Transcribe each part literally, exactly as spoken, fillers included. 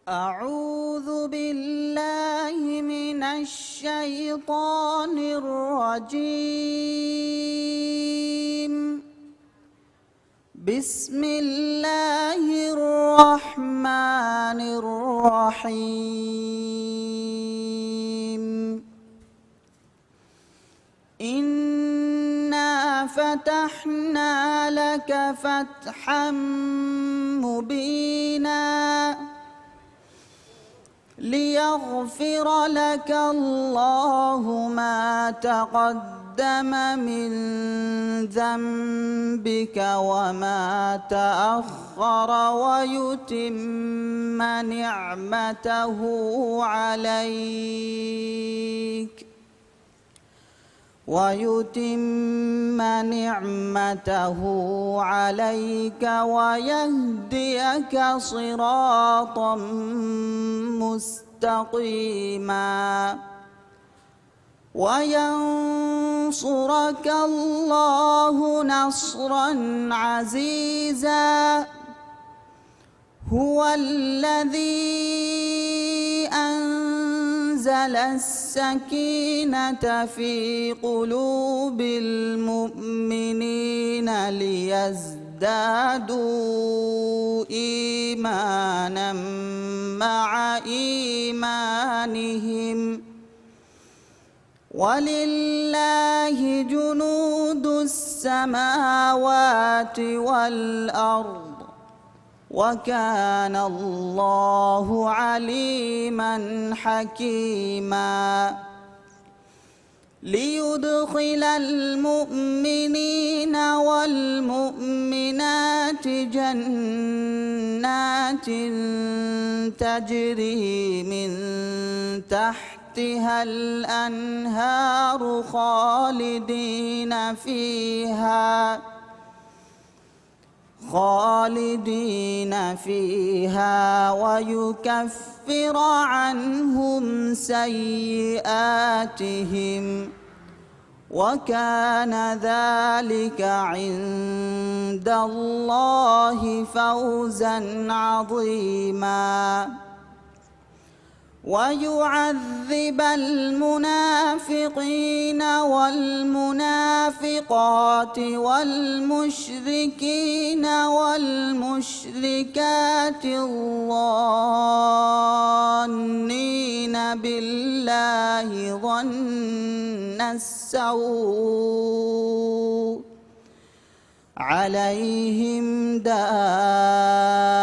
أعوذ بالله من الشيطان الرجيم. بسم الله الرحمن الرحيم. إنا فتحنا لك فتحا مبينا ليغفر لك الله ما تقدم من ذنبك وما تأخر ويتم نعمته عليك ويتم نعمته عليك ويهديك صراطا مستقيما وينصرك الله نصرا عزيزا. هو الذي أنزل السكينة في قلوب المؤمنين ليزدادوا إيمانا مع إيمانهم ولله جنود السماوات والأرض وكان الله عليما حكيما. ليدخل المؤمنين والمؤمنات جنات تجري من تحتها الأنهار خالدين فيها خالدين فيها ويكفر عنهم سيئاتهم وكان ذلك عند الله فوزا عظيما. ويعذب المنافقين والمنافقات والمشركين والمشركات الظانين بالله ظن السوء عليهم دائرة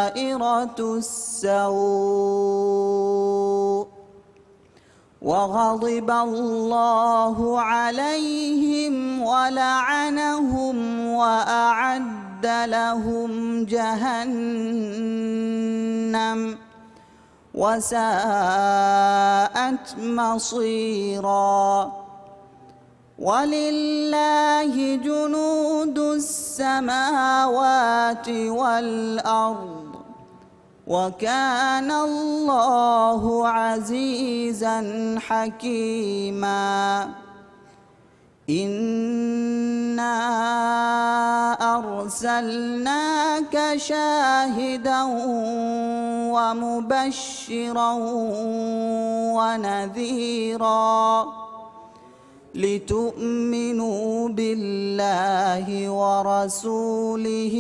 السوء وغضب الله عليهم ولعنهم وأعد لهم جهنم وساءت مصيرا. ولله جنود السماوات والأرض وكان الله عزيزا حكيما. إنا أرسلناك شاهدا ومبشرا ونذيرا لتؤمنوا بالله ورسوله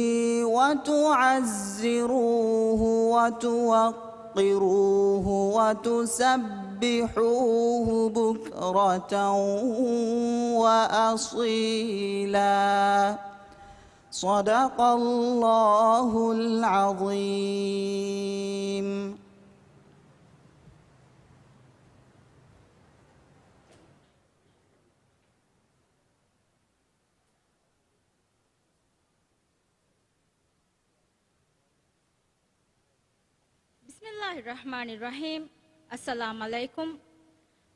وتعزروه وتوقروه وتسبحوه بكرة وأصيلا. صدق الله العظيم. ބިސްމިއްލާހިއްރަޙްމާނިއްރަޙީމް. އައްސަލާމް ޢަލައިކުމް.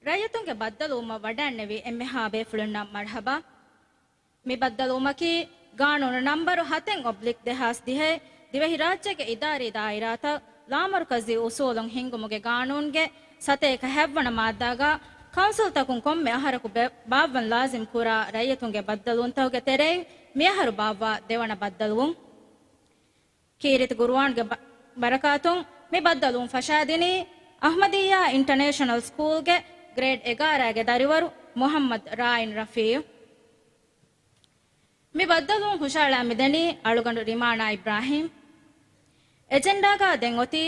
ރައްޔިތުންގެ ބައްދަލުވުމަށް ވަޑައިންނެވި އެންމެހާ ބޭފުޅުންނަށް މަރްޙަބާ. މި ބައްދަލުވުމަކީ ގާނޫނު ނަންބަރު ހަތެއް އޮބްލިކް ދެހާސް ދިހައެއް، ދިވެހިރާއްޖޭގެ އިދާރީ ދާއިރާތައް ލާމަރުކަޒީ އުސޫލުން ހިންގުމުގެ ގާނޫނުގެ ސަތޭކަ ހައެއްވަނަ މާއްދާގަ ކައުންސިލްތަކުން ކޮންމެ އަހަރަކު ބެ-، ބާއްވަން ލާޒިމް ކުރާ ރައްޔިތުންގެ ބައްދަލުވުންތަކުގެ ތެރެއިން މިއަހަރު ބާއްވާ ދެވަނަ ބައްދަލުވުން. ކީރިތި ގުރުއާންގެ ބަ-، ބަރަކާތުން މި ބައްދަލުވުން ފަށާދިނީ އަޙްމަދިއްޔާ އިންޓަނޭޝަނަލް ސްކޫލްގެ ގްރޭޑް އެގާރައިގެ ދަރިވަރު މުޙައްމަދު ރާއިން ރަފީޢު. މި ބައްދަލުވުން ހުށައަޅާ މިދަނީ އަޅުގަނޑު ރިމާނާ އިބްރާހީމް. އެޖެންޑާގަ ދެން އޮތީ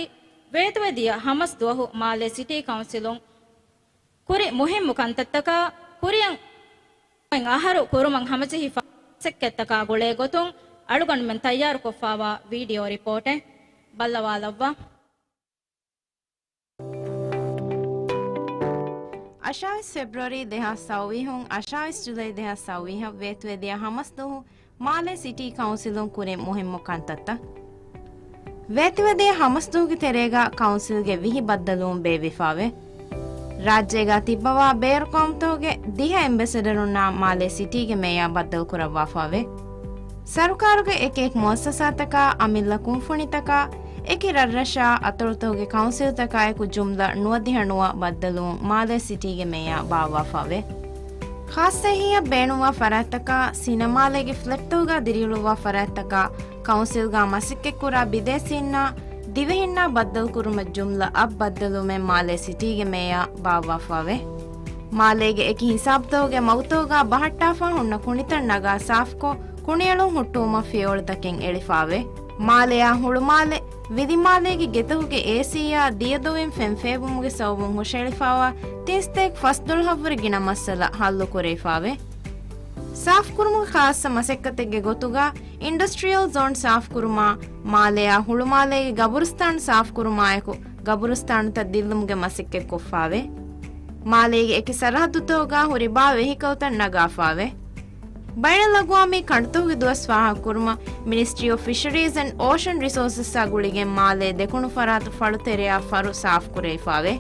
ވޭތުވެދިޔަ ހަމަސް ދުވަހު މާލޭ ސިޓީ ކައުންސިލުން ކުރި މުހިއްމު ކަންތައްތަކާ ކުރިއަށް އަހަރު ކުރުމަށް ހަމަޖެހިފަ މަސައްކަތްތަކާ ގުޅޭ ގޮތުން އަޅުގަނޑުމެން ތައްޔާރުކޮށްފާވާ ވީޑިއޯ ރިޕޯޓެއް ބައްލަވާލައްވާ. އަށާވީސް ފެބްރުއަރީ ދެހާސް ސައުވީހުން އަށާވީސް ޖުލައި ދެހާސް ސައުވީހަށް ވޭތުވެދިޔަ ހަމަސް ދުވަހު މާލޭ ސިޓީ ކައުންސިލުން ކުރި މުހިއްމު ކަންތައްތައް. ވޭތުވެދިޔަ ހަމަސްދުވަހުގެ ތެރޭގަ ކައުންސިލްގެ ވިހި ބައްދަލުވުން ބޭއްވިފާވޭ. ރާއްޖޭގަ ތިއްބަވާ ބޭރު ޤައުމުތަކުގެ ދިހަ އެމްބެސެޑަރުންނާ މާލޭ ސިޓީގެ މޭޔާ ބައްދަލުކުރައްވާފާވޭ. ސަރުކާރުގެ އެކިއެކި މުއައްސަސާތަކާ، އަމިއްލަ ކުންފުނިތަކާ، އެކި ރަށްރަށާ، އަތޮޅުތަކުގެ ކައުންސިލްތަކާއެކު ޖުމްލަ ނުވަދިހަ ނުވަ ބައްދަލުވުން މާލޭ ސިޓީގެ މޭޔާ ބާއްވާފާވޭ. ޚާއްޞަ އެހީއަށް ބޭނުންވާ ފަރާތްތަކާ، ސިނަމާލޭގެ ފްލެޓްތަކުގަ ދިރިއުޅުއްވާ ފަރާތްތަކާ، ކައުންސިލްގަ މަސައްކަތްކުރާ ބިދޭސީންނާ ދިވެހިންނާ ބައްދަލުކުރުމަށް ޖުމްލަ އަށް ބައްދަލުވުމެއް މާލޭ ސިޓީގެ މޭޔާ ބާއްވާފާވޭ. މާލޭގެ އެކި ހިސާބުތަކުގެ މަގުތަކުގަ ބަހައްޓާފަ ހުންނަ ކުނިތައް ނަގާ ސާފުކޮށް، ކުނިއެޅުން ހުއްޓުވުމަށް ފިޔަވަޅުތަކެއް އެޅިފާވޭ. މާލެއާ ހުޅުމާލެ، ވިލިމާލޭގެ ގެތަކުގެ އޭސީއާ ދިޔަދޮވިން ފެން ފޭބުމުގެ ސަބަބުން ހުށައެޅިފާވާ ތިން ސަތޭކަ ފަސް ދޮޅަހަށްވުރެ ގިނަ މައްސަލަ ހައްލުކުރެވިފާވޭ. ސާފުކުރުމުގެ ޚާއްޞަ މަސައްކަތެއްގެ ގޮތުގަ އިންޑަސްޓްރިއަލް ޒޯން ސާފުކުރުމާ، މާލެއާ ހުޅުމާލޭގެ ގަބުރުސްތާނު ސާފުކުރުމާއެކު، ގަބުރުސްތާނުތައް ދިއްލުމުގެ މަސައްކަތް ކޮށްފާވޭ. މާލޭގެ އެކި ސަރަހައްދުތަކުގަ ހުރި ބާ ވެހިކަލްތައް ނަގާފާވޭ. ބައިނަލްއަގްވާމީ ކަނޑުތަކުގެ ދުވަސް ފާހަގަކުރުމަށް މިނިސްޓްރީ އޮފް ފިޝަރީޒް އެންޑް އޯޝަން ރިސޯސަސްއާ ގުޅިގެން މާލޭ ދެކުނު ފަރާތު ފަޅުތެރެއާ ފަރު ސާފުކުރެވިފާވޭ.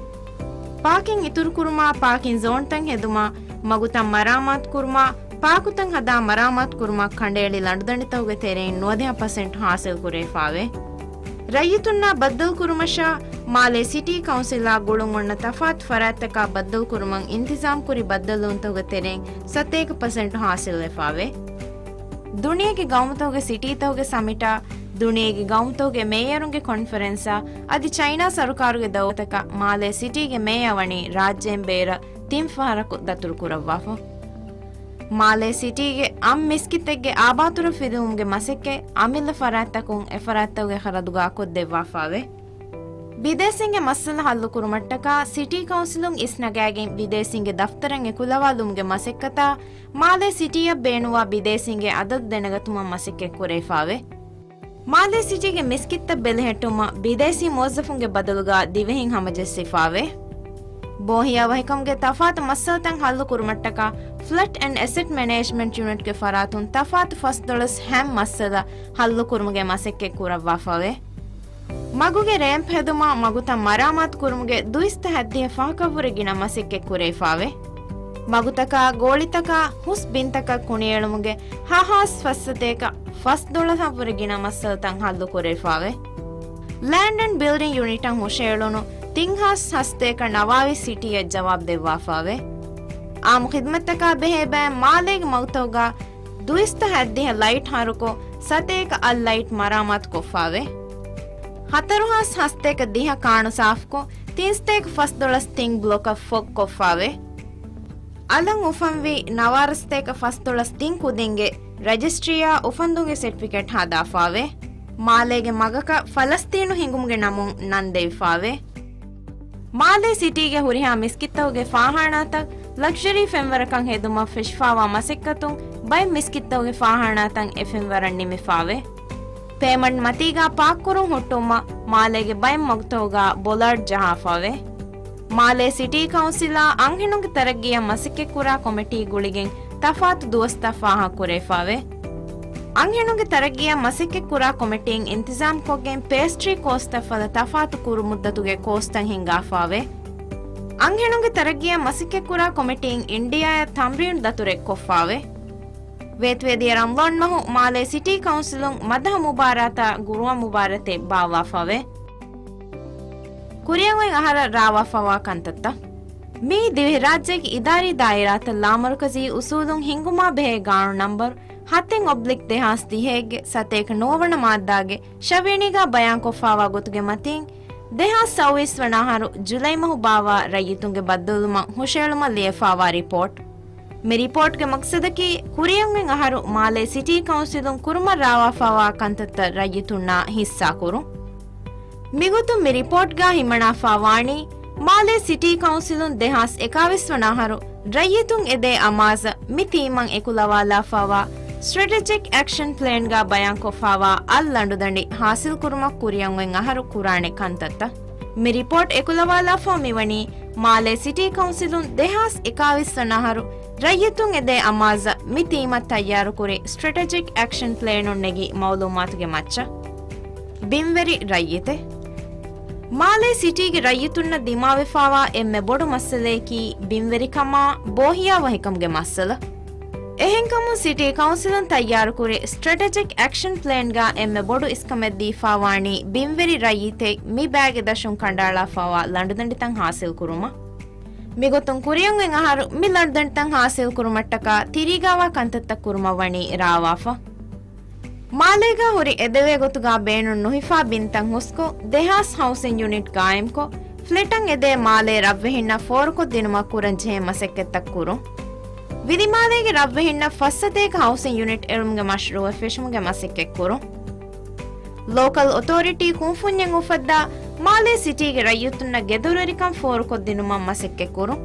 ޕާކިން އިތުރުކުރުމާ، ޕާކިން ޒޯންތައް ހެދުމާ، މަގުތައް މަރާމާތުކުރުމާ، ޕާކުތައް ހަދާ މަރާމާތުކުރުމަށް ކަނޑައެޅި ލަނޑުދަނޑިތަކުގެ ތެރެއިން ނުވަދިހަ ޕަސެންޓް ހާސިލްކުރެވިފާވޭ. ރައްޔިތުންނާ ބައްދަލުކުރުމަށާ، މާލޭ ސިޓީ ކައުންސިލާ ގުޅުން އޮންނަ ތަފާތު ފަރާތްތަކާ ބައްދަލުކުރުމަށް އިންތިޒާމްކުރި ބައްދަލުވުންތަކުގެ ތެރެއިން ސަތޭކަ ޕަސެންޓް ހާސިލްވެފާވޭ. ދުނިޔޭގެ ގައުމުތަކުގެ ސިޓީތަކުގެ ސަމިޓާ، ދުނިޔޭގެ ގައުމުތަކުގެ މޭޔަރުންގެ ކޮންފަރެންސާ، އަދި ޗައިނާ ސަރުކާރުގެ ދައުވަތަކަށް މާލޭ ސިޓީގެ މޭޔާ ވަނީ ރާއްޖޭން ބޭރަށް ތިން ފަހަރަކު ދަތުރުކުރައްވާފަ. މާލޭ ސިޓީގެ އަށް މިސްކިތެއްގެ އާބާތުރަށް ފިލުވުމުގެ މަސައްކަތް އަމިއްލަ ފަރާތްތަކުން އެފަރާތްތަކުގެ ޚަރަދުގަ ކޮށްދެއްވާފާވޭ. ބިދޭސީންގެ މައްސަލަ ހައްލުކުރުމަށްޓަކާ ސިޓީ ކައުންސިލުން އިސްނަގާގެން ބިދޭސީންގެ ދަފްތަރަށް އެކުލަވާލުމުގެ މަސައްކަތާ، މާލޭ ސިޓީއަށް ބޭނުންވާ ބިދޭސީންގެ އަދަދު ދެނެގަތުމަށް މަސައްކަތް ކުރެވިފާވޭ. މާލޭ ސިޓީގެ މިސްކިތްތައް ބެލެހެއްޓުމަށް ބިދޭސީ މުވައްޒަފުންގެ ބަދަލުގަ ދިވެހިން ހަމަޖެއްސިފާވޭ. ބޯހިޔާވަހިކަމުގެ ތަފާތު މައްސަލަތައް ހައްލުކުރުމަށްޓަކާ ފްލަޑް އެންޑް އެސެޓް މެނޭޖްމަންޓް ޔުނިޓްގެ ފަރާތުން ތަފާތު ފަސް ދޮޅަސް ހަމަ މައްސަލަ ހައްލުކުރުމުގެ މަސައްކަތް ކުރައްވާފަވޭ. މަގުގެ ރޭމްޕް ހެދުމާ މަގުތައް މަރާމާތު ކުރުމުގެ ދުއިސައްތަ ހައްދިހަ ފަހަކަށްވުރެ ގިނަ މަސައްކަތް ކުރެވިފާވޭ. މަގުތަކާ، ގޯޅިތަކާ، ހުސް ބިންތަކަށް ކުނިއެޅުމުގެ ހަ ހާސް ފަސް ސަތޭކަ ފަސް ދޮޅަސް ވުރެ ގިނަ މައްސަލަތައް ހައްލު ކުރެވިފާވޭ. ލޭންޑް އެންޑް ބިލްޑިން ޔުނިޓަށް ހުށައެޅުނު ތިން ހާސް ހަސަތޭކަ ނަވާވީސް ސިޓީއަށް ޖަވާބު ދެއްވާފާވޭ. އާއްމު ޚިދުމަތްތަކާ ބެހޭ ބައެއް މާލޭގެ މަގުތަކުގަ ދުއިސައްތަ ހައްދިހަ ލައިޓް ހަރުކޮށް، ސަތޭކަ އަށް ލައިޓް މަރާމާތު ކޮށްފާވޭ. ހަތަރު ހާސް ހަސަތޭކަ ދިހަ ކާނު ސާފުކޮށް، ތިން ސަތޭކަ ފަސް ދޮޅަސް ތިން ބްލޮކަށް ފޮގް ކޮށްފާވޭ. އަލަށް އުފަންވި ނަވާރަ ސަތޭކަ ފަސް ދޮޅަސް ތިން ކުދިންގެ ރަޖިސްޓްރީއާ އުފަންދުންގެ ސެޓްފިކެޓް ހަދާފާވޭ. މާލޭގެ މަގަކަށް ފަލަސްތީނު ހިނގުމުގެ ނަމުން ނަން ދެވިފާވޭ. މާލޭ ސިޓީގެ ހުރިހާ މިސްކިތްތަކުގެ ފާޚާނާތައް ލަކްޝަރީ ފެންވަރަކަށް ހެދުމަށް ފެށިފާވާ މަސައްކަތުން ބައެއް މިސްކިތްތަކުގެ ފާޚާނާތައް އެ ފެންވަރަށް ނިމިފާވޭ. ޕޭމަންޓް މަތީގާ ޕާކްކުރުން ހުއްޓުވުމަށް މާލޭގެ ބައެއް މަގުތަކުގާ ބޮލާޑް ޖަހާފާވޭ. މާލޭ ސިޓީ ކައުންސިލާ އަންހެނުންގެ ތަރައްގީއަށް މަސައްކަތްކުރާ ކޮމިޓީ ގުޅިގެން ތަފާތު ދުވަސްތައް ފާހަގަކުރެވިފާވޭ. އަންހެނުންގެ ތަރައްގީއަށް މަސައްކަތްކުރާ ކޮމިޓީން އިންތިޒާމްކޮށްގެން ޕޭސްޓްރީ ކޯސްތައް ފަދަ ތަފާތު ކުރު މުއްދަތުގެ ކޯސްތައް ހިންގާފާވޭ. އަންހެނުންގެ ތަރައްގީއަށް މަސައްކަތްކުރާ ކޮމިޓީން އިންޑިއާއަށް ތަމްރީނު ދަތުރެއް ކޮށްފާވޭ. ވޭތުވެދިޔަ ރަމަޟާން މަހު މާލޭ ސިޓީ ކައުންސިލުން މަދަހަ މުބާރާތާ ގުރުއާން މުބާރާތެއް ބާއްވާފަވޭ. ކުރިއަށް އޮތް އަހަރަށް ރާވާފަވާ ކަންތައްތައް. މިއީ ދިވެހިރާއްޖޭގެ އިދާރީ ދާއިރާތައް ލާމަރުކަޒީ އުސޫލުން ހިންގުމާ ބެހޭ ގާނޫނު ނަންބަރު ހަތެއް އޮބްލިކް ދެހާސް ދިހައެއްގެ ސަތޭކަ ނުވަވަނަ މާއްދާގެ ށަވިޔަނީގާ ބަޔާންކޮށްފާވާ ގޮތުގެ މަތީން، ދެހާސް ސައުވީސް ވަނަ އަހަރު ޖުލައި މަހު ބާއްވާ ރައްޔިތުންގެ ބައްދަލުވުމަށް ހުށައެޅުމަށް ލިޔެފާވާ ރިޕޯޓް. މި ރިޕޯޓްގެ މަގްސަދަކީ، ކުރިއަށް އޮތް އަހަރު މާލޭ ސިޓީ ކައުންސިލުން ކުރުމަށް ރާވާފާވާ ކަންތައްތައް ރައްޔިތުންނާ ހިއްސާކުރުން. މިގޮތުން މި ރިޕޯޓްގަ ހިމަނާފާ ވާނީ، މާލޭ ސިޓީ ކައުންސިލުން ދެހާސް އެކާވީސް ވަނަ އަހަރު ރައްޔިތުން އެދޭ އަމާޒަށް މި ތީމަށް އެކުލަވާލާފާވާ ސްޓްރެޓެޖިކް އެކްޝަން ޕްލޭންގަ ބަޔާންކޮށްފާވާ އަށް ލަނޑުދަނޑި ހާސިލްކުރުމަށް ކުރިއަށް އޮތް އަހަރު ކުރާނެ ކަންތައްތައް. މި ރިޕޯޓް އެކުލަވާލާފަ މިވަނީ، މާލޭ ސިޓީ ކައުންސިލުން ދެހާސް އެކާވީސް ވަނަ އަހަރު ރައްޔިތުން އެދޭ އަމާޒަށް މި ތީމަށް ތައްޔާރުކުރި ސްޓްރެޓެޖިކް އެކްޝަން ޕްލޭނުން ނެގި މައުލޫމާތުގެ މައްޗަށް. ބިންވެރި ރައްޔިތެއް. މާލޭ ސިޓީގެ ރައްޔިތުންނަށް ދިމާވެފާވާ އެންމެ ބޮޑު މައްސަލަޔަކީ ބިންވެރިކަމާ ބޯހިޔާވަހިކަމުގެ މައްސަލަ. އެހެންކަމުން ސިޓީ ކައުންސިލުން ތައްޔާރުކުރި ސްޓްރެޓެޖިކް އެކްޝަން ޕްލޭންގަ އެންމެ ބޮޑު އިސްކަމެއް ދީފާވާނީ ބިންވެރި ރައްޔިތެއް މި ބައިގެ ދަށުން ކަނޑައަޅާފާވާ ލަނޑުދަނޑިތައް ހާސިލްކުރުމަށް. މިގޮތުން ކުރިއަށް އޮތް އަހަރު މި ލަނޑުދަނޑިތައް ހާސިލްކުރުމަށްޓަކާ ތިރީގައިވާ ކަންތައްތައް ކުރުމަށް ވަނީ ރާވާފަ. މާލޭގަ ހުރި އެދެވޭ ގޮތުގަ ބޭނުން ނުހިފާ ބިންތައް ހުސްކޮށް، ދެހާސް ހައުސިން ޔުނިޓް ގާއިމްކޮށް، ފްލެޓަށް އެދޭ މާލޭ ރަށްވެހިންނަށް ފޯރުކޮށްދިނުމަށް ކުރަންޖެހޭ މަސައްކަތްތައް ކުރުން. ވިލިމާލޭގެ ރަށްވެހިންނަށް ފައްސަތޭކަ ހައުސިން ޔުނިޓް އެޅުމުގެ މަޝްރޫއަށް ފެށުމުގެ މަސައްކަތް ކުރުން. ލޯކަލް އޮތޯރިޓީ ކުންފުންޏެއް އުފައްދާ، މާލޭ ސިޓީގެ ރައްޔިތުންނަށް ގެދޮރުވެރިކަން ފޯރުކޮށްދިނުމަށް މަސައްކަތްކުރުން.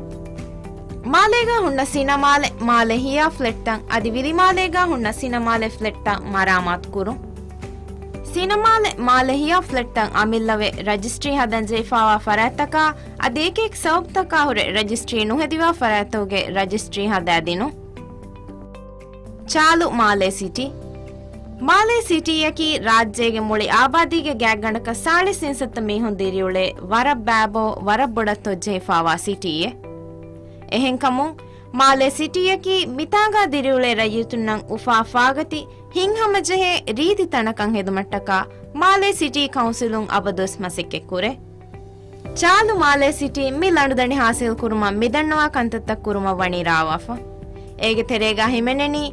މާލޭގަ ހުންނަ ސިނަމާލެ، މާލެ ހިޔާ ފްލެޓްތައް އަދި ވިލިމާލޭގަ ހުންނަ ސިނަމާލެ ފްލެޓްތައް މަރާމާތުކުރުން. ސިނަމާލެ، މާލެ ހިޔާ ފްލެޓްތައް އަމިއްލަވެ، ރަޖިސްޓްރީ ހަދަން ޖެހިފާވާ ފަރާތްތަކާ އަދި އެކިއެކި ސަބަބުތަކާ ހުރެ ރަޖިސްޓްރީ ނުހެދިވާ ފަރާތްތަކުގެ ރަޖިސްޓްރީ ހަދާދިނުން. ޗާލު މާލޭ ސިޓީ. މާލޭ ސިޓީއަކީ ރާއްޖޭގެ މުޅި އާބާދީގެ ގާތްގަނޑަކަށް ސާޅީސް އިންސައްތަ މީހުން ދިރިއުޅޭ ވަރަށް ބައިބޯ، ވަރަށް ބޮޑަށް ތޮއްޖެހިފާވާ ސިޓީއެއް. އެހެންކަމުން، މާލޭ ސިޓީއަކީ މިތާގަ ދިރިއުޅޭ ރައްޔިތުންނަށް އުފާ ފާގަތި ހިތްހަމަޖެހޭ ރީތި ތަނަކަށް ހެދުމަށްޓަކާ މާލޭ ސިޓީ ކައުންސިލުން އަބަދުވެސް މަސައްކަތްކުރޭ. ޗާލު މާލޭ ސިޓީ މި ލަނޑުދަނޑި ހާސިލްކުރުމަށް މިދަންނަވާ ކަންތައްތައް ކުރުމަށް ވަނީ ރާވާފަ. އޭގެ ތެރޭގަ ހިމެނެނީ،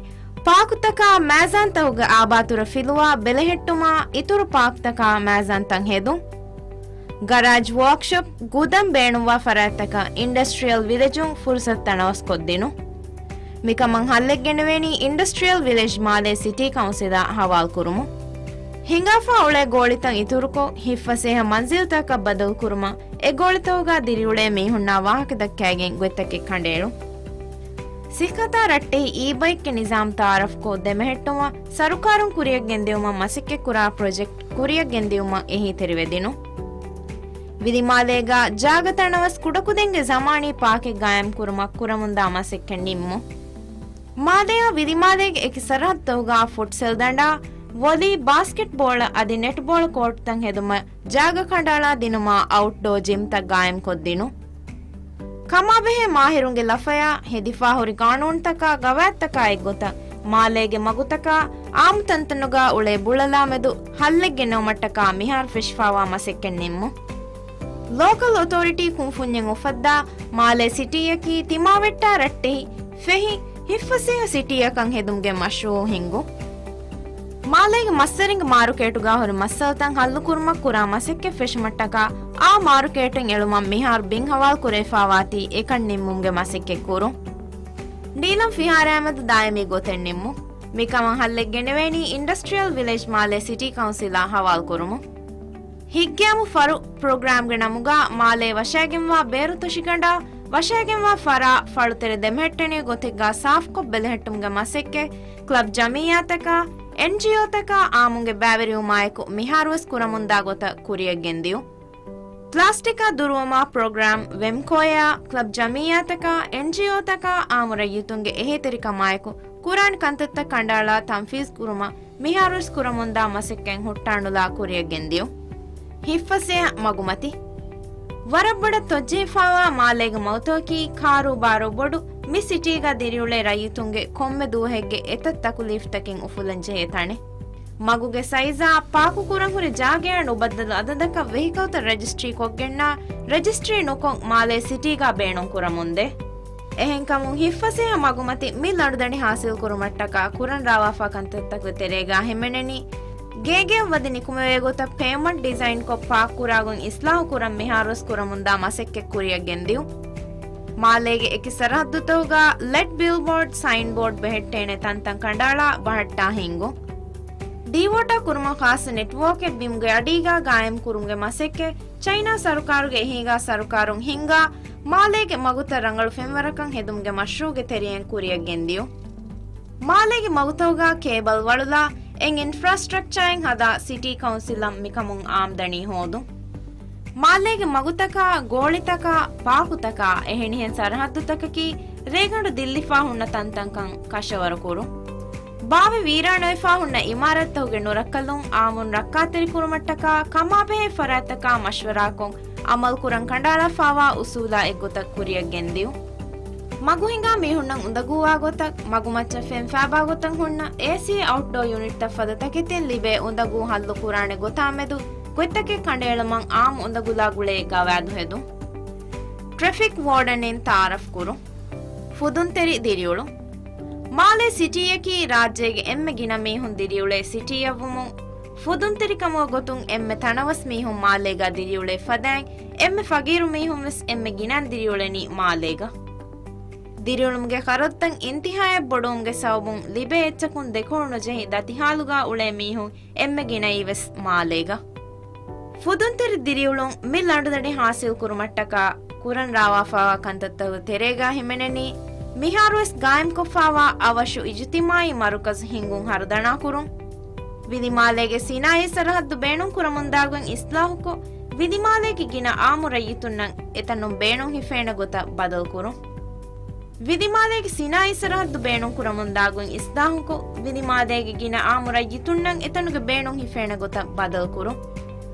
ޕާކުތަކާ މައިޒާންތަކުގެ އާބާތުރަ ފިލުވާ ބެލެހެއްޓުމާ، އިތުރު ޕާކުތަކާ މައިޒާންތައް ހެދުން. ގަރާޖް، ވޯކްޝޮޕް، ގުދަން ބޭނުންވާ ފަރާތްތަކަށް އިންޑަސްޓްރިއަލް ވިލެޖުން ފުރުސަތު ތަނަވަސްކޮށްދިނުން. މިކަމަށް ހައްލެއް ގެނެވޭނީ އިންޑަސްޓްރިއަލް ވިލެޖް މާލޭ ސިޓީ ކައުންސިލާ ހަވާލުކުރުމުން. ހިނގާފާ އުޅޭ ގޯޅިތައް އިތުރުކޮށް، ހިތްފަސޭހަ މަންޒިލްތަކަށް ބަދަލުކުރުމަށް، އެ ގޯޅިތަކުގަ ދިރިއުޅޭ މީހުންނާ ވާހަކަ ދައްކައިގެން ގޮތްތަކެއް ކަނޑައެޅުން. ސިއްހަތާ ރައްޓެހި އީ ބައިކްގެ ނިޒާމް ތައާރަފްކޮށް ދެމެހެއްޓުމަށް ސަރުކާރުން ކުރިއަށް ގެންދިއުމަށް މަސައްކަތްކުރާ ޕްރޮޖެކްޓް ކުރިއަށް ގެންދިއުމަށް އެހީތެރިވެދިނުން. ވިލިމާލޭގަ ޖާގަ ތަނަވަސް ކުޑަކުދިންގެ ޒަމާނީ ޕާކެއް ގާއިމްކުރުމަށް ކުރަމުންދާ މަސައްކަތް ނިންމުން. މާލެއާ ވިލިމާލޭގެ އެކި ސަރަހައްދުތަކުގަ ފުޓްސަލް ދަނޑާ، ވޮލީ، ބާސްކެޓްބޯޅަ އަދި ނެޓްބޯޅަ ކޯޓްތައް ހެދުމަށް ޖާގަ ކަނޑައަޅާ ދިނުމާ އައުޓްޑޯ ޖިމްތައް ގާއިމްކޮށްދިނުން. ކަމާބެހޭ މާހިރުންގެ ލަފަޔާ ހެދިފާހުރި ގާނޫނުތަކާ ގަވާއިދުތަކާ އެއްގޮތަށް މާލޭގެ މަގުތަކާ އާއްމު ތަންތަނުގަ އުޅޭ ބުޅަލާމެދު ހައްލެއް ގެނައުމަށްޓަކާ މިހާރު ފެށިފާވާ މަސައްކަތް ނިންމުން. ލޯކަލް އޮތޯރިޓީ ކުންފުންޏެއް އުފައްދާ، މާލޭ ސިޓީއަކީ ތިމާވެއްޓާ ރައްޓެހި ފެހި ހިތްފަސޭހަ ސިޓީއަކަށް ހެދުމުގެ މަޝްރޫއު ހިންގުން. މާލޭގެ މައްސަރެންގެ މާރުކޭޓުގަ ހުރި މައްސަލަތައް ހައްލުކުރުމަށް ކުރާ މަސައްކަތް ފެށުމަށްޓަކާ އާ މާރުކޭޓުން އެޅުމަށް މިހާރު ބިން ހަވާލު ކުރެވިފާވާތީ އެކަން ނިންމުމުގެ މަސައްކަތް ކުރުން. ނީލަން ފިހާރައާމެދު ދާއިމީ ގޮތެއް ނިންމުން. މިކަމަށް ހައްލެއް ގެނެވޭނީ އިންޑަސްޓްރިއަލް ވިލެޖް މާލޭ ސިޓީ ކައުންސިލާ ހަވާލުކުރުމުން. ހިތްގައިމު ފަރު ޕްރޮގްރާމްގެ ނަމުގަ މާލޭ ވަށައިގެންވާ ބޭރު ތޮށިގަނޑާ ވަށައިގެންވާ ފަރާ ފަޅުތެރެ ދެމެހެއްޓެނި ގޮތެއްގަ ސާފުކޮށް ބެލެހެއްޓުމުގެ މަސައްކަތް ކްލަބް ޖަމިއްޔާތަކާ، އެންޖީއޯތަކާ އާއްމުންގެ ބައިވެރިވުމާއެކު މިހާރުވެސް ކުރަމުންދާ ގޮތަށް ކުރިއަށްގެންދިޔުން. ޕްލާސްޓިކާ ދުރުވުމާ ޕްރޮގްރާމް ވެމްކޯއާ، ކްލަބް ޖަމިއްޔާތަކާ، އެންޖީއޯތަކާ އާއްމު ރައްޔިތުންގެ އެހީތެރިކަމާއެކު ކުރާން ކަންތައްތައް ކަނޑައަޅާ ތަންފީޒް ކުރުމަށް މިހާރުވެސް ކުރަމުންދާ މަސައްކަތް ހުއްޓާނުލާ ކުރިއަށްގެންދިޔުން. ހިތްފަސޭހަ މަގުމަތި. ވަރަށް ބޮޑަށް ތޮއްޖެހިފާވާ މާލޭގެ މަގުތަކަކީ ކާރޫބާރު ބޮޑު، މި ސިޓީގަ ދިރިއުޅޭ ރައްޔިތުންގެ ކޮންމެ ދުވަހެއްގެ އެތައް ތަކުލީފްތަކެއް އުފުލަން ޖެހޭ ތަނެއް. މަގުގެ ސައިޒާ، ޕާކުކުރަން ހުރި ޖާގަޔާ ނުބައްދަލު އަދަދަކަށް ވެހިކަލްތައް ރަޖިސްޓްރީ ކޮށްގެންނާ، ރަޖިސްޓްރީ ނުކޮށް މާލޭ ސިޓީގަ ބޭނުން ކުރަމުންދޭ. އެހެންކަމުން ހިތްފަސޭހަ މަގުމަތި މި ލަނޑުދަނޑި ހާސިލް ކުރުމަށްޓަކާ ކުރަން ރާވާފާ ކަންތައްތަކުގެ ތެރޭގަ ހިމެނެނީ، ގޭގެއަށް ވަދެ ނިކުމެވޭ ގޮތަށް ޕޭވްމަންޓް ޑިޒައިންކޮށް ޕާކް ކުރާގޮތް އިސްލާހު ކުރަން މިހާރުވެސް ކުރަމުންދާ މަސައްކަތް ކުރިއަށް ގެންދިޔުން. މާލޭގެ އެކި ސަރަހައްދުތަކުގަ ލެޑް ބިލްބޯޑް، ސައިންބޯޑް ބެހެއްޓޭނެ ތަންތަން ކަނޑައަޅާ ބަހައްޓާ ހިންގުން. ޑީވޯޓާ ކުރުމަށް ޚާއްޞަ ނެޓްވޯކެއް ބިމުގެ އަޑީގަ ގާއިމް ކުރުމުގެ މަސައްކަތް ޗައިނާ ސަރުކާރުގެ އެހީގަ ސަރުކާރުން ހިންގާ، މާލޭގެ މަގުތައް ރަނގަޅު ފެންވަރަކަށް ހެދުމުގެ މަޝްރޫޢުގެ ތެރެއިން ކުރިއަށް ގެންދިޔުން. މާލޭގެ މަގުތަކުގަ ކޭބަލް ވަޅުލާ، އެ އިންފްރާސްޓްރަކްޗާއެއް ހަދާ، ސިޓީ ކައުންސިލަށް މިކަމުން އާމްދަނީ ހޯދުން. މާލޭގެ މަގުތަކާ، ގޯޅިތަކާ، ޕާކުތަކާ، އެހެނިހެން ސަރަހައްދުތަކަކީ ރޭގަނޑު ދިއްލިފާ ހުންނަ ތަންތަންކަން ކަށަވަރު ކުރުން. ބާވެ ވީރާންވެފާ ހުންނަ އިމާރާތްތަކުގެ ނުރައްކަލުން، އާއްމުން ރައްކާތެރިކުރުމަށްޓަކާ ކަމާބެހޭ ފަރާތްތަކާ މަޝްވަރާކޮށް، އަމަލުކުރަން ކަނޑައަޅާފާވާ އުސޫލާ އެއްގޮތަށް ކުރިއަށް ގެންދިޔުން. މަގު ހިނގާ މީހުންނަށް އުނދަގޫވާ ގޮތަށް، މަގުމައްޗަށް ފެން ފާބާ ގޮތަށް ހުންނަ އޭސީ އައުޓްޑޯ ޔުނިޓްތައް ފަދަ ތަކެތިން ލިބޭ އުނދަގޫ ހައްލު ކުރާނެ ގޮތާމެދު ގޮތްތަކެއް ކަނޑައެޅުމަށް އާއްމު އުނދަގުލާ ގުޅޭ ގަވާއިދު ހެދުން. ޓްރެފިކް ވޯޑަންއިން ތައާރަފް ކުރުން. ފުދުންތެރި ދިރިއުޅުން. މާލޭ ސިޓީއަކީ ރާއްޖޭގެ އެންމެ ގިނަ މީހުން ދިރިއުޅޭ ސިޓީއަށްވުމުން، ފުދުންތެރިކަމުގެ ގޮތުން އެންމެ ތަނަވަސް މީހުން މާލޭގަ ދިރިއުޅޭ ފަދައިން، އެންމެ ފަގީރު މީހުން ވެސް އެންމެ ގިނައިން ދިރިއުޅެނީ މާލޭގަ. ދިރިއުޅުމުގެ ޚަރަދުތައް އިންތިހާއަށް ބޮޑުވުމުގެ ސަބަބުން ލިބޭ އެއްޗަކުން ދެކޮޅު ނުޖެހި ދަތިހާލުގަ އުޅޭ މީހުން އެންމެ ގިނައީ ވެސް މާލޭގަ. ފުދުންތެރި ދިރިއުޅުން މި ލަނޑުދަނޑި ހާސިލް ކުރުމަށްޓަކާ ކުރަން ރާވާފާވާ ކަންތައްތަކުގެ ތެރޭގަ ހިމެނެނީ، މިހާރުވެސް ގާއިމްކޮށްފާވާ އަވަށު އިޖުތިމާއީ މަރުކަޒު ހިންގުން ހަރުދަނާކުރުން. ވިލިމާލޭގެ ސިނާއީ ސަރަހައްދު ބޭނުން ކުރަމުންދާގޮތް އިސްލާހުކޮށް، ވިލިމާލޭގެ ގިނަ އާއްމު ރައްޔިތުންނަށް އެތަނުން ބޭނުން ހިފޭނެ ގޮތަށް ބަދަލުކުރުން. ވިލިމާލޭގެ ސިނާއީ ސަރަހައްދު ބޭނުން ކުރަމުންދާގޮތް އިސްލާހުކޮށް، ވިލިމާލޭގެ ގިނަ އާއްމު ރައްޔިތުންނަށް އެތަނުގެ ބޭނުން ހިފޭނެ ގޮތަށް ބަދަލުކުރުން.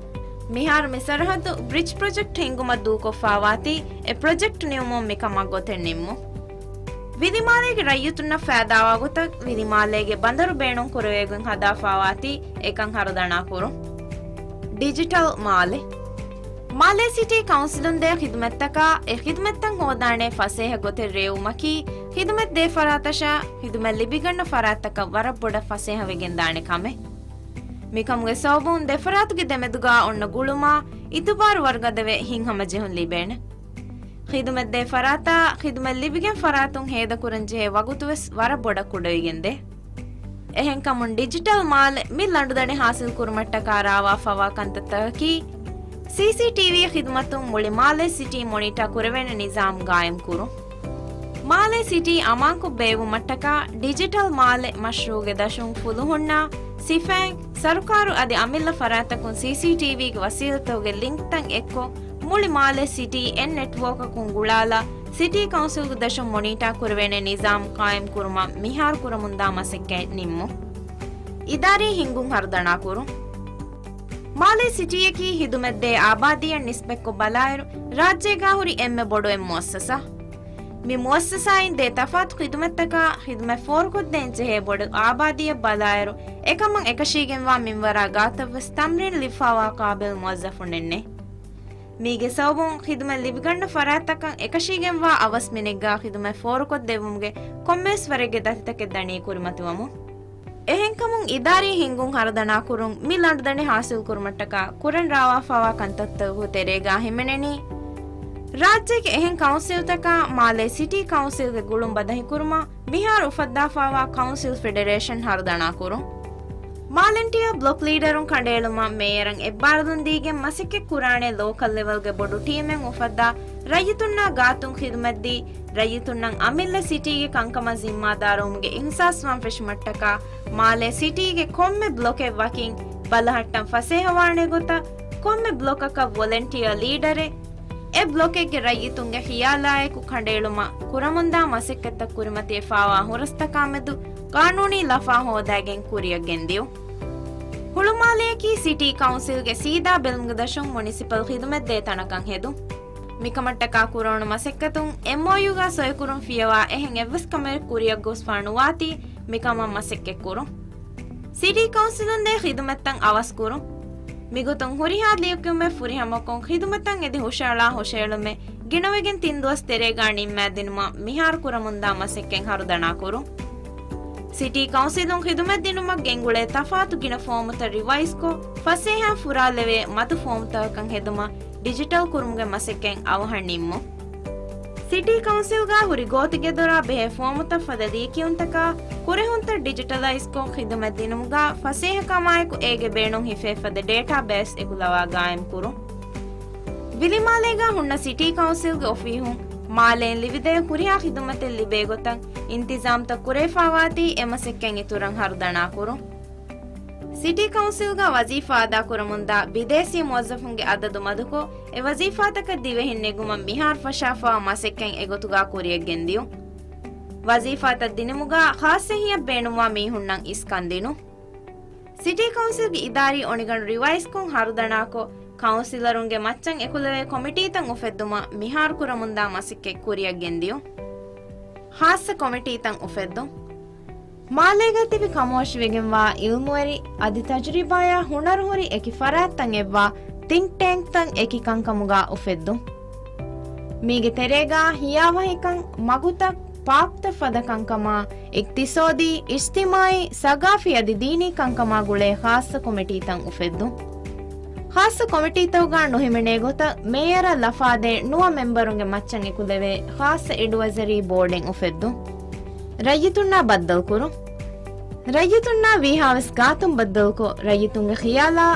މިހާރު މި ސަރަހައްދު ބްރިޖް ޕްރޮޖެކްޓް ހިންގުމަށް ދޫކޮށްފާވާތީ، އެ ޕްރޮޖެކްޓް ނިމުމުން މިކަމަށް ގޮތެއް ނިންމުން. ވިލިމާލޭގެ ރައްޔިތުންނަށް ފައިދާވާ ގޮތަށް ވިލިމާލޭގެ ބަނދަރު ބޭނުން ކުރެވޭގޮތް ހަދާފާވާތީ، އެކަން ހަރުދަނާކުރުން. ޑިޖިޓަލް މާލެ. މާލެ ސިޓީ ކައުންސިލުން ދޭ ޚިދުމަތްތަކާ، އެ ޚިދުމަތްތައް ހޯދާނެ ފަސޭހަ ގޮތެއް ރޭވުމަކީ، ޚިދުމަތް ދޭ ފަރާތަށާ، ޚިދުމަތް ލިބިގަންނަ ފަރާތްތަކަށް ވަރަށް ބޮޑަށް ފަސޭހަވެގެންދާނެ ކަމެއް. މިކަމުގެ ސަބަބުން ދެފަރާތުގެ ދެމެދުގާ އޮންނަ ގުޅުމާ، އިތުބާރު ވަރުގަދަވެ ހިތްހަމަޖެހުން ލިބޭނެ. ޚިދުމަތްދޭ ފަރާތާ، ޚިދުމަތް ލިބިގެން ފަރާތުން ހޭދަކުރަންޖެހޭ ވަގުތުވެސް ވަރަށް ބޮޑަށް ކުޑަވެގެންދޭ. އެހެންކަމުން ޑިޖިޓަލް މާލެ މި ލަނޑުދަނޑި ހާސިލްކުރުމަށްޓަކާ ރާވާފާވާ ކަންތައްތަކަކީ، ސީސީޓީވީ ޚިދުމަތުން މުޅި މާލެ ސިޓީ މޮނިޓާ ކުރެވޭނެ ނިޒާމް ގާއިމްކުރުން. މާލެ ސިޓީ އަމާންކޮށް ބޭއްވުމަށްޓަކާ ޑިޖިޓަލް މާލެ މަޝްރޫޢުގެ ދަށުން ފުލުހުންނާ ސިފައިން ސަރުކާރު އަދި އަމިއްލަ ފަރާތްތަކުން ސީސީޓީވީގެ ވަސީލަތްތަކުގެ ލިންކްތައް އެއްކޮށް، މުޅި މާލެ ސިޓީ އެއް ނެޓްވޯކަކުން ގުޅާލާ، ސިޓީ ކައުންސިލްގެ ދަށުން މޮނީޓާ ކުރެވޭނެ ނިޒާމް ޤާއިމް ކުރުމަށް މިހާރު ކުރަމުންދާ މަސައްކަތް ނިންމުން. އިދާރީ ހިންގުން ހަރުދަނާ ކުރުން. މާލެ ސިޓީއަކީ ޚިދުމަތްދޭ އާބާދީއަށް ނިސްބަތްކޮށް ބަލާއިރު، ރާއްޖޭގާ ހުރި އެންމެ ބޮޑު އެއް މުއައްސަސާ. މި މުއައްސަސާއިން ދޭ ތަފާތު ޚިދުމަތްތަކާ، ޚިދުމަތް ފޯރުކޮށްދޭން ޖެހޭ ބޮޑު އާބާދީއަށް ބަލާއިރު، އެކަމަށް އެކަށީގެންވާ މިންވަރާ ގާތަށްވެސް ތަމްރީން ލިބިފާވާ ޤާބިލް މުވައްޒަފުންނެއް ނެތް. މީގެ ސަބަބުން ޚިދުމަތް ލިބިގަންނަ ފަރާތްތަކަށް އެކަށީގެންވާ އަވަސް މިނެއްގާ ޚިދުމަތް ފޯރުކޮށްދެއްވުމުގެ ކޮންމެވެސް ވަރެއްގެ ދަތިތަކެއް ދަނީ ކުރިމަތިވަމުން. އެހެންކަމުން އިދާރީ ހިންގުން ހަރުދަނާކުރުން މި ލަނޑުދަނޑި ހާސިލްކުރުމަށްޓަކާ ކުރަން ރާވާފާވާ ކަންތައްތަކުގެ ތެރޭގާ ހިމެނެނީ، ރާއްޖޭގެ އެހެން ކައުންސިލްތަކާ މާލޭ ސިޓީ ކައުންސިލްގެ ގުޅުން ބަދަހިކުރުމަށް މިހާރު އުފައްދާފާވާ ކައުންސިލް ފެޑެރޭޝަން ހަރުދަނާކުރުން. ވަލަންޓިއާ ބްލޮކް ލީޑަރުން ކަނޑައެޅުމަށް މޭޔަރަށް އެއްބާރުލުން ދީގެން މަސައްކަތް ކުރާނެ ލޯކަލް ލެވެލްގެ ބޮޑު ޓީމެއް އުފައްދާ ރައްޔިތުންނާ ގާތުން ޚިދުމަތްދީ، ރައްޔިތުންނަށް އަމިއްލަ ސިޓީގެ ކަންކަމަށް ޒިންމާދާރުވުމުގެ އިހްސާސްވާން ފެށުމަށްޓަކާ، މާލޭ ސިޓީގެ ކޮންމެ ބްލޮކެއް ވަކިން ބަލަހައްޓަން ފަސޭހަވާނެ ގޮތަށް، ކޮންމެ ބްލޮކަކަށް ވޮލެންޓިއާ ލީޑަރެއް، އެ ބްލޮކެއްގެ ރައްޔިތުންގެ ޚިޔާލާއެކު ކަނޑައެޅުމަށް ކުރަމުންދާ މަސައްކަތްތައް ކުރިމަތިވެފާވާ ހުރަސްތަކާމެދު ޤާނޫނީ ލަފާ ހޯދައިގެން ކުރިއަށް ގެންދިޔުން. ހުޅުމާލެއަކީ ސިޓީ ކައުންސިލްގެ ސީދާ ބެލުމުގެ ދަށުން މުނިސިޕަލް ޚިދުމަތްދޭ ތަނަކަށް ހެދުން. މިކަމަށްޓަކާ ކުރެވުނު މަސައްކަތުން އެމްއޯޔޫގަ ސޮއިކުރުން ފިޔަވާ އެހެން އެއްވެސް ކަމެއް ކުރިއަށް ގޮސްފާ ނުވާތީ މިކަމަށް މަސައްކަތްކުރުން. ސިޓީ ކައުންސިލުން ދޭ ޚިދުމަތްތައް އަވަސްކުރުން. މިގޮތުން ހުރިހާ ލިޔެކިޔުމެއް ފުރިހަމަކޮށް، ޚިދުމަތަށް އެދި ހުށައަޅާ ހުށައެޅުމެއް ގިނަވެގެން ތިން ދުވަސް ތެރޭގަ ނިންމާދިނުމަށް މިހާރު ކުރަމުންދާ މަސައްކަތް ހަރުދަނާކުރުން. ސިޓީ ކައުންސިލުން ޚިދުމަތް ދިނުމަށް ގެންގުޅޭ ތަފާތު ގިނަ ފޯމުތައް ރިވައިޒްކޮށް، ފަސޭހައިން ފުރާލެވޭ މަދު ފޯމުތަކަކަށް ހެދުމަށް ޑިޖިޓަލް ކުރުމުގެ މަސައްކަތް އަވަހަށް ނިންމުން. ސިޓީ ކައުންސިލްގަ ހުރި ގޯތިގެދޮރާ ބެހޭ ފޯމުތައް ފަދަ ލިޔެކިޔުންތަކާ ކުރެހުންތައް ޑިޖިޓަލައިޒްކޮށް ޚިދުމަތް ދިނުމުގަ ފަސޭހަކަމާއެކު އޭގެ ބޭނުން ހިފޭ ފަދަ ޑޭޓާ ބޭސް އެކުލަވާ ގާއިމް ކުރުން. ވިލިމާލޭގަ ހުންނަ ސިޓީ ކައުންސިލްގެ އޮފީހުން މާލޭން ލިބިދޭ ހުރިހާ ޚިދުމަތެއް ލިބޭ ގޮތަށް އިންތިޒާމްތައް ކުރެވިފައިވާތީ އެ މަސައްކަތް އިތުރަށް ހަރުދަނާ ކުރުން. ސިޓީ ކައުންސިލްގަ ވަޒީފާ އަދާކުރަމުންދާ ބިދޭސީ މުވައްޒަފުންގެ އަދަދު މަދުކޮށް، އެ ވަޒީފާތަކަށް ދިވެހިން ނެގުމަށް މިހާރު ފަށާފައިވާ މަސައްކަތް އެގޮތުގަ ކުރިޔަށްގެންދިޔުން. ވަޒީފާތައް ދިނުމުގަ ޚާއްސަ އެހީއަށް ބޭނުންވާ މީހުންނަށް އިސްކަން ދިނުން. ސިޓީ ކައުންސިލްގެ އިދާރީ އޮނިގަނޑު ރިވައިޒްކޮށް ހަރުދަނާކޮށް، ކައުންސިލަރުންގެ މައްޗަށް އެކުލެވޭ ކޮމިޓީތައް އުފެއްދުމަށް މިހާރު ކުރަމުންދާ މަސައްކަތް ކުރިޔަށްގެންދިޔުން. ޚާއްސަ ކޮމިޓީތައް އުފެއްދުން. މާލޭގަ ތިބި ކަމުވަށިވެގެންވާ އިލްމުވެރި އަދި ތަޖުރިބާޔާ ހުނަރުހުރި އެކި ފަރާތްތައް އެއްވާ ތިންކް ޓޭންކްތައް އެކި ކަންކަމުގަ އުފެއްދުން. މީގެ ތެރޭގަ ހިޔާވަހިކަން، މަގުތައް، ޕާކްތައް ފަދަ ކަންކަމާ، އިޤްތިޞާދީ، އިޖްތިމާޢީ، ސަގާފީ އަދި ދީނީ ކަންކަމާ ގުޅޭ ޚާއްޞަ ކޮމިޓީތައް އުފެއްދުން. ޚާއްޞަ ކޮމިޓީތަކުގަ ނުހިމެނޭ ގޮތަށް މޭޔަރަށް ލަފާދޭ ނުވަ މެމްބަރުންގެ މައްޗަށް އެކުލެވޭ ޚާއްޞަ އެޑްވައިޒަރީ ބޯޑެއް އުފެއްދުން. ރައްޔިތުންނާ ބައްދަލުކުރުން. ރައްޔިތުންނާ ވީހާވެސް ގާތުން ބައްދަލުކޮށް، ރައްޔިތުންގެ ޚިޔާލާ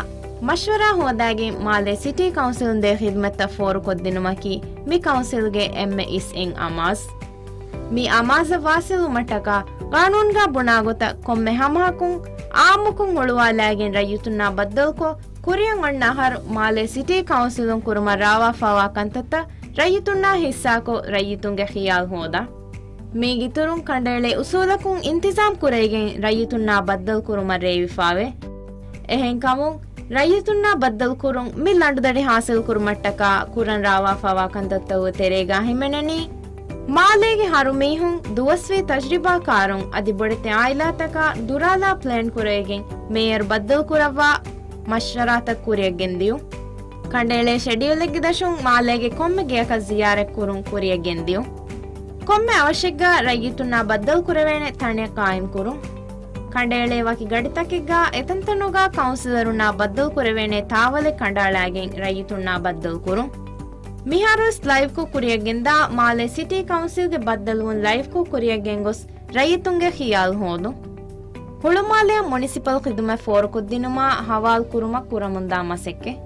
މަޝްވަރާ ހޯދާގެން މާލޭ ސިޓީ ކައުންސިލުން ދޭ ޚިދުމަތްތައް ފޯރުކޮށްދިނުމަކީ މި ކައުންސިލްގެ އެންމެ އިސް އިން އަމާޒް. މި އަމާޒަށް ވާސިލުވުމަށްޓަކާ، ގާނޫނުގަ ބުނާގޮތަށް ކޮންމެ ހަމަހަކުން އާއްމުކޮށް ހުޅުވާލާގެން ރައްޔިތުންނާ ބައްދަލުކޮށް، ކުރިއަށް އޮންނަ އަހަރު މާލޭ ސިޓީ ކައުންސިލުން ކުރުމަށް ރާވާފައިވާ ކަންތައްތައް ރައްޔިތުންނާ ހިއްސާކޮށް، ރައްޔިތުންގެ ޚިޔާލު ހޯދާ. މީގެއިތުރުން ކަނޑައެޅޭ އުސޫލަކުން އިންތިޒާމް ކުރެވިގެން ރައްޔިތުންނާ ބައްދަލުކުރުމަށް ރޭވިފައިވޭ. އެހެންކަމުން، ރައްޔިތުންނާ ބައްދަލުކުރުން މި ލަނޑުދަނޑި ހާސިލްކުރުމަށްޓަކާ ކުރަން ރާވާފައިވާ ކަންތައްތަކުގެ ތެރޭގަ ހިމެނެނީ، މާލޭގެ ހަރުމީހުން، ދުވަސްވީ ތަޖްރިބާކާރުން އަދި ބޮޑެތި އާއިލާތަކާ ދުރާލާ ޕްލޭން ކުރެވިގެން މޭޔަރު ބައްދަލުކުރައްވާ މަޝްވަރާތައް ކުރިއަށްގެންދިޔުން. ކަނޑައެޅޭ ޝެޑިއުލެއްގެ ދަށުން މާލޭގެ ކޮންމެ ގެއަކަށް ޒިޔާރަތްކުރުން ކުރިއަށްގެންދިޔުން. ކޮންމެ އަވަށެއްގަ ރައްޔިތުންނާ ބައްދަލުކުރެވޭނެ ތަނެއް ޤާއިމްކުރުން. ކަނޑައެޅޭ ވަކި ގަޑިތަކެއްގަ އެތަންތަނުގަ ކައުންސިލަރުންނާ ބައްދަލުކުރެވޭނެ ތާވަލެއް ކަނޑައަޅާގެން ރައްޔިތުންނާ ބައްދަލުކުރުން. މިހާރުވެސް ލައިވްކޮށް ކުރިއަށްގެންދާ މާލޭ ސިޓީ ކައުންސިލްގެ ބައްދަލުވުން ލައިވްކޮށް ކުރިއަށްގެންގޮސް ރައްޔިތުންގެ ޚިޔާލު ހޯދުން. ހުޅުމާލެއަށް މުނިސިޕަލް ޚިދުމަތް ފޯރުކޮށްދިނުމާ ހަވާލު ކުރުމަށް ކުރަމުންދާ މަސައްކަތް.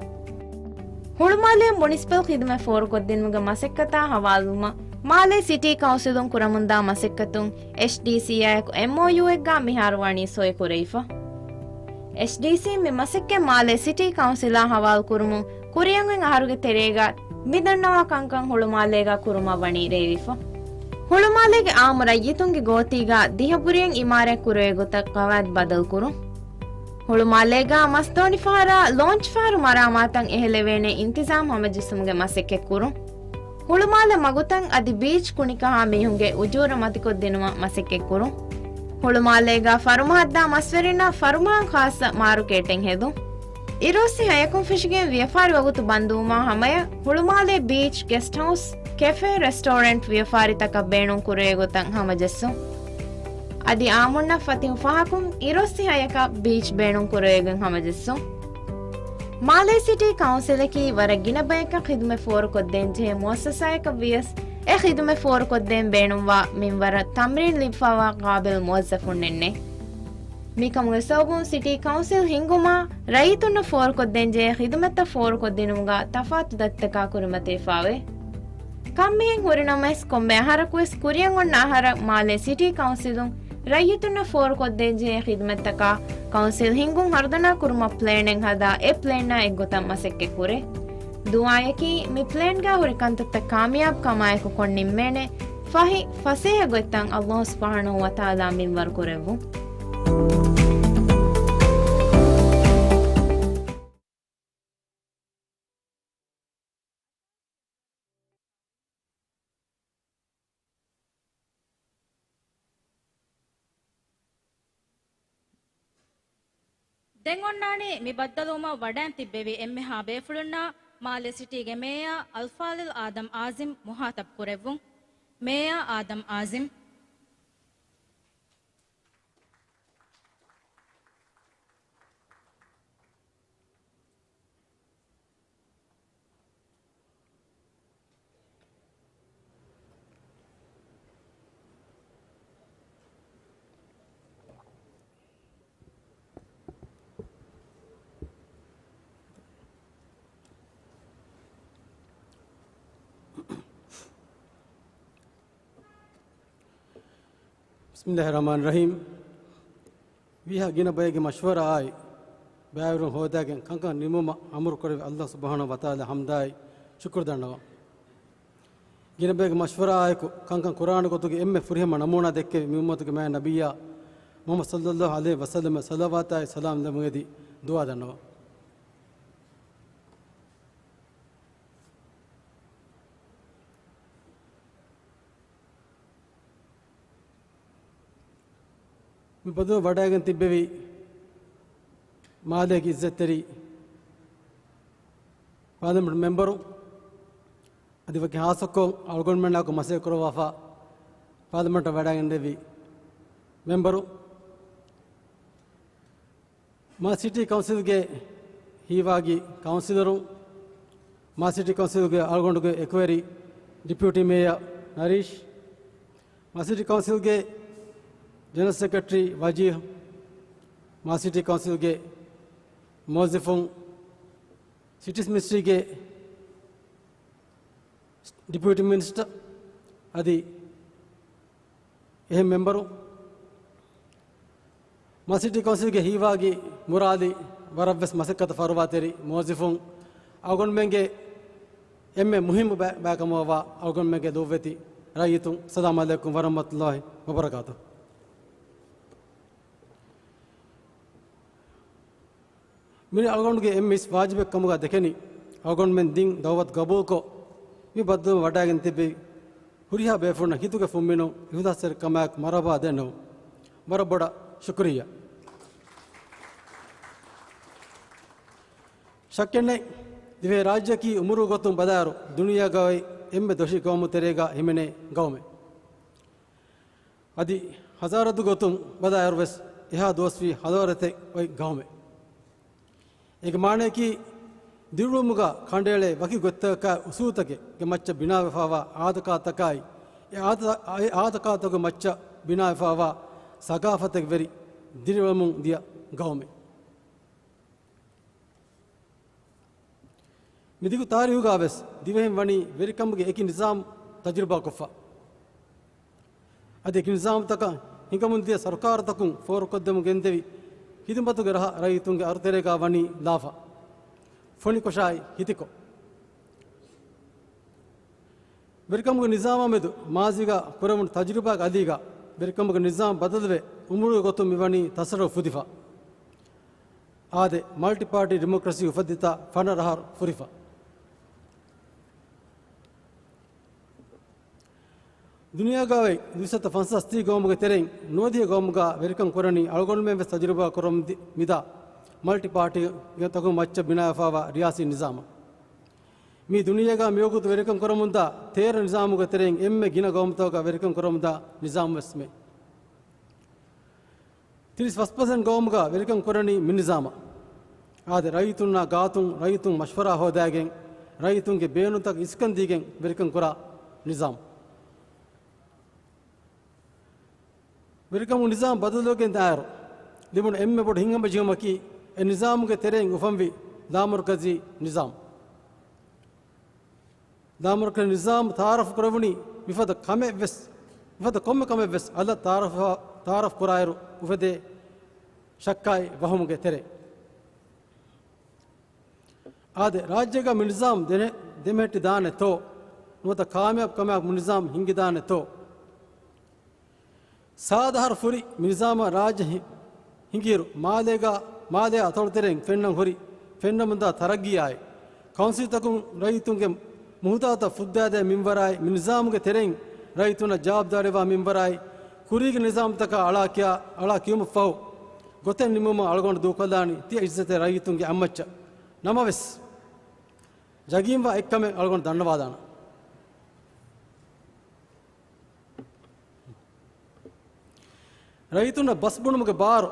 ހުޅުމާލެއަށް މުނިސިޕަލް ޚިދުމަތް ފޯރުކޮށްދިނުމުގެ މަސައްކަތާ ހަވާލުވުމަށް މާލޭ ސިޓީ ކައުންސިލުން ކުރަމުންދާ މަސައްކަތުން އެޗްޑީސީއާއެކު އެމްއޯޔޫއެއްގަ މިހާރު ވަނީ ސޮއި ކުރެވިފަ. އެޗްޑީސީ މި މަސައްކަތް މާލޭ ސިޓީ ކައުންސިލާ ހަވާލު ކުރުމުން ކުރިއަށް އޮތް އަހަރުގެ ތެރޭގަ މިދަންނަވާ ކަންކަން ހުޅުމާލޭގަ ކުރުމަށް ވަނީ ރޭވިފަ. ހުޅުމާލޭގެ އާއްމު ރައްޔިތުންގެ ގޯތީގަ ދިހަ ބުރިއެއް އިމާރާތް ކުރެވޭ ގޮތަށް ގަވާއިދު ބަދަލުކުރުން. ހުޅުމާލޭގަ މަސްދޯނި ފަހަރާ ލޯންޗް ފަހަރު މަރާމާތަށް އެހެލެވޭނެ އިންތިޒާމް ހަމަޖެއްސުމުގެ މަސައްކަތް ކުރުން. ހުޅުމާލެ މަގުތައް އަދި ބީޗް ކުނިކަހާ މީހުންގެ އުޖޫރަ މަތިކޮށްދިނުމަށް މަސައްކަތްކުރުން. ހުޅުމާލޭގަ ފަރުމަހަށްދާ މަސްވެރިންނަށް ފަރުމަހަށް ޚާއްޞަ މާރުކޭޓެއް ހެދުން. އިރުއޮއްސި ހަޔަކުން ފެށިގެން ވިޔަފާރި ވަގުތު ބަންދުވުމާ ހަމަޔަށް ހުޅުމާލޭ ބީޗް، ގެސްޓް ހައުސް، ކެފޭ، ރެސްޓޯރެންޓް ވިޔަފާރިތަކަށް ބޭނުން ކުރެވޭ ގޮތަށް ހަމަޖެއްސުން. އަދި އާއްމުންނަށް ފަތިހު ފަހަކުން އިރުއޮއްސި ހަޔަކަށް ބީޗް ބޭނުން ކުރެވިގެން ހަމަޖެއްސުން. މާލޭ ސިޓީ ކައުންސިލަކީ ވަރަށް ގިނަ ބަޔަކަށް ޚިދުމަތް ފޯރުކޮށްދޭން ޖެހޭ މުއައްސަސާއަކަށް ވިޔަސް، އެ ޚިދުމަތް ފޯރުކޮށްދޭން ބޭނުންވާ މިންވަރަށް ތަމްރީން ލިބިފައިވާ ޤާބިލް މުވައްޒަފުންނެއް ނެތް. މިކަމުގެ ސަބަބުން ސިޓީ ކައުންސިލް ހިންގުމާ، ރައްޔިތުންނަށް ފޯރުކޮށްދޭން ޖެހޭ ޚިދުމަތްތައް ފޯރުކޮށްދިނުމުގަ ތަފާތު ދަތިތަކާ ކުރިމަތިވެފައިވޭ. ކަންމިހެން ހުރިނަމަވެސް، ކޮންމެ އަހަރަކުވެސް ކުރިއަށް އޮންނަ އަހަރަށް މާލޭ ސިޓީ ކައުންސިލުން ރައްޔިތުންނަށް ފޯރުކޮށްދޭން ޖެހޭ ޚިދުމަތްތަކާ ކައުންސިލް ހިންގުން ހަރުދަނާ ކުރުމަށް ޕްލޭނެއް ހަދާ، އެ ޕްލޭންއާ އެއްގޮތަށް މަސައްކަތް ކުރޭ. ދުޢާއަކީ، މި ޕްލޭންގަ ހުރި ކަންތައްތައް ކާމިޔާބު ކަމާއެކު ކޮށް ނިންމޭނެ ފަހި، ފަސޭހަ ގޮތްތައް ﷲ ސުބްޙާނަހޫ ވަތަޢާލާ މިންވަރު ކުރެއްވުން. ދެން އޮންނާނީ މި ބައްދަލުވުމަށް ވަޑައިން ތިއްބެވި އެންމެހާ ބޭފުޅުންނާ މާލޭ ސިޓީގެ މޭޔާ އަލްފާޟިލް އާދަމް އާޒިމް މުޚާޠަބް ކުރެއްވުން. މޭޔާ އާދަމް އާޒިމް. بسم الله الرحمن الرحيم. ވީހާ ގިނަ ބައެއްގެ މަޝްވަރާއާއި، ބައިވެރިވުން ހޯދާގެން ކަންކަން ނިމުމަށް އަމުރު ކުރެއްވި ﷲ ސުބްޙާނަހޫ ވަތަޢާލާ ޙަމްދާއި ޝުކުރު ދަންނަވަން. ގިނަ ބައެއްގެ މަޝްވަރާއާއެކު ކަންކަން ކުރާނެ ގޮތުގެ އެންމެ ފުރިހަމަ ނަމޫނާ ދެއްކެވި މި އުއްމަތުގެ މާތް ނަބިއްޔާ މުޙައްމަދު ޞައްލައްލާހު ޢަލައިހި ވަސައްލަމަށް ޞަލަވާތާއި ސަލާމް ލެއްވުން އެދި ދުޢާ ދަންނަވަން. މި ބަދަލު ވަޑައިގެން ތިއްބެވި މާލޭގެ އިއްޒަތްތެރި ޕާލަމެންޓް މެމްބަރު، އަދި ވަކި ހާއްސަކޮށް އަޅުގަނޑުމެންނާއެކު މަސައްކަތް ކުރައްވާފަ ޕާލަމެންޓަށް ވަޑައިގެންނެވި މެމްބަރު، މާލެ ސިޓީ ކައުންސިލްގެ ހީވާގި ކައުންސިލަރުން، މާލެ ސިޓީ ކައުންސިލްގެ އަޅުގަނޑުގެ އެކުވެރި ޑެޕިއުޓީ މޭޔަރ ނަރީޝް، މާލެ ސިޓީ ކައުންސިލްގެ ޖެނެރަލް ސެކްރެޓަރީ ވަޖީހް، މާލެ ސިޓީ ކައުންސިލްގެ މުވައްޒަފުން، ސިޓީސް މިނިސްޓްރީގެ ޑެޕިއުޓީ މިނިސްޓަރ އަދި އެހެން މެމްބަރު، މާލެ ސިޓީ ކައުންސިލްގެ ހީވާގި މުރާލި ވަރަށްވެސް މަސައްކަތަށް ފަރުވާތެރި މުވައްޒަފުން، އަޅުގަނޑުމެންގެ އެންމެ މުހިއްމު ބައި-، ބައިކަމަށްވާ އަޅުގަނޑުމެންގެ ލޯބިވެތި ރައްޔިތުން، އައްސަލާމު ޢަލައިކުމް ވަރަޙްމަތުﷲ ވަބަރަކާތުހު. މި އަޅުގަނޑުގެ އެންމެ އިސް ވާޖިބެއް ކަމުގަ ދެކެނީ، އަޅުގަނޑުމެން ދިން ދަޢުވަތު ގަބޫލުކޮށް، މި ބައްދަލުވުމަށް ވަޑައިގެން ތިއްބެވި ހުރިހާ ބޭފުޅުންނަށް ހިތުގެ ފުންމިނުން އިޚްލާޞްތެރިކަމާއެކު މަރުޙަބާ ދެންނެވުން. ވަރަށް ބޮޑަށް ޝުކުރިއްޔާ. ޝައްކެއްނެތް، ދިވެހި ރާއްޖެއަކީ އުމުރު ގޮތުން ބަލާއިރު ދުނިޔޭގަ އޮތް އެންމެ ދޮށީ ގައުމު ތެރޭގަ ހިމެނޭ ގައުމެއް. އަދި ހަޟާރަތު ގޮތުން ބަލާއިރު ވެސް އެހާ ދުވަސްވީ ޙަޟާރަތެއް އޮތް ގައުމެއް. އޭގެ މާނަޔަކީ، ދިރިއުޅުމުގަ ކަނޑައެޅޭ ވަކި ގޮތްތަކަކާ އުސޫލުތަކެއްގެ މައްޗަށް ބިނާވެފައިވާ އާދަކާތަކާއި، އެ އާދަ-، އެ އާދަކާތަކުގެ މައްޗަށް ބިނާވެފައިވާ ސަގާފަތެއް ވެރި ދިރިއުޅެމުން ދިޔަ ގައުމެއް. މިދިގު ތާރީހުގަ ވެސް ދިވެހިން ވަނީ ވެރިކަމުގެ އެކި ނިޒާމް ތަޖުރިބާކޮށްފަ. އަދި އެކި ނިޒާމްތަކަށް ހިނގަމުންދިޔަ ސަރުކާރުތަކުން ފޯރުކޮށްދެމުން ގެންދެވި ޚިދުމަތުގެ ރަހަ ރައްޔިތުންގެ އަރުތެރޭގަ ވަނީ ލާފަ، ފޮނިކޮށާއި ހިތިކޮށް. ވެރިކަމުގެ ނިޒާމާ މެދު މާޒީގަ ކުރެވުނު ތަޖުރިބާގެ އަލީގަ ވެރިކަމުގެ ނިޒާމް ބަދަލުވެ، އުމުރުގެ ގޮތުން މިވަނީ ތަސައްރަފު ފުދިފަ. އާދެ، މަލްޓި ޕާޓީ ޑިމޮކްރަސީ އުފެއްދިތާ ފަނަރަ އަހަރު ފުރިފަ. ދުނިޔޭގަ އޮތް ދުއިސައްތަ ފަންސާސް ތިރީސް ގައުމުގެ ތެރެއިން ނުވަދިހަ ގައުމުގަ ވެރިކަން ކުރަނީ އަޅުގަނޑުމެން ވެސް ތަޖުރިބާ ކުރަމުން ދި-، މިދާ މަލްޓި ޕާޓީ ތަކުން މައްޗަށް ބިނާވެފައިވާ ރިޔާސީ ނިޒާމަށް. މީ ދުނިޔޭގަ މިވަގުތު ވެރިކަން ކުރަމުންދާ ތޭރަ ނިޒާމުގެ ތެރެއިން އެންމެ ގިނަ ގައުމުތަކަކަށް ވެރިކަން ކުރަމުންދާ ނިޒާމު ވެސް މެ. ތިރީސް ފަސް ޕަސެންޓް ގައުމުގަ ވެރިކަން ކުރަނީ މި ނިޒާމަށް. އާދެ، ރައްޔިތުންނާ ގާތުން ރައްޔިތުން މަޝްވަރާ ހޯދާގެން، ރައްޔިތުންގެ ބޭނުންތަކަށް އިސްކަން ދީގެން ވެރިކަން ކުރާ ނިޒާމް. ވެރިކަމުގެ ނިޒާމް ބަދަލުވެގެން ދާއިރު، ލިބުނު އެންމެ ބޮޑު ހިތްހަމަޖެހުމަކީ، އެ ނިޒާމުގެ ތެރެއިން އުފަންވި ލާމަރުކަޒީ ނިޒާމް. ލާމަރުކަޒީ ނިޒާމް ތައާރަފް ކުރެވުނީ މިފަދަ ކަމެއް ވެސް، މިފަދަ ކޮންމެ ކަމެއް ވެސް އަލަށް ތައާރަފް، ތައާރަފް ކުރާއިރު އުފެދޭ ޝައްކާއި ވަހުމުގެ ތެރޭ. އާދެ، ރާއްޖޭގަ މި ނިޒާމް ދެނެ-، ދެމެހެއްޓި ދާނެތޯ؟ ނުވަތަ ކާމިޔާބު ކަމާއެކު މި ނިޒާމް ހިންގި ދާނެތޯ؟ ސާދަ އަހަރު ފުރި މި ނިޒާމަށް ރާއްޖެ ހި-، ހިނގިއިރު، މާލޭގަ، މާލެއާ އަތޮޅުތެރެއިން ފެންނަން ހުރި، ފެންނަމުންދާ ތަރައްގީއާއި، ކައުންސިލްތަކުން ރައްޔިތުންގެ މުހުތާޖަތައް ފުއްދާދޭ މިންވަރާއި، މި ނިޒާމުގެ ތެރެއިން ރައްޔިތުންނަށް ޖަވާބުދާރީވާ މިންވަރާއި، ކުރީގެ ނިޒާމްތަކާ އަޅާ ކިޔާ، އަޅާ ކިޔުމަށްފަހު، ގޮތެއް ނިމުމަށް އަޅުގަނޑު ދޫކޮށްލާނީ ތިޔަ އިއްޒަތްތެރި ރައްޔިތުންގެ އަތްމައްޗަށް. ނަމަވެސް، ޖަގީންވާ އެއްކަމެއް އަޅުގަނޑު ދަންނަވާލާނަން. ރައްޔިތުންނަށް ބަސް ބުނުމުގެ ބާރު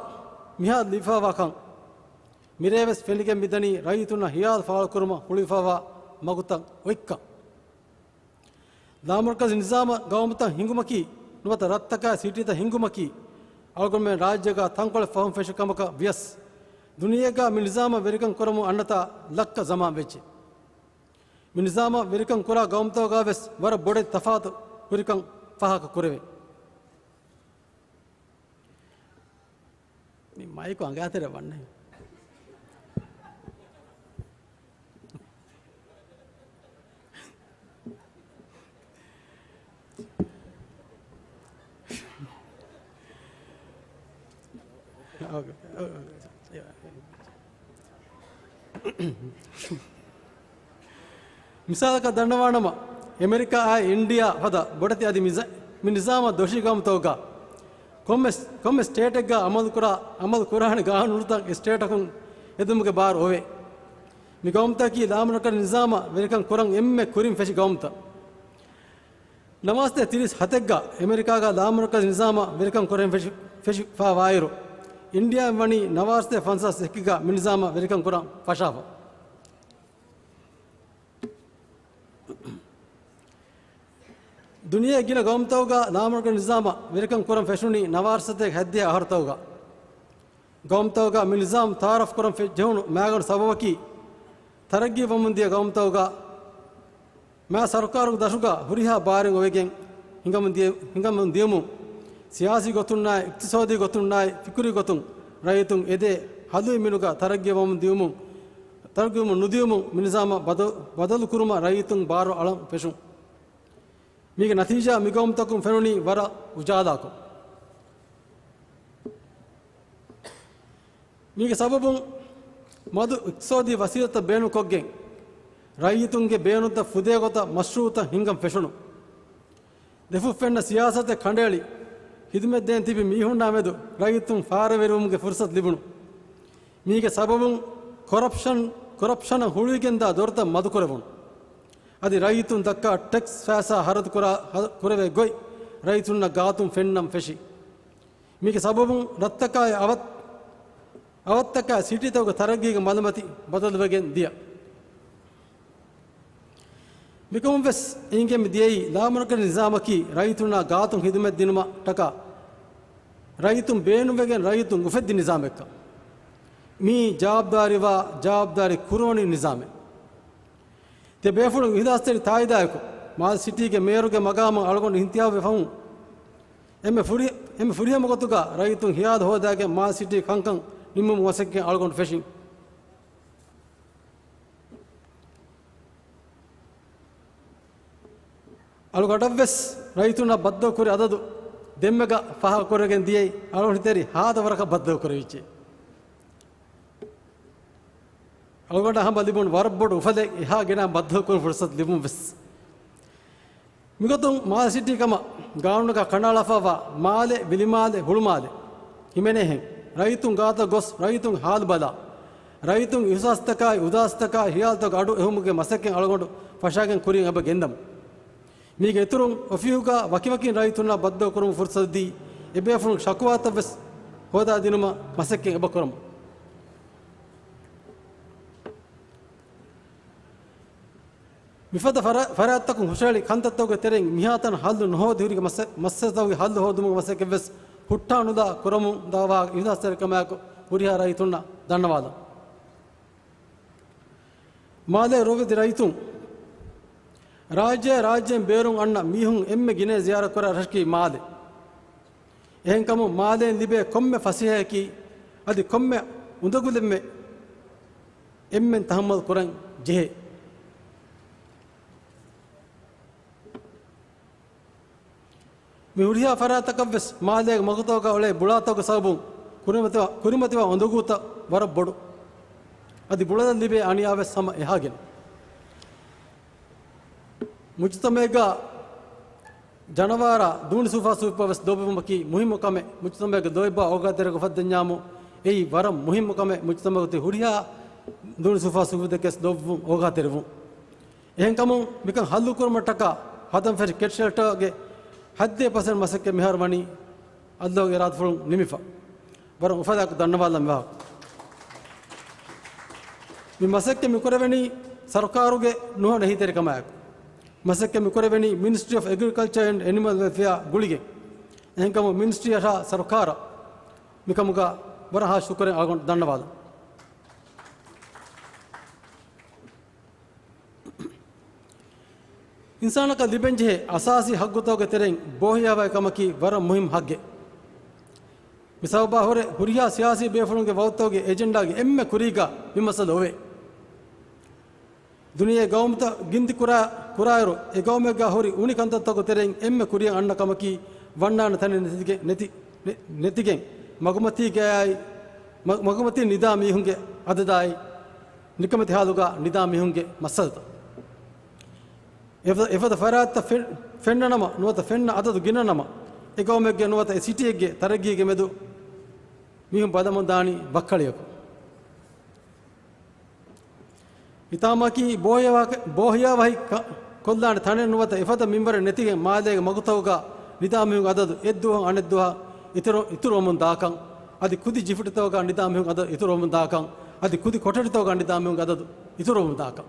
މިހާރު ލިބިފައިވާކަން، މިރޭވެސް ފެނިގެން މިދަނީ ރައްޔިތުންނަށް ހިޔާލު ފާޅުކުރުމަށް ހުޅުވިފައިވާ މަގުތައް އޮތްކަން. ލާމަރުކަޒީ ނިޒާމަށް ގައުމުތައް ހިންގުމަކީ، ނުވަތަ ރަށްތަކާ ސިޓީތައް ހިންގުމަކީ، އަޅުގަނޑުމެން ރާއްޖޭގަ ތަންކޮޅެއް ފަހުން ފެށި ކަމަކަށް ވިޔަސް، ދުނިޔޭގަ މި ނިޒާމަށް ވެރިކަން ކުރަމުން އަންނަތާ ލައްކަ ޒަމާން ވެއްޖެ. މި ނިޒާމަށް ވެރިކަން ކުރާ ގައުމުތަކުގަ ވެސް ވަރަށް ބޮޑެތި ތަފާތު ހުރިކަން ފާހަގަ ކުރެވޭ. މައިކު އަނގައިތެރެ ވަންނެ. މިސާލަކަށް ދަންނަވާނަމަ، އެމެރިކާއާއި އިންޑިއާ ފަދަ ބޮޑެތި އަދި މިޒަ-، މި ނިޒާމަށް ދޮށީ ގައުމުތަކުގަ ކޮންމެ، ކޮންމެ ސްޓޭޓެއްގަ އަމަލުކުރާ، އަމަލު ކުރާނެ ގާނޫނުތައް އެ ސްޓޭޓަކުން ހެދުމުގެ ބާރު އޮވޭ. މި ގައުމުތަކީ ލާމަރުކަޒީ ނިޒާމަށް ވެރިކަން ކުރަން އެންމެ ކުރިން ފެށި ގައުމުތައް. ނަވާރަ ސަތޭކަ ތިރީސް ހަތެއްގަ އެމެރިކާގަ ލާމަރުކަޒީ ނިޒާމަށް ވެރިކަން ކުރަން ފެށި، ފެށިފަ ވާއިރު، އިންޑިއާއިން ވަނީ ނަވާރަ ސަތޭކަ ފަންސާސް އެކެއްގަ މި ނިޒާމަށް ވެރިކަން ކުރަން ފަށާފަ. ދުނިޔޭގެ ގިނަ ގައުމުތަކުގަ ލާމަރުކަޒީ ނިޒާމަށް ވެރިކަން ކުރަން ފެށުނީ ނަވާރަ ސަތޭކަ ހަތްދިހަ އަހަރުތަކުގަ. ގައުމުތަކުގަ މި ނިޒާމް ތައާރަފް ކުރަން ފެ-، ޖެހުނު މައިގަނޑު ސަބަބަކީ، ތަރައްގީ ވަމުން ދިޔަ ގައުމުތަކުގަ މާ ސަރުކާރުގެ ދަށުގަ ހުރިހާ ބާރެއް އޮވެގެން ހިނގަމުން ދިޔަ-، ހިނގަމުން ދިޔުމުން، ސިޔާސީ ގޮތުންނާއި، އިޤްތިޞާދީ ގޮތުންނާއި، ފިކުރީ ގޮތުން ރައްޔިތުން އެދޭ ހަލުވި މިނުގަ ތަރައްގީ ވަމުން ދިޔުމުން، ތަރައްގީ ވަމުން ނުދިޔުމުން މި ނިޒާމަށް ބަދަ-، ބަދަލު ކުރުމަށް ރައްޔިތުން ބާރު އަޅަން ފެށުން. މީގެ ނަތީޖާ މި ގައުމުތަކުން ފެނުނީ ވަރަށް އުޖާލާކޮށް. މީގެ ސަބަބުން މަދު އިޤްތިޞާދީ ވަސީލަތްތައް ބޭނުންކޮށްގެން، ރައްޔިތުންގެ ބޭނުންތައް ފުދޭ ގޮތަށް މަޝްރޫޢުތައް ހިންގަން ފެށުނު. ދެފުށް ފެންނަ ސިޔާސަތެއް ކަނޑައެޅި، ޚިދުމަތް ދޭން ތިބި މީހުންނާ މެދު ރައްޔިތުން ފާރަވެރިވުމުގެ ފުރުޞަތު ލިބުނު. މީގެ ސަބަބުން ކޮރަޕްޝަން، ކޮރަޕްޝަނަށް ހުޅުވިގެންދާ ދޮރުތައް މަދުކުރެވުނު. އަދި ރައްޔިތުން ދައްކާ ޓެކްސް ފައިސާ ހަރަދު ކުރާ، ހަ-، ކުރެވޭ ގޮތް ރައްޔިތުންނަށް ގާތުން ފެންނަން ފެށި. މީގެ ސަބަބުން ރަށްތަކާއި އަވަށް-، އަވަށްތަކާއި ސިޓީތަކުގެ ތަރައްގީގެ މަލަމަތި ބަދަލުވެގެން ދިޔަ. މިކަމުން ވެސް އެނގެމި ދިޔައީ، ލާމަރުކަޒީ ނިޒާމަކީ ރައްޔިތުންނާ ގާތުން ޚިދުމަތް ދިނުމަށް ޓަކާ ރައްޔިތުން ބޭނުންވެގެން ރައްޔިތުން އުފެއްދި ނިޒާމެއްކަން. މީ ޖަވާބުދާރީވާ، ޖަވާބުދާރީ ކުރުވަނި ނިޒާމެއް. ތިޔަ ބޭފުޅުން އިހްލާސްތެރި ތާއީދާއެކު، މާލެ ސިޓީގެ މޭޔަރުގެ މަގާމަށް އަޅުގަނޑު އިންތިހާބުވެ ފަހުން، އެންމެ ފުރި-، އެންމެ ފުރިހަމަ ގޮތުގަ ރައްޔިތުން ހިޔާލު ހޯދާގެން މާލެ ސިޓީ ކަންކަން ނިންމުމުގެ މަސައްކަތް އަޅުގަނޑު ފެށިން. އަޅުގަނޑަށްވެސް ރައްޔިތުންނަށް ބައްދަލުކުރި އަދަދު ދެންމެގަ ފާހަގަކުރެވިގެން ދިޔައީ، އަޅުގަނޑު ތެރި ހާދަ ވަރަކަށް ބައްދަލުކުރެވިއްޖެ. އަޅުގަނޑަށް ހަމަ ލިބުނު ވަރަށް ބޮޑު އުފަލެއް އެހާ ގިނަ ބައްދަލުކުރުމުގެ ފުރުޞަތު ލިބުން ވެސް. މިގޮތުން މާލެ ސިޓީ ކަމަށް ގާނޫނަކަށް ކަނޑައަޅާފައިވާ މާލެ، ވިލިމާލެ، ހުޅުމާލެ ހިމެނޭހެން ރައްޔިތުން ގާތަށް ގޮސް ރައްޔިތުން ހާލު ބަލާ، ރައްޔިތުން އިހުސާސްތަކާއި އުދާސްތަކާއި ހިޔާލުތަކުގެ އަޑު އެހުމުގެ މަސައްކަތް އަޅުގަނޑު ފަށާގެން ކުރިން އެބަ ގެންދަމު. މީގެ އިތުރުން އޮފީހުގަ ވަކިވަކިން ރައްޔިތުންނާ ބައްދަލުކުރުމުގެ ފުރުޞަތު ދީ، އެބޭފުޅުން ޝަކުވާތައް ވެސް ހޯދާދިނުމަށް މަސައްކަތް އެބަ ކުރަމު. މިފަދަ ފަރާ-، ފަރާތްތަކުން ހުށަހެޅި ކަންތައްތަކުގެ ތެރެއިން މިހާތަނަށް ހައްލު ނުހޯދި ހުރި މައްސަ-، މައްސަލަތަކުގެ ހައްލު ހޯދުމުގެ މަސައްކަތް ވެސް ހުއްޓާނުލާ ކުރަމުން ދާވާ އިހްލާސްތެރިކަމާއެކު ހުރިހާ ރައްޔިތުންނަށް ދަންނަވާލަން. މާލޭ ރޮވެދި ރައްޔިތުން، ރާއްޖެ ރާއްޖޭން ބޭރުން އަންނަ މީހުން އެންމެ ގިނަ ޒިޔާރަތް ކުރާ ރަށަކީ މާލެ. އެހެންކަމުން މާލޭން ލިބޭ ކޮންމެ ފަސޭހައަކީ އަދި ކޮންމެ އުނދަގުލެއްމެ އެންމެން ތަހައްމަލް ކުރަން ޖެހޭ. މި ހުރިހާ ފަރާތަކަށްވެސް މާލޭގެ މަގުތަކުގަ އުޅޭ ބުޅާތަކުގެ ސަބަބުން ކުރިމަތިވާ، ކުރިމަތިވާ އުނދަގޫތައް ވަރަށް ބޮޑު. އަދި ބުޅަލަށް ލިބޭ އަނިޔާވެސް ހަމަ އެހާގެން. މުޖުތަމައެއްގަ ޖަނަވާރާ ދޫނި ސުފާ ސުފިއްޔާ ވެސް ލޯބިވުމަކީ މުހިއްމު ކަމެއް. މުޖުތަމައެއްގެ ލޯތްބާ އޯގާތެރިކޮށް ފައްދަންޏާމު އެއީ ވަރަށް މުހިއްމު ކަމެއް. މުޖުތަމައަށް އޮތީ ހުރިހާ ދޫނި ސުފާ ސުފިއްޔާ ދެކެސް ލޯބިވުން އޯގާތެރިވުން. އެހެންކަމުން މިކަން ހައްލުކުރުމަށްޓަކާ ހަދަން ފެށި ކެޓް ޝެލްޓަރގެ ހަތްދިހަ ޕަސެންޓް މަސައްކަތް މިހާރު ވަނީ އައްލާހުގެ އިރާދަފުޅުން ނިމިފަ. ވަރަށް އުފަލާއެކު ދަންނަވާލަން މިވާ. މި މަސައްކަތް މިކުރެވެނީ ސަރުކާރުގެ ނުހަނު އެހީތެރިކަމާއެކު. މަސައްކަތް މިކުރެވެނީ މިނިސްޓްރީ އޮފް އެގްރިކަލްޗަރ އެންޑް އެނިމަލް ވެލްފެއާ ގުޅިގެން. އެހެންކަމުން މިނިސްޓްރީއަށާ ސަރުކާރަށް މިކަމުގަ ވަރަށް ހާސް ޝުކުރެއް އަޅުގަނޑު ދަންނަވާލަން. އިންސާނަކަށް ލިބެންޖެހޭ އަސާސީ ހައްގުތަކުގެ ތެރެއިން ބޯހިޔާވަހިކަމަކީ ވަރަށް މުހިއްމު ހައްގެއް. މި ސަބަބާ ހުރެ ހުރިހާ ސިޔާސީ ބޭފުޅުންގެ ވަގުތުތަކުގެ އެޖެންޑާގެ އެންމެ ކުރީގަ މި މައްސަލަ އޮވޭ. ދުނިޔޭ ގައުމުތައް ގިންތި ކުރާ، ކުރާއިރު، އެ ގައުމެއްގަ ހުރި އުނި ކަންތައްތަކުގެ ތެރެއިން އެންމެ ކުރިއަށް އަންނަ ކަމަކީ، ވަންނާނެ ތަނެއް ނެތިގެ-، ނެތި-، ނެ-، ނެތިގެން، މަގުމަތީގައާއި، މަ-، މަގުމަތީ ނިދާ މީހުންގެ އަދަދާއި، ނިކަމެތި ހާލުގަ ނިދާ މީހުންގެ މައްސަލަތައް. އެފަ-، އެފަދަ ފަރާތްތައް ފެން-، ފެންނަ ނަމަ، ނުވަތަ ފެންނަ އަދަދު ގިނަ ނަމަ، އެ ގައުމެއްގެ ނުވަތަ އެ ސިޓީއެއްގެ ތަރައްގީގެ މެދު މީހުން ބަލަމުން ދާނީ ވައްކަޅިއަކު. ހިތާމައަކީ ބޯހިޔާވަ-، ބޯހިޔާވަހި ކަ-، ކޮށްލާނެ ތަނެއް ނުވަތަ އެފަދަ މިންވަރެއް ނެތިގެން މާލޭގެ މަގުތަކުގަ ނިދާ މީހުން އަދަދު އެއްދުވަހުން އަނެއްދުވަހަށް އިތުރު-، އިތުރުވަމުން ދާކަން، އަދި ކުދި ޖިފިޓިތަކުގަ ނިދާ މީހުން އަދަދު އިތުރުވަމުން ދާކަން، އަދި ކުދި ކޮޓަރިތަކުގަ ނިދާ މީހުން އަދަދު އިތުރުވަމުން ދާކަން.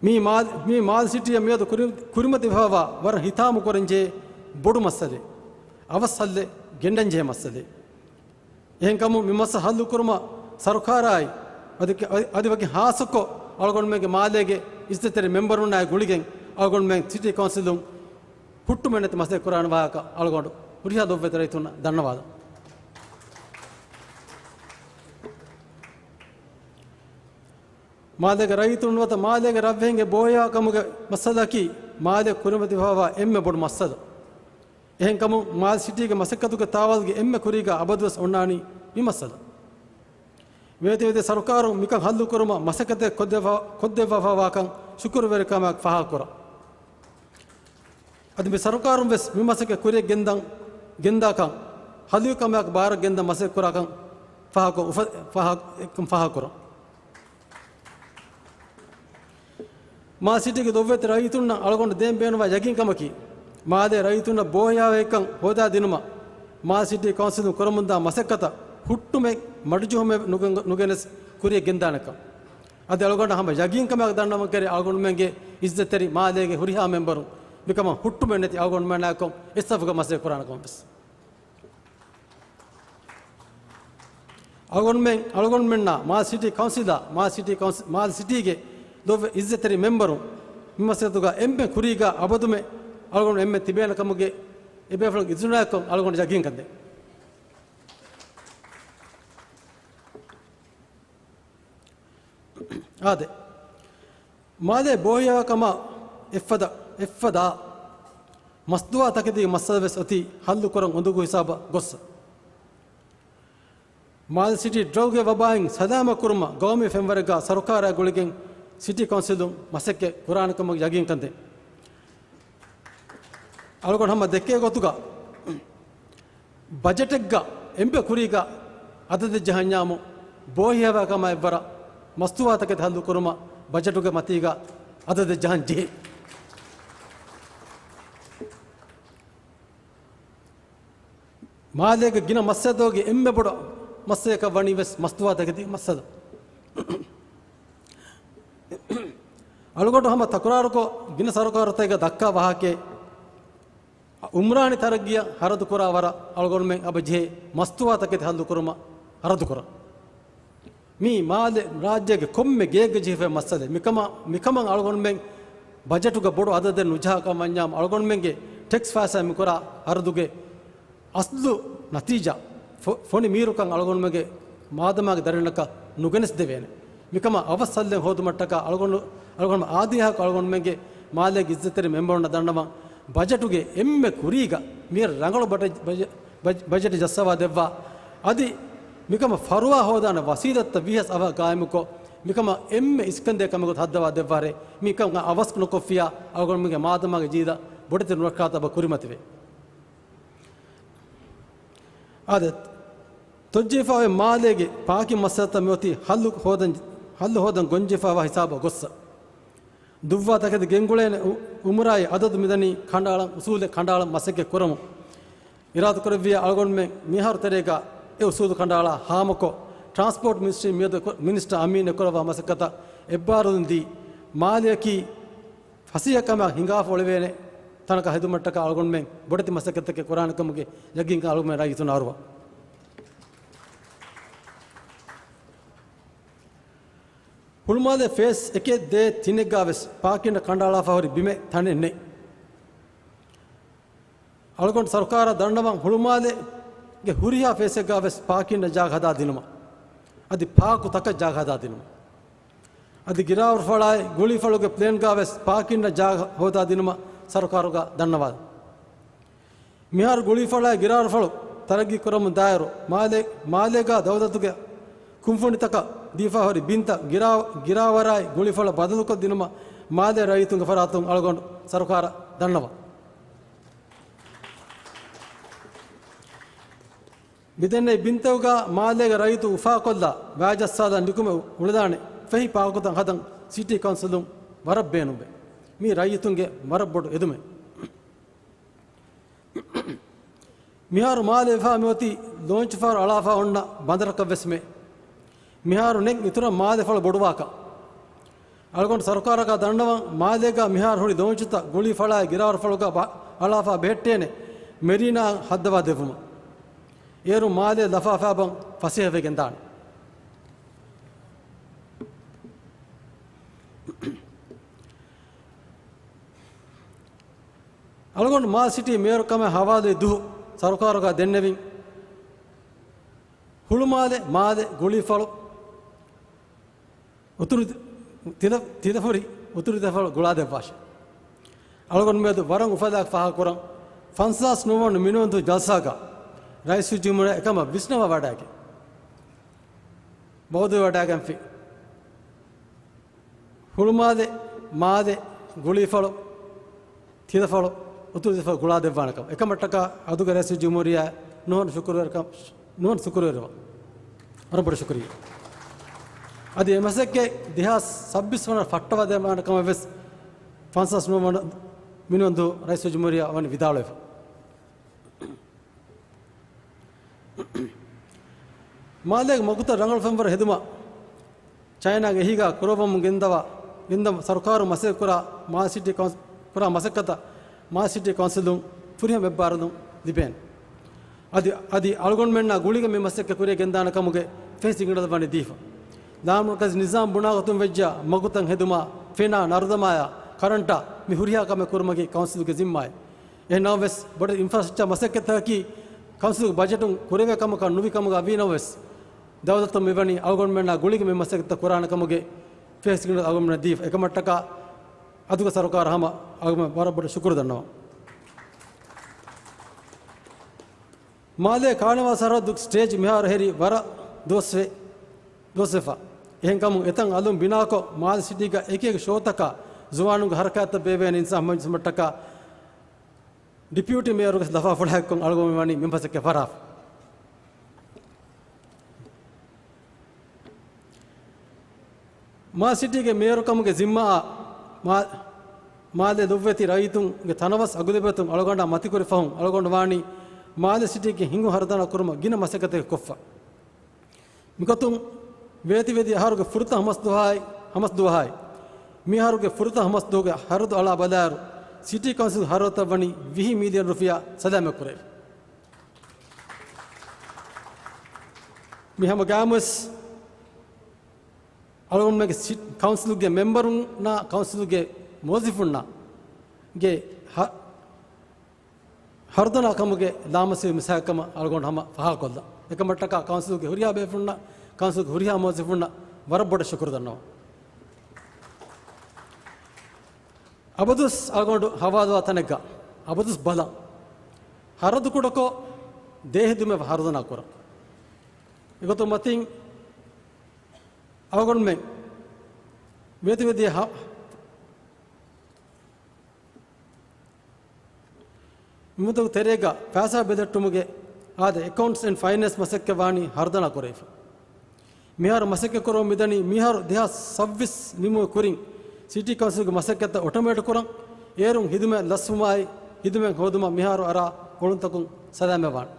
މީ މާލް-، މީ މާލް ސިޓީއަށް މިއަދު ކުރި-، ކުރިމަތިވެފައިވާ ވަރަށް ހިތާމަކުރަންޖެހޭ ބޮޑު މައްސަލައެއް. އަވަސް ހައްލެއް ގެންނަންޖެހޭ މައްސަލައެއް. އެހެންކަމުން މި މައްސަލަ ހައްލުކުރުމަށް ސަރުކާރާއި އަދި، އަދި ވަކި ހާއްސަކޮށް އަޅުގަނޑުމެންގެ މާލޭގެ އިއްޒަތްތެރި މެމްބަރުންނާއި ގުޅިގެން އަޅުގަނޑުމެން ސިޓީ ކައުންސިލުން ހުއްޓުމެއް ނެތި މަސައްކަތް ކުރާނެ ވާހަކަ އަޅުގަނޑު ހުރިހާ ލޮބުވެތި ރައްޔިތުންނަށް ދަންނަވާލަން. މާލޭގެ ރައްޔިތުން ނުވަތަ މާލޭގެ ރަށްވެހިންގެ ބޯހިޔާވާކަމުގެ މައްސަލައަކީ މާލޭ ކުރިމަތިވެފައިވާ އެންމެ ބޮޑު މައްސަލަ. އެހެންކަމުން މާލް ސިޓީގެ މަސައްކަތުގެ ތާވަލްގެ އެންމެ ކުރީގަ އަބަދުވެސް އޮންނާނީ މި މައްސަލަ. ވޭތުވެދިޔަ ސަރުކާރުން މިކަން ހައްލުކުރުމަށް މަސައްކަތެއް ކޮށްދެއްވާ-، ކޮށްދެއްވާފައިވާކަން ޝުކުރުވެރިކަމާއެކު ފާހަގަކުރަން. އަދި މި ސަރުކާރުން ވެސް މި މަސައްކަތް ކުރިއަށް ގެންދަން، ގެންދާކަން، ހަލުވިކަމާއެކު ބާރަށް ގެންދަން މަސައްކަތް ކުރާކަން ފާހަގަކޮށް، އުފަ-، ފާހަގަ-، އެކަން ފާހަގަކުރަން. މާލް ސިޓީގެ ލޮބުވެތި ރައްޔިތުންނަށް އަޅުގަނޑު ދޭން ބޭނުންވާ ޔަގީންކަމަކީ، މާލޭ ރައްޔިތުންނަށް ބޯހިޔާވަހިކަން ހޯދާދިނުމަށް މާލް ސިޓީ ކައުންސިލުން ކުރަމުންދާ މަސައްކަތަށް ހުއްޓުމެއް މަޑުޖެހުމެއް ނުގެ-، ނުގެނެސް ކުރިއަށް ގެންދާނެކަން. އަދި އަޅުގަނޑަށް ހަމަ ޔަގީންކަމާއެކު ދަންނަވަން ކެރޭ އަޅުގަނޑުމެންގެ އިއްޒަތްތެރި މާލޭގެ ހުރިހާ މެމްބަރުން މިކަމަށް ހުއްޓުމެއް ނެތި އަޅުގަނޑުމެންނާއެކު އެއްސަފުގަ މަސައްކަތް ކުރާނެކަން ވެސް. އަޅުގަނޑުމެން، އަޅުގަނޑުމެންނާ މާލް ސިޓީ ކައުންސިލާ، މާލް ސިޓީ ކައުންސި-، މާލް ސިޓީގެ ލޮބުވެތި އިއްޒަތްތެރި މެމްބަރުން މި މަސައްކަތުގަ އެންމެ ކުރީގަ އަބަދުމެ އަޅުގަނޑު އެންމެ ތިބޭނެ ކަމުގެ އެބޭފުޅުން އިޒުނާއެކު އަޅުގަނޑު ޔަގީންކަން ދޭން. އާދެ، މާލޭ ބޯހިޔާވާކަމާ އެއްފަދަ، އެއްފަދަ މަސްދުވާ ތަކެތީގެ މައްސަލަ ވެސް އޮތީ ހައްލު ކުރަން އުނދަގޫ ހިސާބަށް ގޮއްސަ. މާލެ ސިޓީ ޑްރަގުގެ ވަބާއިން ސަލާމަތް ކުރުމަށް ގައުމީ ފެންވަރެއްގަ ސަރުކާރާ ގުޅިގެން ސިޓީ ކައުންސިލުން މަސައްކަތް ކުރާނެ ކަމަށް ޔަގީންކަން ދޭން. އަޅުގަނޑު ހަމަ ދެއްކޭ ގޮތުގަ ބަޖެޓެއްގަ އެންމެ ކުރީގަ އަދަދެއް ޖަހަންޏާމު ބޯހިޔާވާ ކަމާ އެއްވަރަށް މަސްތުވާތަކެތި ހައްލު ކުރުމަށް ބަޖެޓުގެ މަތީގަ އަދަދެއް ޖަހަން ޖެހޭ. މާލޭގެ ގިނަ މައްސަލަތަކުގެ އެންމެ ބޮޑު މައްސަލައަކަށް ވަނީ ވެސް މަސްތުވާތަކެތި މައްސަލަ. އަޅުގަނޑު ހަމަ ތަކުރާރުކޮށް ގިނަ ސަރުކާރުތަކެއްގަ ދައްކާ ވާހަކައެއް، އުމްރާނީ ތަރައްގީއަށް ހަރަދު ކުރާ ވަރަށް އަޅުގަނޑުމެން އަބަ ޖެހޭ މަސްތުވާތަކެތި ހައްލު ކުރުމަށް ހަރަދު ކުރަން. މީ މާލެ ރާއްޖޭގެ ކޮންމެ ގެއެއްގަ ޖެހިފައި މައްސަލައެއް. މިކަމަށް، މިކަމަށް އަޅުގަނޑުމެން ބަޖެޓުގަ ބޮޑު އަދަދެއް ނުޖަހާ ކަމަށް ވަންޏާމު އަޅުގަނޑުމެންގެ ޓެކްސް ފައިސާ މިކުރާ ހަރަދުގެ އަސްލު ނަތީޖާ ފޮ-، ފޮނި މީރުކަން އަޅުގަނޑުމެންގެ މާދަމާގެ ދަރިންނަކަށް ނުގެނެސްދެވޭނެ. މިކަމަށް އަވަސް ހައްލެއް ހޯދުމަށްޓަކާ އަޅުގަނޑު، އަޅުގަނޑު އާދިޔާހަކު އަޅުގަނޑުމެންގެ މާލޭގެ އިއްޒަތްތެރި މެމްބަރުންނަށް ދަންނަވަން، ބަޖެޓުގެ އެންމެ ކުރީގަ މިހާރު ރަނގަޅު ބަޓެ-، ބަޖެ-، ބަޖެ-، ބަޖެޓެއް ޖައްސަވާ ދެއްވާ. އަދި މިކަމަށް ފަރުވާ ހޯދާނެ ވަސީލަތްތައް ވީހަސް އަވަހަށް ގާއިމުކޮށް، މިކަމަށް އެންމެ އިސްކަންދޭ ކަމެއް ގޮތަށް ހައްދަވާ ދެއްވާރޭ، މިކަމަށް އަވަސް ނުކޮށްފިއްޔާ އަޅުގަނޑުމެންގެ މާދަމާގެ ޖީލަށް ބޮޑެތި ނުރައްކާތައް އެބަ ކުރިމަތިވޭ. އާދެ، ތޮއްޖެހިފައި އޮތް މާލޭގެ ޕާކިން މައްސަލަތައް މިއޮތީ ހައްލު ހޯދަން، ހައްލު ހޯދަން ގޮންޖެހިފައިވާ ހިސާބަށް ގޮއްސަ. ދުއްވާ ތަކެތި ގެންގުޅޭނެ އު-، އުމުރާއި އަދަދު މިދަނީ ކަނޑައަޅަން އުސޫލެއް ކަނޑައަޅަން މަސައްކަތް ކުރަމުން. އިރާދަކުރެއްވިއްޔާ އަޅުގަނޑުމެން މިހާރު ތެރޭގަ އެ އުސޫލު ކަނޑައަޅާ ހާމަކޮށް، ޓްރާންސްޕޯޓް މިނިސްޓްރީ މިއަދު އެކު-، މިނިސްޓަރ އަމީން އެކުރައްވާ މަސައްކަތަށް އެއްބާރުލުން ދީ، މާލެއަކީ ފަސޭހަކަމާ ހިނގާފަ އުޅެވޭނެ ތަނަކަށް ހެދުމަށްޓަކާ އަޅުގަނޑުމެން ބޮޑެތި މަސައްކަތްތަކެއް ކުރާނެ ކަމުގެ ޔަގީންކަން އަޅުގަނޑުމެން ރައްޔިތުން އަރުވަން. ހުޅުމާލެ ފޭސް އެކެއް ދޭއް ތިނެއްގަ ވެސް ޕާކިން ކަނޑައަޅާފަ ހުރި ބިމެއް ތަނެއް ނެތް. އަޅުގަނޑު ސަރުކާރަށް ދަންނަވަން ހުޅުމާލެ ގެ ހުރިހާ ފޭސްއެއްގަ ވެސް ޕާކިންއަށް ޖާގަ ހަދާ ދިނުމަށް، އަދި ޕާކު ތަކަށް ޖާގަ ހަދާ ދިނުމަށް، އަދި ގިރާވަރުފަޅާއި ގުޅީފަޅުގެ ޕްލޭންގަ ވެސް ޕާކިންއަށް ޖާގަ ހޯދާ ދިނުމަށް ސަރުކާރުގަ ދަންނަވާލަން. މިހާރު ގުޅީފަޅާއި ގިރާވަރުފަޅު ތަރައްގީ ކުރަމުން ދާއިރު، މާލޭ، މާލޭގަ ދައުލަތުގެ ކުންފުނިތަކަށް ދީފާ ހުރި ބިންތައް ގިރާ-، ގިރާވަރާއި ގުޅީފަޅަށް ބަދަލުކޮށްދިނުމަށް މާލޭ ރައްޔިތުންގެ ފަރާތުން އަޅުގަނޑު ސަރުކާރަށް ދަންނަވަން. މިދެންނެވި ބިންތަކުގަ މާލޭގެ ރައްޔިތު އުފާކޮށްލާ ވައިޖައްސާލަން ނިކުމެ އުޅެދާނެ ފެހި ޕާކުތައް ހަދަން ސިޓީ ކައުންސިލުން ވަރަށް ބޭނުންވޭ. މީ ރައްޔިތުންގެ ވަރަށް ބޮޑު އެދުމެއް. މިހާރު މާލެ ވެފާ މިއޮތީ ލޯންޗު ފަހަރު އަޅާފާ އޮންނަ ބަނދަރަކަށް ވެސް މެ. މިހާރު ނެތް އިތުރަށް މާލެ ފަޅު ބޮޑުވާކަށް. އަޅުގަނޑު ސަރުކާރަކާ ދަންނަވަން، މާލޭގަ މިހާރު ހުރި ލޯންޗުތައް ގުޅީ ފަޅާއި ގިރާވަރު ފަޅުގަ ބަ-، އަޅާފާ ބެހެއްޓޭނެ މެރީނާ ހައްދަވާ ދެއްވުމަށް. އޭރު މާލޭ ލަފާފާބަން ފަސޭހަވެގެން ދާނެ. އަޅުގަނޑު މާލެ ސިޓީ މޭޔަރު ކަމަށް ހަވާލުވި ދުހު ސަރުކާރުގަ ދެންނެވިން. ހުޅުމާލެ، މާލެ، ގުޅީފަޅު، އުތުރު ތިލަ-، ތިލަފުރި، އުތުރު ތިލަފަޅު ގުޅާދެއްވާށެ. އަޅުގަނޑު މިއަދު ވަރަށް އުފަލާއެކު ފާހަގަކުރަން، ފަންސާސް ނުވަވަނަ މިނިވަންދޫ ޖަލްސާގަ ރައީސުލްޖުމްހޫރިއްޔާ އެކަމަށް ވިސްނަވާ ވަޑައިގެން، ވައުދުވެވަޑައިގެންފި. ހުޅުމާލެ، މާލެ، ގުޅީފަޅު، ތިލަފަޅު، އުތުރު ތިލަފަޅު ގުޅާދެއްވާނެކަމަށް. އެކަމަށްޓަކާ އަދުގެ ރައީސުލްޖުމްހޫރިއްޔާ ނުހަނު ޝުކުރުވެރިކަމް، ނުހަނު ޝުކުރުވެރިވާ. ވަރަށް ބޮޑަށް ޝުކުރިއްޔާ. އަދި އެ މަސައްކަތް ދެހާސް ސައްބީސް ވަނަ ފައްޓަވާދޭންވާނެ ކަމަށް ވެސް ފަންސާސް ނުވަވަނަ މިނިވަންދޫ ރައީސުލްޖުމްހޫރިއްޔާ ވަނީ ވިދާޅުވެފަ. މާލޭގެ މަގުތައް ރަނގަޅު ފެންވަރު ހެދުމަށް ޗައިނާގެ އެހީގަ ކުރައްވަމުން ގެންދަވާ، ގެންދަވާ ސަރުކާރުން މަސައްކަތް ކުރާ މާލެ ސިޓީ ކައުންސިލް ކުރާ މަސައްކަތަށް މާލެ ސިޓީ ކައުންސިލުން ފުރިހަމަ އެއްބާރުލުން ލިބޭނެ. އަދި، އަދި އަޅުގަނޑުމެންނާ ގުޅިގެން މި މަސައްކަތް ކުރިއަށް ގެންދާނެ ކަމުގެ ފެހި ސިގްނަލް ވަނީ ދީފަ. ލާމަރުކަޒީ ނިޒާމް ބުނާގޮތުން ވެއްޖެ މަގުތައް ހެދުމާ، ފެނާ، ނަރުދަމާޔާ، ކަރަންޓާ މި ހުރިހާ ކަމެއް ކުރުމަކީ ކައުންސިލުގެ ޒިންމާއެއް. އެހެން ނަމަވެސް، ބޮޑެތި އިންފްރާސްޓްރަކްޗާ މަސައްކަތްތަކަކީ ކައުންސިލުގެ ބަޖެޓުން ކުރެވޭ ކަމަކަށް ނުވި ކަމުގަ ވީ ނަމަވެސް، ދައުލަތުން މިވަނީ އަޅުގަނޑުމެންނާ ގުޅިގެން މި މަސައްކަތްތައް ކުރާނެ ކަމުގެ ފެހި ސިގްނަލް އަޅުގަނޑުމެންނަށް ދީފަ. އެކަމަށްޓަކާ އަދުގެ ސަރުކާރަށް ހަމަ އަޅުގަނޑުމެން ވަރަށް ބޮޑަށް ޝުކުރު ދަންނަވަން. މާލޭ ކާނަވާ ސަރަހައްދު ސްޓޭޖް މިހާރު ހެރީ ވަރަށް ދުވަސްވެ-، ދުވަސްވެފަ. އެހެންކަމުން އެތަން އަލުން ބިނާކޮށް، މާލެ ސިޓީގަ އެކި އެކި ޝޯތަކާ ޒުވާނުންގެ ހަރަކާތްތައް ބޭއްވޭނެ އިންސާފު މަޖިލިސްމަށްޓަކާ ޑިޕިއުޓީ މޭޔަރުގެ ލަފާފުޅާއެއްކޮށް އަޅުގަނޑު ވަނީ މި މަސައްކަތް ފަށާފަ. މާލެ ސިޓީގެ މޭޔަރުކަމުގެ ޒިންމާއާ މާ-، މާލޭ ލޮބުވެތި ރައްޔިތުންގެ ތަނަވަސް އަގުލެބޭތުން އަޅުގަނޑާ މަތިކުރި ފަހުން އަޅުގަނޑު ވާނީ މާލޭ ސިޓީގެ ހިނގު ހަރުދަނާ ކުރުމަށް ގިނަ މަސައްކަތެއް ކޮށްފަ. މިގޮތުން ވޭތިވެދި އަހަރުގެ ފުރަތަމަ ހަމަސްދުވަހާއި، ހަމަސްދުވަހާއި، މިއަހަރުގެ ފުރަތަމަ ހަމަސްދުވަހުގެ ހަރަދު އަޅާ ބަލާއިރު، ސިޓީ ކައުންސިލް ހަރަދުތައް ވަނީ ވިހި މިލިއަން ރުފިޔާ ސަލާމަތް ކުރެވި. މި ހަމަ ގާމުވެސް އަޅުގަނޑުމެންގެ ސި-، ކައުންސިލުގެ މެމްބަރުންނާ ކައުންސިލުގެ މުވައްޒަފުންނާ ގެ ހަ-، ހަރުދަނާ ކަމުގެ ލާމަސީ މިސާލެއް ކަމަށް އަޅުގަނޑު ހަމަ ފާހަގަކޮށްލަން. އެކަމަށްޓަކާ ކައުންސިލުގެ ހުރިހާ ބޭފުޅުންނަށް، ކައުންސިލުގެ ހުރިހާ މުވައްޒަފުންނަށް ވަރަށް ބޮޑަށް ޝުކުރު ދަންނަވަން. އަބަދުސް އަޅުގަނޑު ހަވާލުވާ ތަނެއްގަ އަބަދުސް ބަލަން. ހަރަދު ކުޑަކޮށް، ދޭ ހެދުމެއް ހަރުދަނާ ކުރަން. އެގޮތުން މަތިން އަޅުގަނޑުމެން ވޭތިވެދިޔަ ހަ-، މިމަދު ތެރޭގަ ފައިސާ ބެލެއްޓުމުގެ އާދެ، އެކައުންޓްސް އެންޑް ފައިނޭންސް މަސައްކަތް ވާނީ ހަރުދަނާ ކުރެވިފަ. މިހާރު މަސައްކަތް ކުރަމުން މިދަނީ މިހާރު ދެހާސް ސައްބީސް ނިމުމުގެ ކުރިން ސިޓީ ކައުންސިލްގެ މަސައްކަތްތައް އޮޓޮމޭޓް ކުރަން، އޭރުން ހިދުމަތް ލަސްވުމާއި، ހިދުމަތް ހޯދުމަށް މިހާރު އަރާ އޮޅުންތަކުން ސަލާމަތްވާނެ.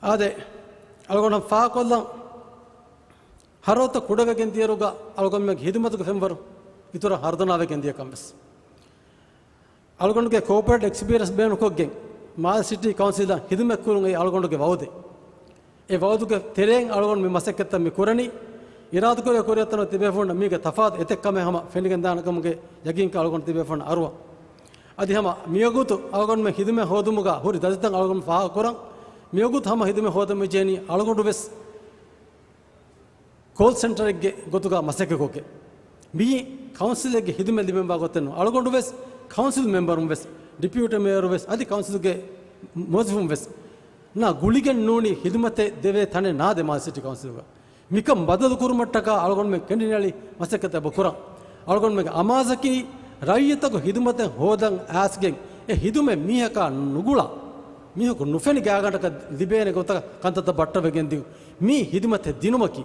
އާދެ، އަޅުގަނޑަށް ފާހަގަކޮށްލަން، ހަރަދުތައް ކުޑަވެގެން ދިޔައިރުގަ އަޅުގަނޑުމެންގެ ހިދުމަތުގެ ފެންވަރު އިތުރަށް ހަރުދަނާވެގެން ދިޔަކަން ވެސް. އަޅުގަނޑުގެ ކޯޕަރޭޓް އެކްސްޕީރިއަންސް ބޭނުންކޮށްގެން، މާލެ ސިޓީ ކައުންސިލަށް ހިދުމަތްކުރުން އެއީ އަޅުގަނޑުގެ ވައުދެއް. އެ ވައުދުގެ ތެރެއިން އަޅުގަނޑު މި މަސައްކަތްތައް މި ކުރަނީ. އިރާދަކުރޭ ކުރިއަށް ތަން ތިބޭފުޅުންނަށް މީގެ ތަފާތު އެތެއް ކަމެއް ހަމަ ފެނިގެން ދާނެ ކަމުގެ ޔަގީންކަން އަޅުގަނޑު ތިބޭފުޅުންނަށް އަރުވަން. އަދި ހަމަ މިވަގުތު އަޅުގަނޑުމެން ހިދުމަތް ހޯދުމުގަ ހުރި ދަތިތައް އަޅުގަނޑު ފާހަގަކުރަން. މިވަގުތު ހަމަ ހިދުމަތް ހޯދަން މިޖެހެނީ އަޅުގަނޑު ވެސް ކޯލް ސެންޓަރެއްގެ ގޮތުގަ މަސައްކަތްކޮށްގެން. މިއީ ކައުންސިލެއްގެ ހިދުމަތް ލިބެންވާ ގޮތެއް ނޫން. އަޅުގަނޑު ވެސް، ކައުންސިލް މެމްބަރުން ވެސް، ޑިޕިއުޓީ މޭޔަރު ވެސް، އަދި ކައުންސިލްގެ މުވައްޒަފުން ވެސް ނާ ގުޅިގެން ނޫނީ ހިދުމަތެއް ދެވޭ ތަނެއް ނާދޭ މާލެ ސިޓީ ކައުންސިލުގަ. މިކަން ބަދަލު ކުރުމަށްޓަކާ އަޅުގަނޑުމެން ކެނޑިން އަޅި މަސައްކަތެއް އެބަ ކުރަން. އަޅުގަނޑުމެންގެ އަމާޒަކީ ރައްޔިތަކު ހިދުމަތެއް ހޯދަން އައިސްގެން އެ ހިދުމަތް މީހަކާ ނުގުޅާ، މީހަކު ނުފެނި ގާގަނޑަކަށް ލިބޭނެ ގޮތަށް ކަންތައްތައް ބައްޓަވެގެން ދިޔުން. މީ ހިދުމަތެއް ދިނުމަކީ.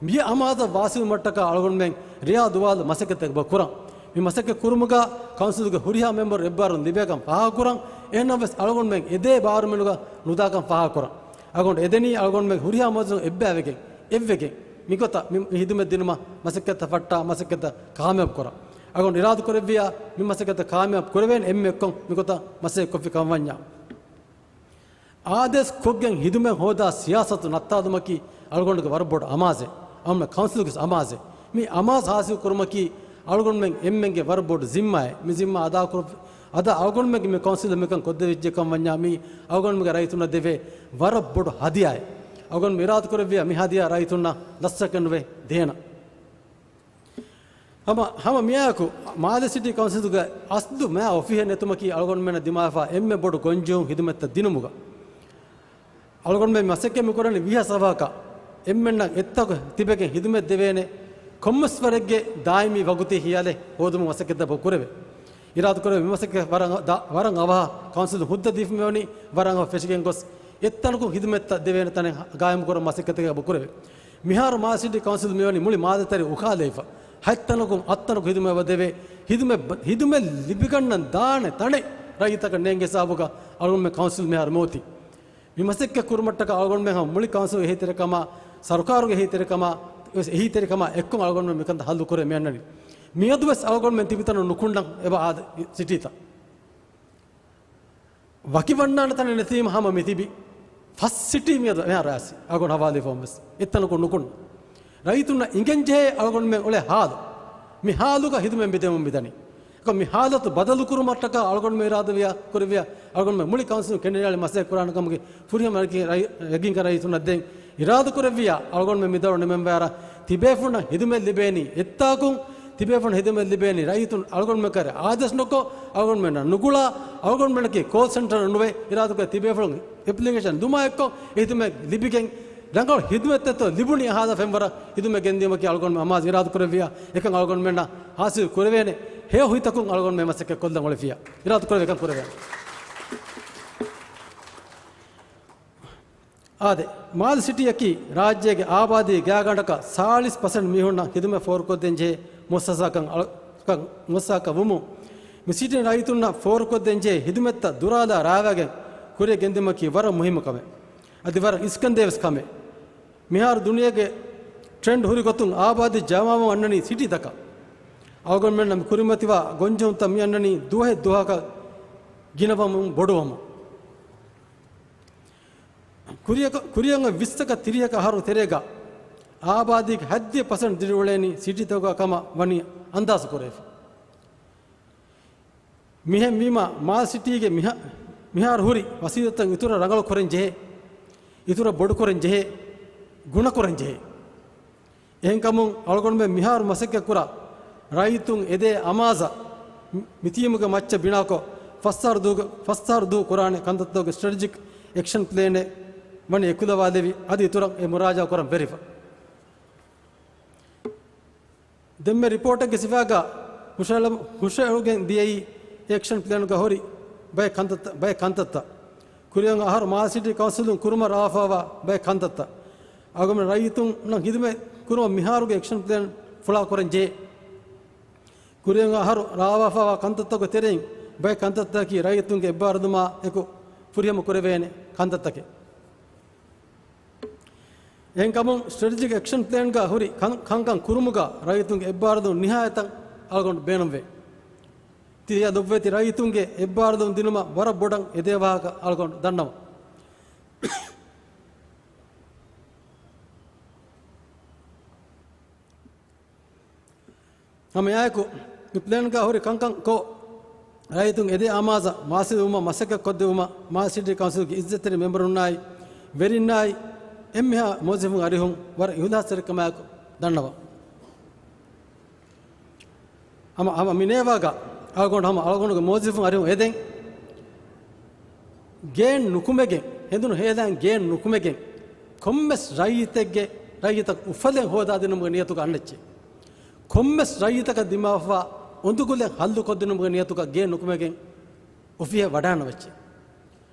މި އަމާޒަށް ވާސިލުވުމަށްޓަކާ އަޅުގަނޑުމެން ރެޔާ ދުވާލު މަސައްކަތެއް އެބަ ކުރަން. މި މަސައްކަތް ކުރުމުގަ ކައުންސިލުގެ ހުރިހާ މެމްބަރު އެއްބާރުން ލިބޭކަން ފާހަގަކުރަން. އެހެންނަމަވެސް އަޅުގަނޑުމެން އެދޭ ބާރުމެނުގަ ނުދާކަން ފާހަގަކުރަން. އަޅުގަނޑު އެދެނީ އަޅުގަނޑުމެން ހުރިހާ މުވައްޒަފުން އެއްބައިވެގެން، އެއްވެގެން، މިގޮތަށް މި ހިދުމަތް ދިނުމަށް މަސައްކަތްތައް ފައްޓާ މަސައްކަތްތައް ކާމިޔާބު ކުރަން. އަޅުގަނޑު އިރާދަ ކުރެއްވިއްޔާ މި މަސައްކަތްތައް ކާމިޔާބު ކުރެވޭނެ އެންމެ އެއްކޮށް މިގޮތަށް މަސައްކަތް ކޮށްފި ކަމަށް ވަންޏާ. އާދޭސް ކޮށްގެން ހިދުމަތް ހޯދާ ސިޔާސަތު ނައްތާލުމަކީ އަޅުގަނޑުގެ ވަރަށް ބޮޑު އަމާޒެއް. އަޅުގަނޑު ކައުންސިލުގެ އަމާޒެއް. މި އަމާޒް ހާސިލް ކުރުމަކީ އަޅުގަނޑުމެން އެންމެންގެ ވަރަށް ބޮޑު ޒިންމާއެއް. މި ޒިންމާ އަދާކުރު-، އަދާ އަޅުގަނޑުމެންގެ މި ކައުންސިލަށް މިކަން ކޮށްދެވިއްޖެ ކަމަށް ވަންޏާ މީ އަޅުގަނޑުމެންގެ ރައްޔިތުންނަށް ދެވޭ ވަރަށް ބޮޑު ހަދިޔާއެއް. އަޅުގަނޑު އިރާދަ ކުރެއްވިއްޔާ މި ހަދިޔާ ރައްޔިތުންނަށް ލަސްސަކަށް ނުވެ ދޭނަން. ހަމަ، ހަމަ މިއާއެކު މާލެ ސިޓީ ކައުންސިލުގެ އަސްލު މާ އޮފީހެއް ނެތުމަކީ އަޅުގަނޑުމެންނަށް ދިމާވެފާ އެންމެ ބޮޑު ގޮންޖެހުން ހިދުމަތްތައް ދިނުމުގަ. އަޅުގަނޑުމެން މަސައްކަތް މި ކުރަނީ ވީހާވަރަކަށް އެންމެންނަށް އެއްތަކު ތިބެގެން ހިދުމަތް ދެވޭނެ ކޮންމެސް ވަރެއްގެ ދާއިމީ ވަގުތީ ހިޔާލެއް ހޯދުމަށް މަސައްކަތްތައް ކުރެވޭ. އިރާދަކުރެވޭ މި މަސައްކަތް ވަރަށް ދާ-، ވަރަށް އަވަހަށް ކައުންސިލުން ހުއްދަ ދީފަ މިވަނީ ވަރަށް އަވަހަށް ފެށިގެން ގޮސް އެއްތަނަކުން ހިދުމަތްތައް ދެވޭނެ ތަނެއް ގާއިމުކުރަން މަސައްކަތެއް އެބަ ކުރެވޭ. މިހާރު މާލެ ސިޓީ ކައުންސިލުން މިވަނީ މުޅި މާލެ ތެރެ އުކާލައިފަ. ހަތްތަނަކުން އަށްތަނަކު ހިދުމަތް އެބަ ދެވޭ. ހިދުމަތް، ހިދުމަތް ލިބިގަންނަން ދާނެ ތަނެއް ރައްޔިތަކަށް ނޭނގޭ ހިސާބުގަ އަޅުގަނޑުމެން ކައުންސިލް މިހާރު މިއޮތީ. މި މަސައްކަތް ކުރުމަށްޓަކާ އަޅުގަނޑުމެން ހަމަ މުޅި ކައުންސިލް އެހީތެރިކަމާ، ސަރުކާރުގެ އެހީތެރިކަމާ، އެހީތެރިކަމާ އެއްކޮށް އަޅުގަނޑުމެން މިކަންތައް ހައްލު ކުރޭ މި އަންނަނީ. މިއަދުވެސް އަޅުގަނޑުމެން ތިބި ތަނަށް ނުކުންނަން އެބަ އާދެ ސިޓީތައް. ވަކި ވަންނާނެ ތަނެއް ނެތީމަ ހަމަ މި ތިބި ފަސް ސިޓީ މިއަދު މިހާރު އައިސް އަޅުގަނޑު ހަވާލުވެފަ ވެސް އެއްތަނަކުން ނުކުން. ރައްޔިތުންނަށް އިނގެންޖެހޭ އަޅުގަނޑުމެން އުޅޭ ހާލު. މި ހާލުގަ ހިދުމަތް މިދެމުން މިދަނީ. އެކަމް މި ހާލަތު ބަދަލުކުރުމަށްޓަކާ އަޅުގަނޑުމެން އިރާދަވިޔާ ކުރެއްވިޔާ އަޅުގަނޑުމެން މުޅި ކައުންސިލުން ކެނޑިން އަޅި މަސައްކަތް ކުރާނެ ކަމުގެ ފުރިހަމަ ޔަގީން ރައްޔި-، ޔަގީންކަން ރައްޔިތުންނަށް ދޭން އިރާދަ ކުރެއްވިޔާ އަޅުގަނޑުމެން މިދަރު ނިމެންވާރަ ތިބޭފުޅުންނަށް ހިދުމަތް ލިބޭނީ އެއްތާކުން، ތިބޭފުޅުން ހިދުމަތް ލިބޭނީ ރައްޔިތުން އަޅުގަނޑުމެން ކަރެ އާދޭސް ނުކޮށް، އަޅުގަނޑުމެންނަށް ނުގުޅާ، އަޅުގަނޑުމެންނަކީ ކޯލް ސެންޓަރ ނުވެ އިރާދަކޮށް ތިބޭފުޅުން އެޕްލިކޭޝަން ދުމާ އެއްކޮށް އެ ހިދުމަތް ލިބިގެން ރަނގަޅު ހިދުމަތްތައްތޯ ލިބުނީ އަހާލާ ފެންވަރަށް ހިދުމަތް ގެންދިޔުމަކީ އަޅުގަނޑުމެން އަމާޒު އިރާދަ ކުރެއްވިޔާ އެކަން އަޅުގަނޑުމެންނަށް ހާސިލް ކުރެވޭނެ. ހެޔޮ ހިތަކުން އަޅުގަނޑުމެން މަސައްކަތް ކޮށްލަން އުޅެފިޔާ އިރާދަ ކުރެވޭ އެކަން ކުރެވޭނެ. އާދެ، މާލެ ސިޓީއަކީ ރާއްޖޭގެ އާބާދީ ގާގަނޑަކަށް ސާޅީސް ޕަސެންޓް މީހުންނަށް ހިދުމަތް ފޯރުކޮށްދޭން ޖެހޭ މުއައްސަސާކަން އަޅ-، ކަން، މުއައްސަސާކަށް ވުމުން، މި ސިޓީން ރައްޔިތުންނަށް ފޯރުކޮށްދޭން ޖެހޭ ހިދުމަތްތައް ދުރާލާ ރާވާގެން ކުރިއަށް ގެންދިއުމަކީ ވަރަށް މުހިއްމު ކަމެއް. އަދި ވަރަށް އިސްކަންދޭވެސް ކަމެއް. މިހާރު ދުނިޔޭގެ ޓްރެންޑް ހުރި ގޮތުން އާބާދީ ޖަމާވަމުން އަންނަނީ ސިޓީތަކަށް. އަޅުގަނޑުމެންނަށް މި ކުރިމަތިވާ ގޮންޖެހުންތައް މި އަންނަނީ ދުވަހެއް ދުވަހަކަށް ގިނަވަމުން ބޮޑުވަމުން. ކުރިއަކަށް، ކުރިއަށް އޮތް ވިއްސަކަށް ތިރީހަކަށް އަހަރު ތެރޭގަ އާބާދީގެ ހަތްދިހަ ޕަސެންޓް ދިރިއުޅޭނީ ސިޓީތަކުގަ ކަމަށް ވަނީ އަންދާސު ކުރެވިފަ. މިހެން ވީމަ މާލެ ސިޓީގެ މިހާ-، މިހާރު ހުރި ވަސީލަތްތައް އިތުރަށް ރަނގަޅު ކުރަން ޖެހޭ، އިތުރަށް ބޮޑު ކުރަން ޖެހޭ، ގުނަ ކުރަން ޖެހޭ. އެހެންކަމުން އަޅުގަނޑުމެން މިހާރު މަސައްކަތް ކުރާ ރައްޔިތުން އެދޭ އަމާޒަށް މި-، މި ތީމުގެ މައްޗަށް ބިނާކޮށް ފަސް އަހަރު ދޫ، ފަސް އަހަރު ދޫ ކުރާނެ ކަންތައްތަކުގެ ސްޓްރެޓެޖިކް އެކްޝަން ޕްލޭނެއް ވަނީ އެކުލަވާލެވި، އަދި އިތުރަށް އެ މުރާޖާ ކުރަން ވެރިފަ. ދެންމެ ރިޕޯޓެއްގެ ސިފައިގަ ހުށަހެޅު-، ހުށަހެޅިގެން ދިޔައީ އެކްޝަން ޕްލޭނުގަ ހުރި ބައެއް ކަންތައްތައް، ބައެއް ކަންތައްތައް. ކުރިއަށް އަހަރު މާލެ ސިޓީ ކައުންސިލުން ކުރުމަށް ރާވާފައިވާ ބައެއް ކަންތައްތައް. އަޅުގަނޑު ރައްޔިތުންނަށް ހިދުމަތް ކުރުމަށް މިހާރުގެ އެކްޝަން ޕްލޭން ފުޅާ ކުރަން ޖެހޭ. ކުރިއަށް އަހަރު ރާވާފައިވާ ކަންތައްތަކުގެ ތެރެއިން ބައެއް ކަންތައްތަކަކީ ރައްޔިތުންގެ އެއްބާރުލުމާ އެކު ފުރިހަމަ ކުރެވޭނެ ކަންތައްތަކެއް. އެހެންކަމުން ސްޓްރެޓެޖިކް އެކްޝަން ޕްލޭންގަ ހުރި ކަން-، ކަންކަން ކުރުމުގަ ރައްޔިތުންގެ އެއްބާރުލުން ނިހާޔަތަށް އަޅުގަނޑު ބޭނުންވޭ. ތިޔަ ލޮބުވެތި ރައްޔިތުންގެ އެއްބާރުލުން ދިނުމަށް ވަރަށް ބޮޑަށް އެދޭ ވާހަކަ އަޅުގަނޑު ދަންނަވަން. ހަމައެއާއެކު މި ޕްލޭންގަ ހުރި ކަންކަން ކޮށް، ރައްޔިތުން އެދޭ އަމާޒަށް މާސިލުވުމަށް މަސައްކަތް ކޮށްދެވުމަށް މާލެ ސިޓީ ކައުންސިލްގެ އިއްޒަތްތެރި މެމްބަރުންނާއި ވެރިންނާއި އެންމެހާ މުވައްޒަފުން އަރިހުން ވަރަށް އިހުލާސްތެރިކަމާއެކު ދަންނަވަން. ހަމަ، ހަމަ މި ނޭވާގަ އަޅުގަނޑު ހަމަ އަޅުގަނޑުގެ މުވައްޒަފުން އަރިހުން އެދެން. ގޭން ނުކުމެގެން، ހެނދުނު ހޭލާން ގޭން ނުކުމެގެން، ކޮންމެސް ރައްޔިތެއްގެ، ރައްޔިތަށް އުފަލެއް ހޯދާދިނުމުގެ ނިޔަތުގަ އަންނައްޗެއް. ކޮންމެސް ރައްޔިތަކަށް ދިމާވާ އުނދަގުލެއް ހައްލުކޮށްދިނުމުގެ ނިޔަތުގަ ގޭން ނުކުމެގެން އޮފީހަށް ވަޑާންނަވައްޗެއް.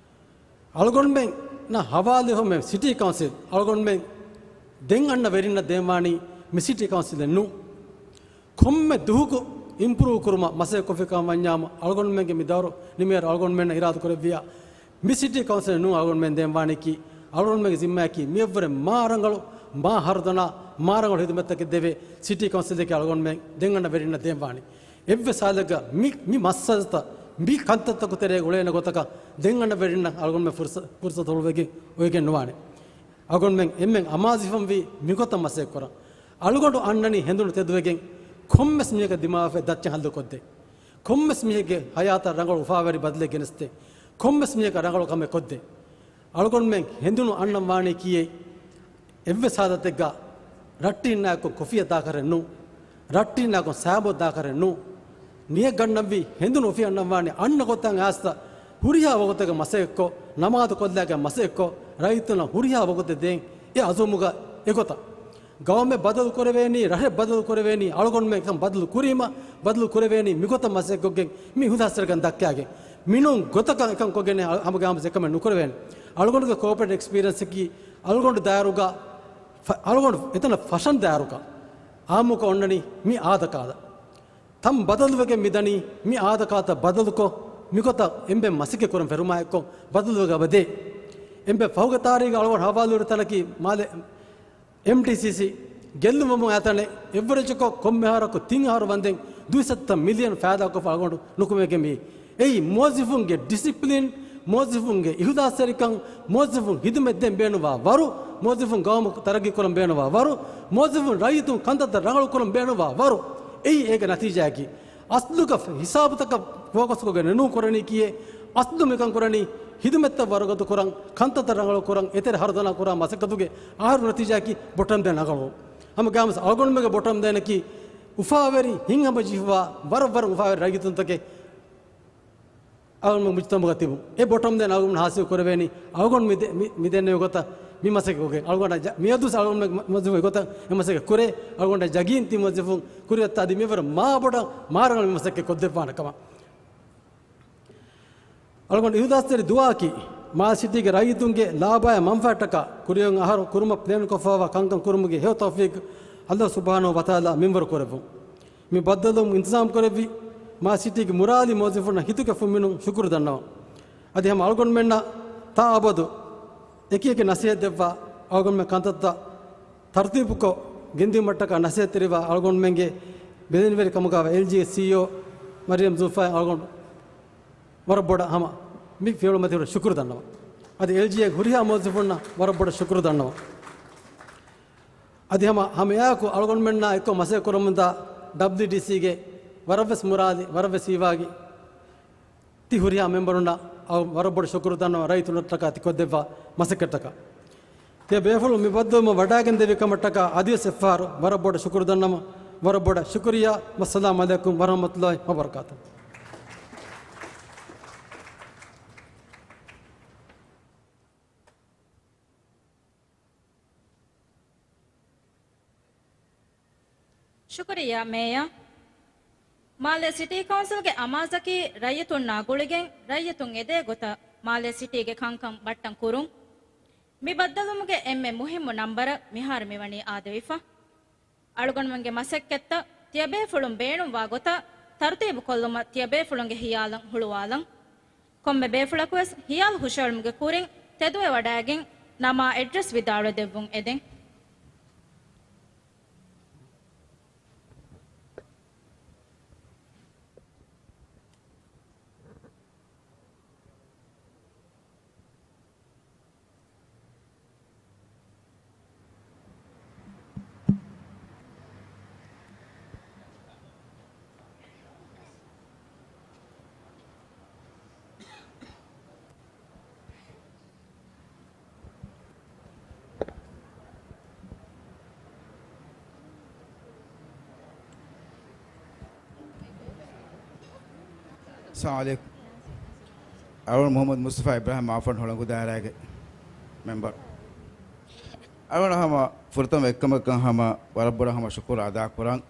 އަޅުގަނޑުމެންނަށް ހަވާލުވެފަ މި ސިޓީ ކައުންސިލް، އަޅުގަނޑުމެން ދެން އަންނަ ވެރިންނަށް ދޭންވާނީ މި ސިޓީ ކައުންސިލެއް ނޫން. ކޮންމެ ދުވަހަކު އިމްޕްރޫވް ކުރުމަށް މަސައްކަތް ކޮށްފިކަމަށް ވަންޏާމު، އަޅުގަނޑުމެންގެ މި ދައުރު ނިމިއިރު އަޅުގަނޑުމެންނަށް އިރާދަ ކުރެއްވިޔާ، މި ސިޓީ ކައުންސިލެއް ނޫން އަޅުގަނޑުމެން ދޭންވާނީކީ، އަޅުގަނޑުމެންގެ ޒިންމާއަކީ މިއަށްވުރެ މާ ރަނގަޅު، މާ ހަރުދަނާ، މާ ރަނގަޅު ހިދުމަތްތަކެއް ދެވޭ ސިޓީ ކައުންސިލެކޭ އަޅުގަނޑުމެން ދެން އަންނަ ވެރިންނަށް ދޭންވާނީ. އެއްވެސް ހާލެއްގަ މި، މި މައްސަލަތައް، މި ކަންތައްތަކު ތެރޭގަ އުޅޭނެ ގޮތަކަށް ދެން އަންނަ ވެރިންނަށް އަޅުގަނޑުމެން ފުރުސަ-، ފުރުސަތު ހުޅުވިގެން އޮވެގެން ނުވާނެ. އަޅުގަނޑުމެން އެންމެން އަމާޒުވެފަ މިވީ މިގޮތަށް މަސައްކަތް ކުރަން. އަޅުގަނޑު އަންނަނީ ހެނދުނު ތެދުވެގެން ކޮންމެސް މީހަކަށް ދިމާވެފަ ދައްޗަށް ހައްލު ކޮށްދޭ. ކޮންމެސް މީހެއްގެ ހަޔާތަށް ރަނގަޅު އުފާވެރި ބަދަލެއް ގެނެސްދޭ. ކޮންމެސް މީހަކަށް ރަނގަޅު ކަމެއް ކޮށްދޭ. އަޅުގަނޑުމެން ހެނދުނު އަންނަން ވާނީ ކިއެއް؟ އެއްވެސް ހާލަތެއްގަ ރައްޓެހިންނާއެކު ކޮފީއަށް ދާކަށެއް ނޫން. ރައްޓެހިންނާއެކު ސާބޯތައް ދާކަށެއް ނޫން. ނިޔަތް ގަންނަންވީ ހެނދުނު އޮފީހަށް އަންނަން ވާނީ އަންނަ ގޮތަށް އައިސްތަ ހުރިހާ ވަގުތެއްގަ މަސައްކަތްކޮށް، ނަމާދު ކޮށްލާގެން މަސައްކަތްކޮށް، ރައްޔިތުންނަށް ހުރިހާ ވަގުތެއް ދޭން އެ އަޒުމުގަ އެގޮތަށް. ގައުމެއް ބަދަލު ކުރެވޭނީ، ރަށެއް ބަދަލު ކުރެވޭނީ، އަޅުގަނޑުމެން އެކަން ބަދަލު ކުރީމަ، ބަދަލު ކުރެވޭނީ މިގޮތަށް މަސައްކަތްކޮށްގެން މި އިހުލާސްތެރިކަން ދައްކާގެން. މިނޫން ގޮތަކަށް އެކަން ކޮށްގެން އަ-، ހަމަގައިމުވެސް އެކަމެއް ނުކުރެވޭނެ. އަޅުގަނޑުގެ ކޯޕަރޭޓް އެކްސްޕީރިއަންސަކީ އަޅުގަނޑު ދާއިރުގަ ފަ-، އަޅުގަނޑު އެތަނަށް ފަށަން ދާއިރުގަ އާއްމުކޮށް އޮންނަނީ މި އާދަކާދަ. ތަން ބަދަލުވެގެން މިދަނީ މި އާދަކާދަ ބަދަލުކޮށް، މިގޮތަށް އެންމެން މަސައްކަތް ކުރަން ފެރުމާއެއްކޮށް ބަދަލުވެގެން އަބަދޭ. އެންމެ ފަހުގެ ތާރީގަ އަޅުގަނޑު ހަވާލުވެރި ތަނަކީ މާލެ އެމްޓީސީސީ ގެއްލުމުން އައި ތަނެއް. އެވްރެޖްކޮށް ކޮންމެ އަހަރަކު ތިން އަހަރު ވަންދެން ދުއިސައްތަ މިލިއަން ފައިދާކޮށްފަ އަޅުގަނޑު ނުކުމެގެން މި. އެއީ މުވައްޒަފުންގެ ޑިސިޕްލިން، މުވައްޒަފުންގެ އިހުލާސްތެރިކަން، މުވައްޒަފުން ހިދުމަތް ދޭން ބޭނުންވާ ވަރު، މުވައްޒަފުން ގައުމު ތަރައްގީ ކުރަން ބޭނުންވާ ވަރު، މުވައްޒަފުން ރައްޔިތުން ކަންތައްތައް ރަނގަޅު ކުރަން ބޭނުންވާ ވަރު. އެއީ އޭގެ ނަތީޖާއަކީ. އަސްލުގަ ހިސާބުތަކަށް ފޯކަސްކޮށްގެން ނޫން ކުރަނީ ކިއެއް؟ އަސްލު މިކަން ކުރަނީ ހިދުމަތްތައް ވަރުގަދަ ކުރަން، ކަންތައްތައް ރަނގަޅު ކުރަން، އެތެރެ ހަރުދަނާ ކުރާ މަސައްކަތުގެ އަހަރު ނަތީޖާއަކީ ބޮޓަމް ލައިން ރަނގަޅު. ހަމަ ގައިމުވެސް އަޅުގަނޑުމެންގެ ބޮޓަމް ލައިނަކީ އުފާވެރި ހިތްހަމަޖެހިފައިވާ ވަރަށް ވަރަށް އުފާވެރި ރައްޔިތުންތަކެއް އަޅުގަނޑު މުޖުތަމަޢުގަ ތިބުން. އެ ބޮޓަމް ލައިން އަޅުގަނޑު ހާސިލް ކުރެވޭނީ އަޅުގަނޑު މި ދެ-، މި، މި ދެންނެވި ގޮތަށް މި މަސައްކަތް ކޮށްގެން. އަޅުގަނޑަށް ޖަ-، މިއަދުވެސް އަޅުގަނޑު މުވައްޒަފުން އެ ގޮތަށް އެ މަސައްކަތް ކުރޭ. އަޅުގަނޑަށް ޔަގީން ތި މުވައްޒަފުން ކުރިއަށް އަދި މިވަރަށް މާ ބޮޑަށް މާ ރަނގަޅަށް މި މަސައްކަތް ކޮށްދެއްވާނެ ކަމަށް. އަޅުގަނޑު އިހުލާސްތެރި ދުޢާއަކީ، މާލެ ސިޓީގެ ރައްޔިތުންގެ ލާބާއާ މަންފާއަށްޓަކާ ކުރިއަށް އަހަރު ކުރުމަށް ޕްލޭންކޮށްފައިވާ ކަންކަން ކުރުމުގެ ހެޔޮ ތައުފީޤު ﷲ ސުބްޙާނަހޫ ވަތަޢާލާ މިންވަރު ކުރެއްވުން. މި ބައްދަލުވުން އިންތިޒާމް ކުރެއްވި މާލެ ސިޓީގެ މުރާލި މުވައްޒަފުންނަށް ހިތުގެ ފުންމިނުން ޝުކުރު ދަންނަވަން. އަދި ހަމަ އަޅުގަނޑުމެންނަށް ތާ އަބަދު އެކި އެކި ނަސޭހަތް ދެއްވާ، އަޅުގަނޑުމެން ކަންތައްތައް ތަރުތީބުކޮށް ގެންދިއުމަށްޓަކާ ނަސޭހަތްތެރިވާ އަޅުގަނޑުމެންގެ ބެލެނިވެރި ކަމުގައިވާ އެލްޖީއޭގެ ސީއީއޯ މަރިޔަމް ޒުލްފާއަށް އަޅުގަނޑު ވަރަށް ބޮޑަށް ހަމަ މި ފިޔަވަޅު މަތިވެރި ޝުކުރު ދަންނަވަން. އަދި އެލްޖީއޭގެ ހުރިހާ މުވައްޒަފުންނަށް ވަރަށް ބޮޑަށް ޝުކުރު ދަންނަވަން. އަދި ހަމަ، ހަމައެއާއެކު އަޅުގަނޑުމެންނާ އެއްކޮށް މަސައްކަތް ކުރަމުންދާ ޑަބްލިއުޑީސީގެ ވަރަށްވެސް މުރާލި، ވަރަށްވެސް ހީވާގި ތި ހުރިހާ މެމްބަރުންނަށް އައު ވަރަށް ބޮޑަށް ޝުކުރު ދަންނަވަން، ރައްޔިތުންނަށްޓަކާ ތި ކޮށްދެއްވާ މަސައްކަތްތަކަށް. ތިޔަ ބޭފުޅުން މި ބައްދަލުވުމަށް ވަޑައިގެންދެވި ކަމަށްޓަކާ އަދިވެސް އެއްފަހަރު ވަރަށް ބޮޑަށް ޝުކުރު ދަންނަވަން، ވަރަށް ބޮޑަށް ޝުކުރިއްޔާ. ވައްސަލާމު ޢަލައިކުމް ވަރަޙްމަތުﷲި ވަބަރަކާތުހު. ޝުކުރިއްޔާ މޭޔަރ. މާލެ ސިޓީ ކައުންސިލްގެ އަމާޒަކީ ރައްޔިތުންނާ ގުޅިގެން ރައްޔިތުން އެދޭ ގޮތަށް މާލެ ސިޓީގެ ކަންކަން ބައްޓަން ކުރުން. މި ބައްދަލުވުމުގެ އެންމެ މުހިއްމު ނަންބަރަށް މިހާރު މިވަނީ އާދެވިފަ. އަޅުގަނޑުމެންގެ މަސައްކަތްތައް ތިޔަބޭފުޅުން ބޭނުންވާ ގޮތަށް ތަރުތީބު ކޮށްލުމަށް ތިޔަބޭފުޅުންގެ ހިޔާލަށް ހުޅުވާލަން. ކޮންމެ ބޭފުޅަކުވެސް ހިޔާލު ހުށައެޅުމުގެ ކުރިން ތެދުވެވަޑައިގެން ނަމާ އެޑްރެސް ވިދާޅުވެދެއްވުން އެދެން. އައްސަލާމު ޢަލައިކުމް. އަޅުގަނޑު މުޙައްމަދު މުޞްޠަފާ އިބްރާހިމް މާފަންޑު ހުޅަނގު ދާއިރާގެ މެމްބަރު. އަޅުގަނޑަށް ހަމަ ފުރަތަމަ އެއްކަމަކަށް ހަމަ ވަރަށް ބޮޑަށް ހަމަ ޝުކުރު އަދާކުރަން.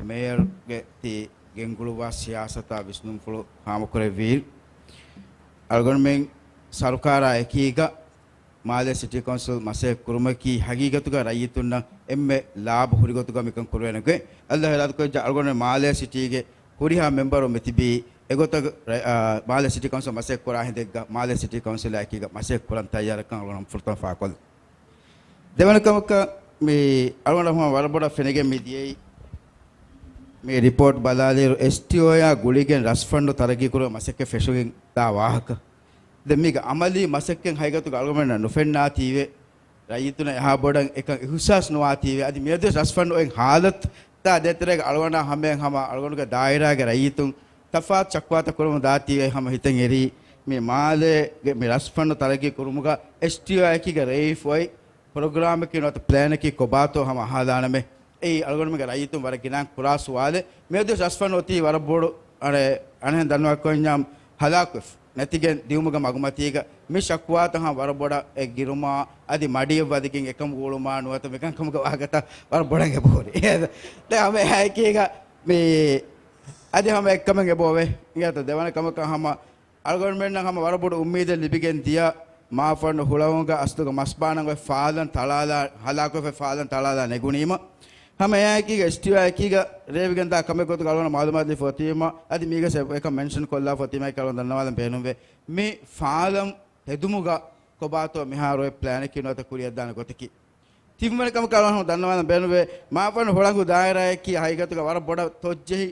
މޭޔަރުގެ ތި ގެންގުޅުއްވާ ސިޔާސަތާ ވިސްނުންފުޅު ހާމަކުރެއްވިއިރު، އަޅުގަނޑުމެން ސަރުކާރާ އެކީގަ މާލޭ ސިޓީ ކައުންސިލް މަސައްކަތް ކުރުމަކީ ހަގީގަތުގަ ރައްޔިތުންނަށް އެންމެ ލާބު ހުރި ގޮތުގަ މިކަން ކުރެވޭނެ ގޮތް. ﷲ އިރާދަކުރެއްވިއްޔާ އަޅުގަނޑު މާލޭ ސިޓީގެ ހުރިހާ މެމްބަރުން މިތިބީ އެގޮތަށް ރަ-، އާ، މާލޭ ސިޓީ ކައުންސިލް މަސައްކަތް ކުރާ ހިނދެއްގަ މާލޭ ސިޓީ ކައުންސިލާ އެކީގަ މަސައްކަތް ކުރަން ތައްޔާރަކަން އަޅުގަނޑު ފުރަތަމަ ފާހަގަކޮށްލަން. ދެވަނަ ކަމަކަށް މި އަޅުގަނޑަށް ހަމަ ވަރަށް ބޮޑަށް ފެނިގެން މި ދިޔައީ މި ރިޕޯޓް ބަލާލިއިރު އެސްޓީއޯއާ ގުޅިގެން ރަސްފަންޑު ތަރައްގީ ކުރުމަށް މަސައްކަތް ފެށިގެން ދާ ވާހަކަ. ދެން މީގެ އަމަލީ މަސައްކަތް ހަގީގަތުގަ އަޅުގަނޑުމެންނަށް ނުފެންނާތީވެ، ރައްޔިތުންނަށް އެހާ ބޮޑަށް އެކަން އިހުސާސް ނުވާތީވެ، އަދި މިއަދުވެސް ރަސްފަންޑު އޮތް ހާލަތު ތާ ދޭތެރޭގަ އަޅުގަނޑާ ހަމަޔަށް ހަމަ އަޅުގަނޑުގެ ދާއިރާގެ ރައްޔިތުން ތަފާތު ޝަކުވާތައް ކުރަމުން ދާތީވެ ހަމަ ހިތަށް އެރީ، މި މާލޭގެ މި ރަސްފަންޑު ތަރައްގީ ކުރުމުގަ އެސްޓީއޯއާ އެކީގަ ރައީފް އޮތް ޕްރޮގްރާމަކީ ނުވަތަ ޕްލޭނަކީ ކޮބާތޯ ހަމަ އަހާލާނަމޭ. އެއީ އަޅުގަނޑުމެންގެ ރައްޔިތުން ވަރަށް ގިނައިން ކުރާ ސުވާލެއް. މިއަދުވެސް ރަސްފަންޑު އޮތީ ވަރަށް ބޮޑު އަނެއް، އަނެއްހެން ދަންނަވާ ކޮންޏާ ހަލާކުވެފަ ނެތިގެން ދިއުމުގެ މަގުމަތީގަ މި ޝަކުވާތައް ހަމަ ވަރަށް ބޮޑަށް އެ ގިރުމާ އަދި މަޑިއަށް ވަދެގެން އެކަމުގަ އުޅުމާ ނުވަތަ މިކަންކަމުގެ ވާހަކަތައް ވަރަށް ބޮޑަށް އެބަހުރި. ދެން ހަމަ އެހާއެކީގަ މި އަދި ހަމަ އެއްކަމެއް އެބައޮވޭ. އިނގޭތަ ދެވަނަ ކަމަކަށް ހަމަ އަޅުގަނޑުމެންނަށް ހަމަ ވަރަށް ބޮޑު އުއްމީދެއް ލިބިގެން ދިޔަ މާފަންޑު ހުޅަނގުގަ އަސްލުގަ މަސްބާނަން އޮތް ފާލަން ތަޅާލާ، ހަލާކުވެފައި ފާލަން ތަޅާލާ ނެގުނީމަ، ހަމަ އެއާއެކީގަ އެސްޓީއޯއާ އެކީގަ ރޭވިގެންދާ ކަމެއް ގޮތުގަ އަޅުގަނޑަށް މައުލޫމާތު ލިބިފަ އޮތީމަ، އަދި މީގަސް އެކަން މެންޝަން ކޮށްލާފަ އޮތީމަ އެކަން އަޅުގަނޑު ދަންނަވާލަން ބޭނުންވޭ. މި ފާލަން ހެދުމުގަ ކޮބާތޯ މިހާރު އޮތް ޕްލޭނަކީ ނުވަތަ ކުރިއަށްދާނެ ގޮތަކީ. ތިންވަނަ ކަމަކަށް އަޅުގަނޑު ދަންނަވާލަން ބޭނުންވޭ، މާފަންޑު ހުޅަނގު ދާއިރާއަކީ ހަގީގަތުގަ ވަރަށް ބޮޑަށް ތޮއްޖެހި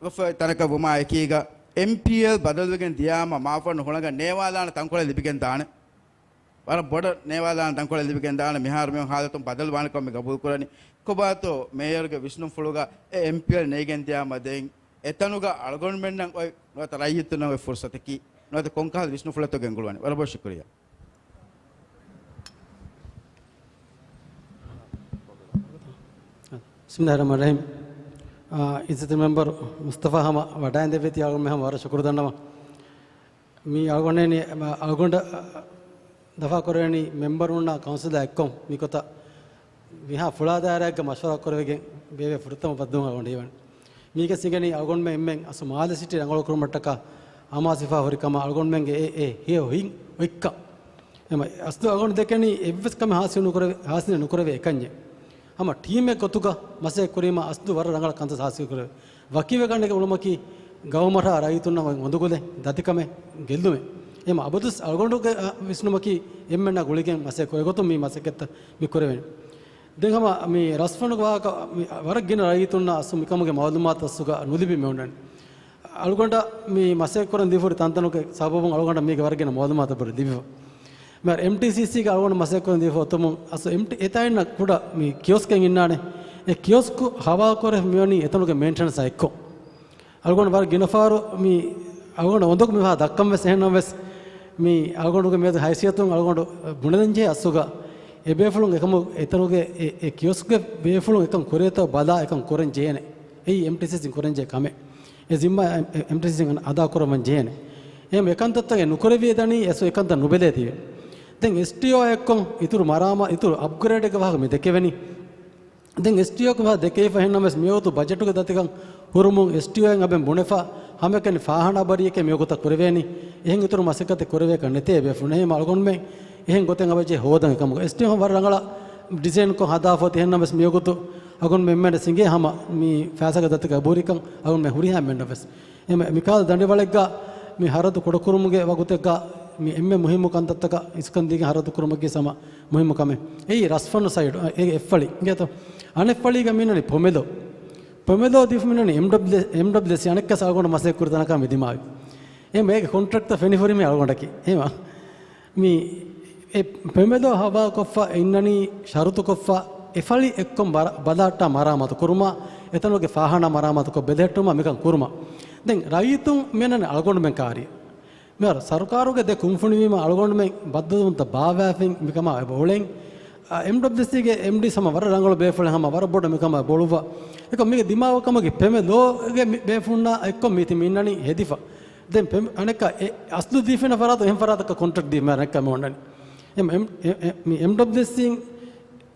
ގޮފް ތަނަކަށް ވުމާ އެކީގަ، އެމްޕީއެލް ބަދަލުވެގެން ދިޔާމަ މާފަންޑު ހުޅަނގަށް ނޭވާލާނެ ތަންކޮޅެއް ލިބިގެން ދާނެ. ވަރަށް ބޮޑަށް ނޭވާލާނެ ތަންކޮޅެއް ލިބިގެން ދާނެ. މިހާރު މި ހާލަތުން ބަދަލު ވާނެ ކަމަށް މި ގަބޫލު ކުރަނީ. ކޮބާތޯ މޭޔަރުގެ ވިސްނުންފުޅުގަ އެ އެމްޕީއެލް ނެތިގެން ދިޔާމަ ދެން އެތަނުގަ އަޅުގަނޑުމެންނަށް އޮތް ނުވަތަ ރައްޔިތުންނަށް އޮތް ފުރުސަތަކީ ނުވަތަ ކޮންކަހަލަ ވިސްނުންފުޅެއްތޯ ގެންގުޅުވަނީ. ވަރަށް ބޮޑަށް ޝުކުރިއްޔާ. ބިސްމިއްލާހިއްރަޙްމާނިއްރަޙީމް. އާ، އިއްޒަތްތެރި މެމްބަރު މުޞްޠަފާ ހަމަ ވަޑައިންދެއްވީތީ އަޅުގަނޑުމެން ހަމަ ވަރަށް ޝުކުރު ދަންނަވަން. މި އަޅުގަނޑެއް، އަޅުގަނޑަށް ދަފާ ކުރެވެނީ މެމްބަރުންނާ ކައުންސިލާ އެއްކޮށް މިގޮތަށް މިހާ ފުޅާ ދާއިރާއެއްގަ މަޝްވަރާ ކުރެވިގެން ބޭއްވޭ ފުރަތަމަ ބައްދަލުވުން އަޅުގަނޑަށް ހީވަނީ. މީގެ ސިނގެނީ އަޅުގަނޑުމެން އެންމެން އަސްލު މާލެ ސިޓީ ރަނގަޅު ކުރުމަށްޓަކާ އަމާޒުވެފާ ހުރި ކަމަށް އަޅުގަނޑުމެންގެ އެ، އެ ހެޔޮ ހިތް އޮތްކަން. އެމަ އަސްލު އަޅުގަނޑު ދެކެނީ އެއްވެސް ކަމެއް ހާސިލް ނުކުރެވޭ، ހާސިލް ނުކުރެވޭ އެކަންޏެއް. ހަމަ ޓީމެއް ގޮތުގަ މަސައްކަތް ކުރީމަ އަސްލު ވަރަށް ރަނގަޅަށް ކަންތައް ހާސިލް ކުރެވޭ. ވަކިވެގަނެގެން އުޅުމަކީ ގައުމަށާ ރައްޔިތުންނަށް އޮތް އުނދަގުލެއް ދަތިކަމެއް ގެއްލުމެއް. އެމަ އަބަދުސް އަޅުގަނޑުގެ، އަ، ވިސްނުމަކީ އެންމެންނާ ގުޅިގެން މަސައްކަތް ކުރޭ ގޮތުން މި މަސައްކަތްތައް މި ކުރެވެނީ. ދެން ހަމަ މި ރަސްފަންޑުގެ ވާހަކަ މި ވަރަށް ގިނަ ރައްޔިތުންނަށް އަސްލު މިކަމުގެ މައުލޫމާތު އަސްލުގަ ނުލިބި މިއޮންނަނީ. އަޅުގަނޑަށް މި މަސައްކަތް ކުރަން ދީފަ ހުރި ތަންތަނުގެ ސަބަބުން އަޅުގަނޑަށް މީގެ ވަރަށް ގިނަ މައުލޫމާތު ބުރި ލިބިފަ. މިހާރު އެމްޓީސީސީގެ އަޅުގަނޑު މަސައްކަތް ކުރަން ދީފަ އޮތުމުން އަސްލު އެމްޓީ އެތާއިންނަށް ކުޑަ މި ކިޔޮސްކެއް އިންނާނެ. އެ ކިޔޮސްކު ހަވާލު ކުރެވި މިވަނީ އެތަނުގެ މެއިންޓެނަންސް އާ އެއްކޮށް. އަޅުގަނޑު ވަރަށް ގިނަ ފަހަރު މި އަޅުގަނޑު އޮނދޮގު މި ވާ ދައްކަން ވެސް އެހެންނަމަވެސް، މި އަޅުގަނޑުގެ މިއަދު ހައިސިއްޔަތުން އަޅުގަނޑު ބުނެދެންޖެހޭ އަސްލުގަ އެ ބޭފުޅުން އެކަމު އެތަނުގެ އެ، އެ ކިޔޮސްކްގެ ބޭފުޅުން އެކަން ކުރޭތޯ ބަލާ އެކަން ކުރަން ޖެހޭނެ. އެއީ އެމްޓީސީސީން ކުރަންޖެހޭ ކަމެއް. އެ ޒިންމާ އެމް، އެމްޓީސީސީން އަދާ ކުރައްވަން ޖެހޭނެ. އެހެން އެކަންތައްތަކެއް ނުކުރެވިއެދަނީ އެސް އެކަންތައް ނުބެލޭތީވެ. ދެން އެސްޓީއޯ އެއްކޮށް އިތުރު މަރާމާ، އިތުރު އަޕްގްރޭޑެއްގެ ވާހަކަ މި ދެކެވެނީ. ދެން އެސްޓީއޯ ކަމާ ދެކެވިފަ ހެންނަމަވެސް މިވަގުތު ބަޖެޓުގެ ދަތިކަން ހުރުމުން އެސްޓީއޯއިން އަބެން ބުނެފަ ހަމައެކަނި ފާހާނާ ބަރީއެކޭ މިވަގުތަށް ކުރެވޭނީ. އެހެން އިތުރު މަސައްކަތެއް ކުރެވޭކަށް ނެތޭ ބޭފުޅުން. އެހެން އަޅުގަނޑުމެން އެހެން ގޮތެއް އަބަޖެ ހޯދަން އެކަމަކު. އެސްޓީއޯ ވަރަށް ރަނގަޅަށް ޑިޒައިންކޮށް ހަދާފަ އޮތީ ހެންނަމަވެސް މިވަގުތު އަޅުގަނޑުމެން އެންމެން ސިނގޭ ހަމަ މި ފައިސާގެ ދަތިކަން އެބަހުރިކަން އަޅުގަނޑުމެން ހުރިހާ އެންމެންނަށްވެސް. އެމަ، މިކާލަ ދަނޑިވަޅެއްގަ މި ހަރަދު ކުޑަކުރުމުގެ ވަގުތެއްގަ މި އެންމެ މުހިއްމު ކަންތައްތަކަށް އިސްކަން ދީގެން ހަރަދު ކުރުމަކީ ހަމަ މުހިއްމު ކަމެއް. އެއީ ރަސްފަންޑު ސައިޑު، އެ، އެއްފަޅި. އިނގޭތޯ؟ އަނެއްފަޅީގަ މިނަނީ ޕޮމެލޯ. ޕޮމެލޯ ދީފަ މިނަނީ އެމްޑަބްލިއު، އެމްޑަބްލިއުއެސް އަނެއްކަސް އަޅުގަނޑު މަސައްކަތް ކުރި ތަނަކާ މި ދިމާވި. އެ މޭގެ ކޮންޓްރެކްޓްތައް ފެނި ހުރި މި އަޅުގަނޑަކީ. އެހެމަ މި އެ ޕޮމެލޯ ހަވާކޮށްފަ އިންނަނީ ޝަރުތުކޮށްފަ އެފަޅި އެއްކޮށް ބަރ-، ބަލާއްޓާ މަރާމާތު ކުރުމާ، އެތަނުގެ ފާހާނާ މަރާމާތުކޮށް ބެލެހެއްޓުމާ މިކަން ކުރުމާ. ދެން ރައްޔިތުން މިނަން އަޅުގަނޑުމެން ކާރި. މިހާރު ސަރުކާރުގެ ދެ ކުންފުނިވީމަ އަޅުގަނޑުމެން ބައްދަލުވުންތައް ބާއްވާފިން މިކަމާ އެބަ އުޅެން. އާ، އެމްޑަބްލިއުސީގެ އެމްޑީ ހަމަ ވަރަށް ރަނގަޅު ބޭފުޅެއް ހަމަ ވަރަށް ބޮޑަށް މިކަމާ ބޮޅުއްވާ. އެކަމް މީގެ ދިމާވު ކަމަކީ ޕޮމެލޯގެ މި ބޭފުޅުންނާ އެއްކޮށް މީތި މި އިންނަނީ ހެދިފަ. ދެން ޕެމް-، އަނެއްކާ އެ އަސްލު ދީފިނަ ފަރާތު އެހެން ފަރާތަކަށް ކޮންޓްރެކްޓް ދީފިނަ އަނެއްކާ މި އޮންނަނީ. އެމް-، އެމް-، އެ-، އެ-، މި އެމްޑަބްލިއުއެސްސީން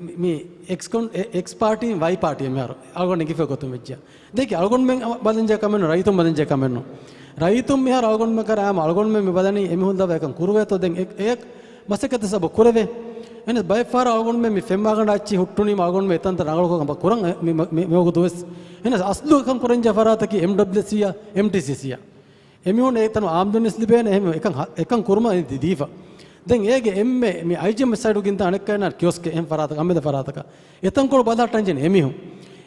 މި، މި އެކްސް ކޮން-، އެ-، އެކްސް ޕާޓީން ވައި ޕާޓީ މިހާރު އަޅުގަނޑު އެނގިފަ ގޮތުން ވެއްޖެ. ދެކި އަޅުގަނޑުމެން ބަލަންޖެ ކަމެއްނު، ރައްޔިތުން ބަލަންޖެ ކަމެއްނު. ރައްޔިތުން މިހާރު އަޅުގަނޑުމެން ކަރާ އަޅުގަނޑުމެން މި ބަލަނީ އެމީހުން ލަވަ އެކަން ކުރުވޭތޯ ދެން އެ-، އެ-، މަސައްކަތް ސަބަ ކުރެވޭ. އެނެސް ބައެއް ފަހަރަށް އަޅުގަނޑުމެން މި ފެންވާގަނޑަށް އައްޗި ހުއްޓުނީމަ އަޅުގަނޑުމެން އެތަންތަ ރަނގަޅުކޮށް ކަނބަ ކުރަން އެ-، މި-، މި-، މި ވަގުތު ވެސް. އެނެސް އަސްލު ކަން ކުރަންޖެ ފަރާތަކީ އެމްޑަބްލިއުއެސްސީއާ އެމްޓީސީސީއާ. އެމީހުން އެތަނު އާމްދަނީސް ލިބޭނެ އެހެން އެކަން ހަ-، އެކަން ކުރުމަށް އެ ދީ-، ދީފަ. ދެން އޭގެ އެންމެ މި އައިޖީއެމްއެސް ސައިޑުގެ އިންތާ އަނެއްކައިންނާ ކިއޮސްކެއް އެހެން ފަރާތަކަށް އަމިއްލަ ފަރާތަކަށް. އެތަންކޮޅު ބަލަހައްޓަންޖެހޭނެ އެމީހުން.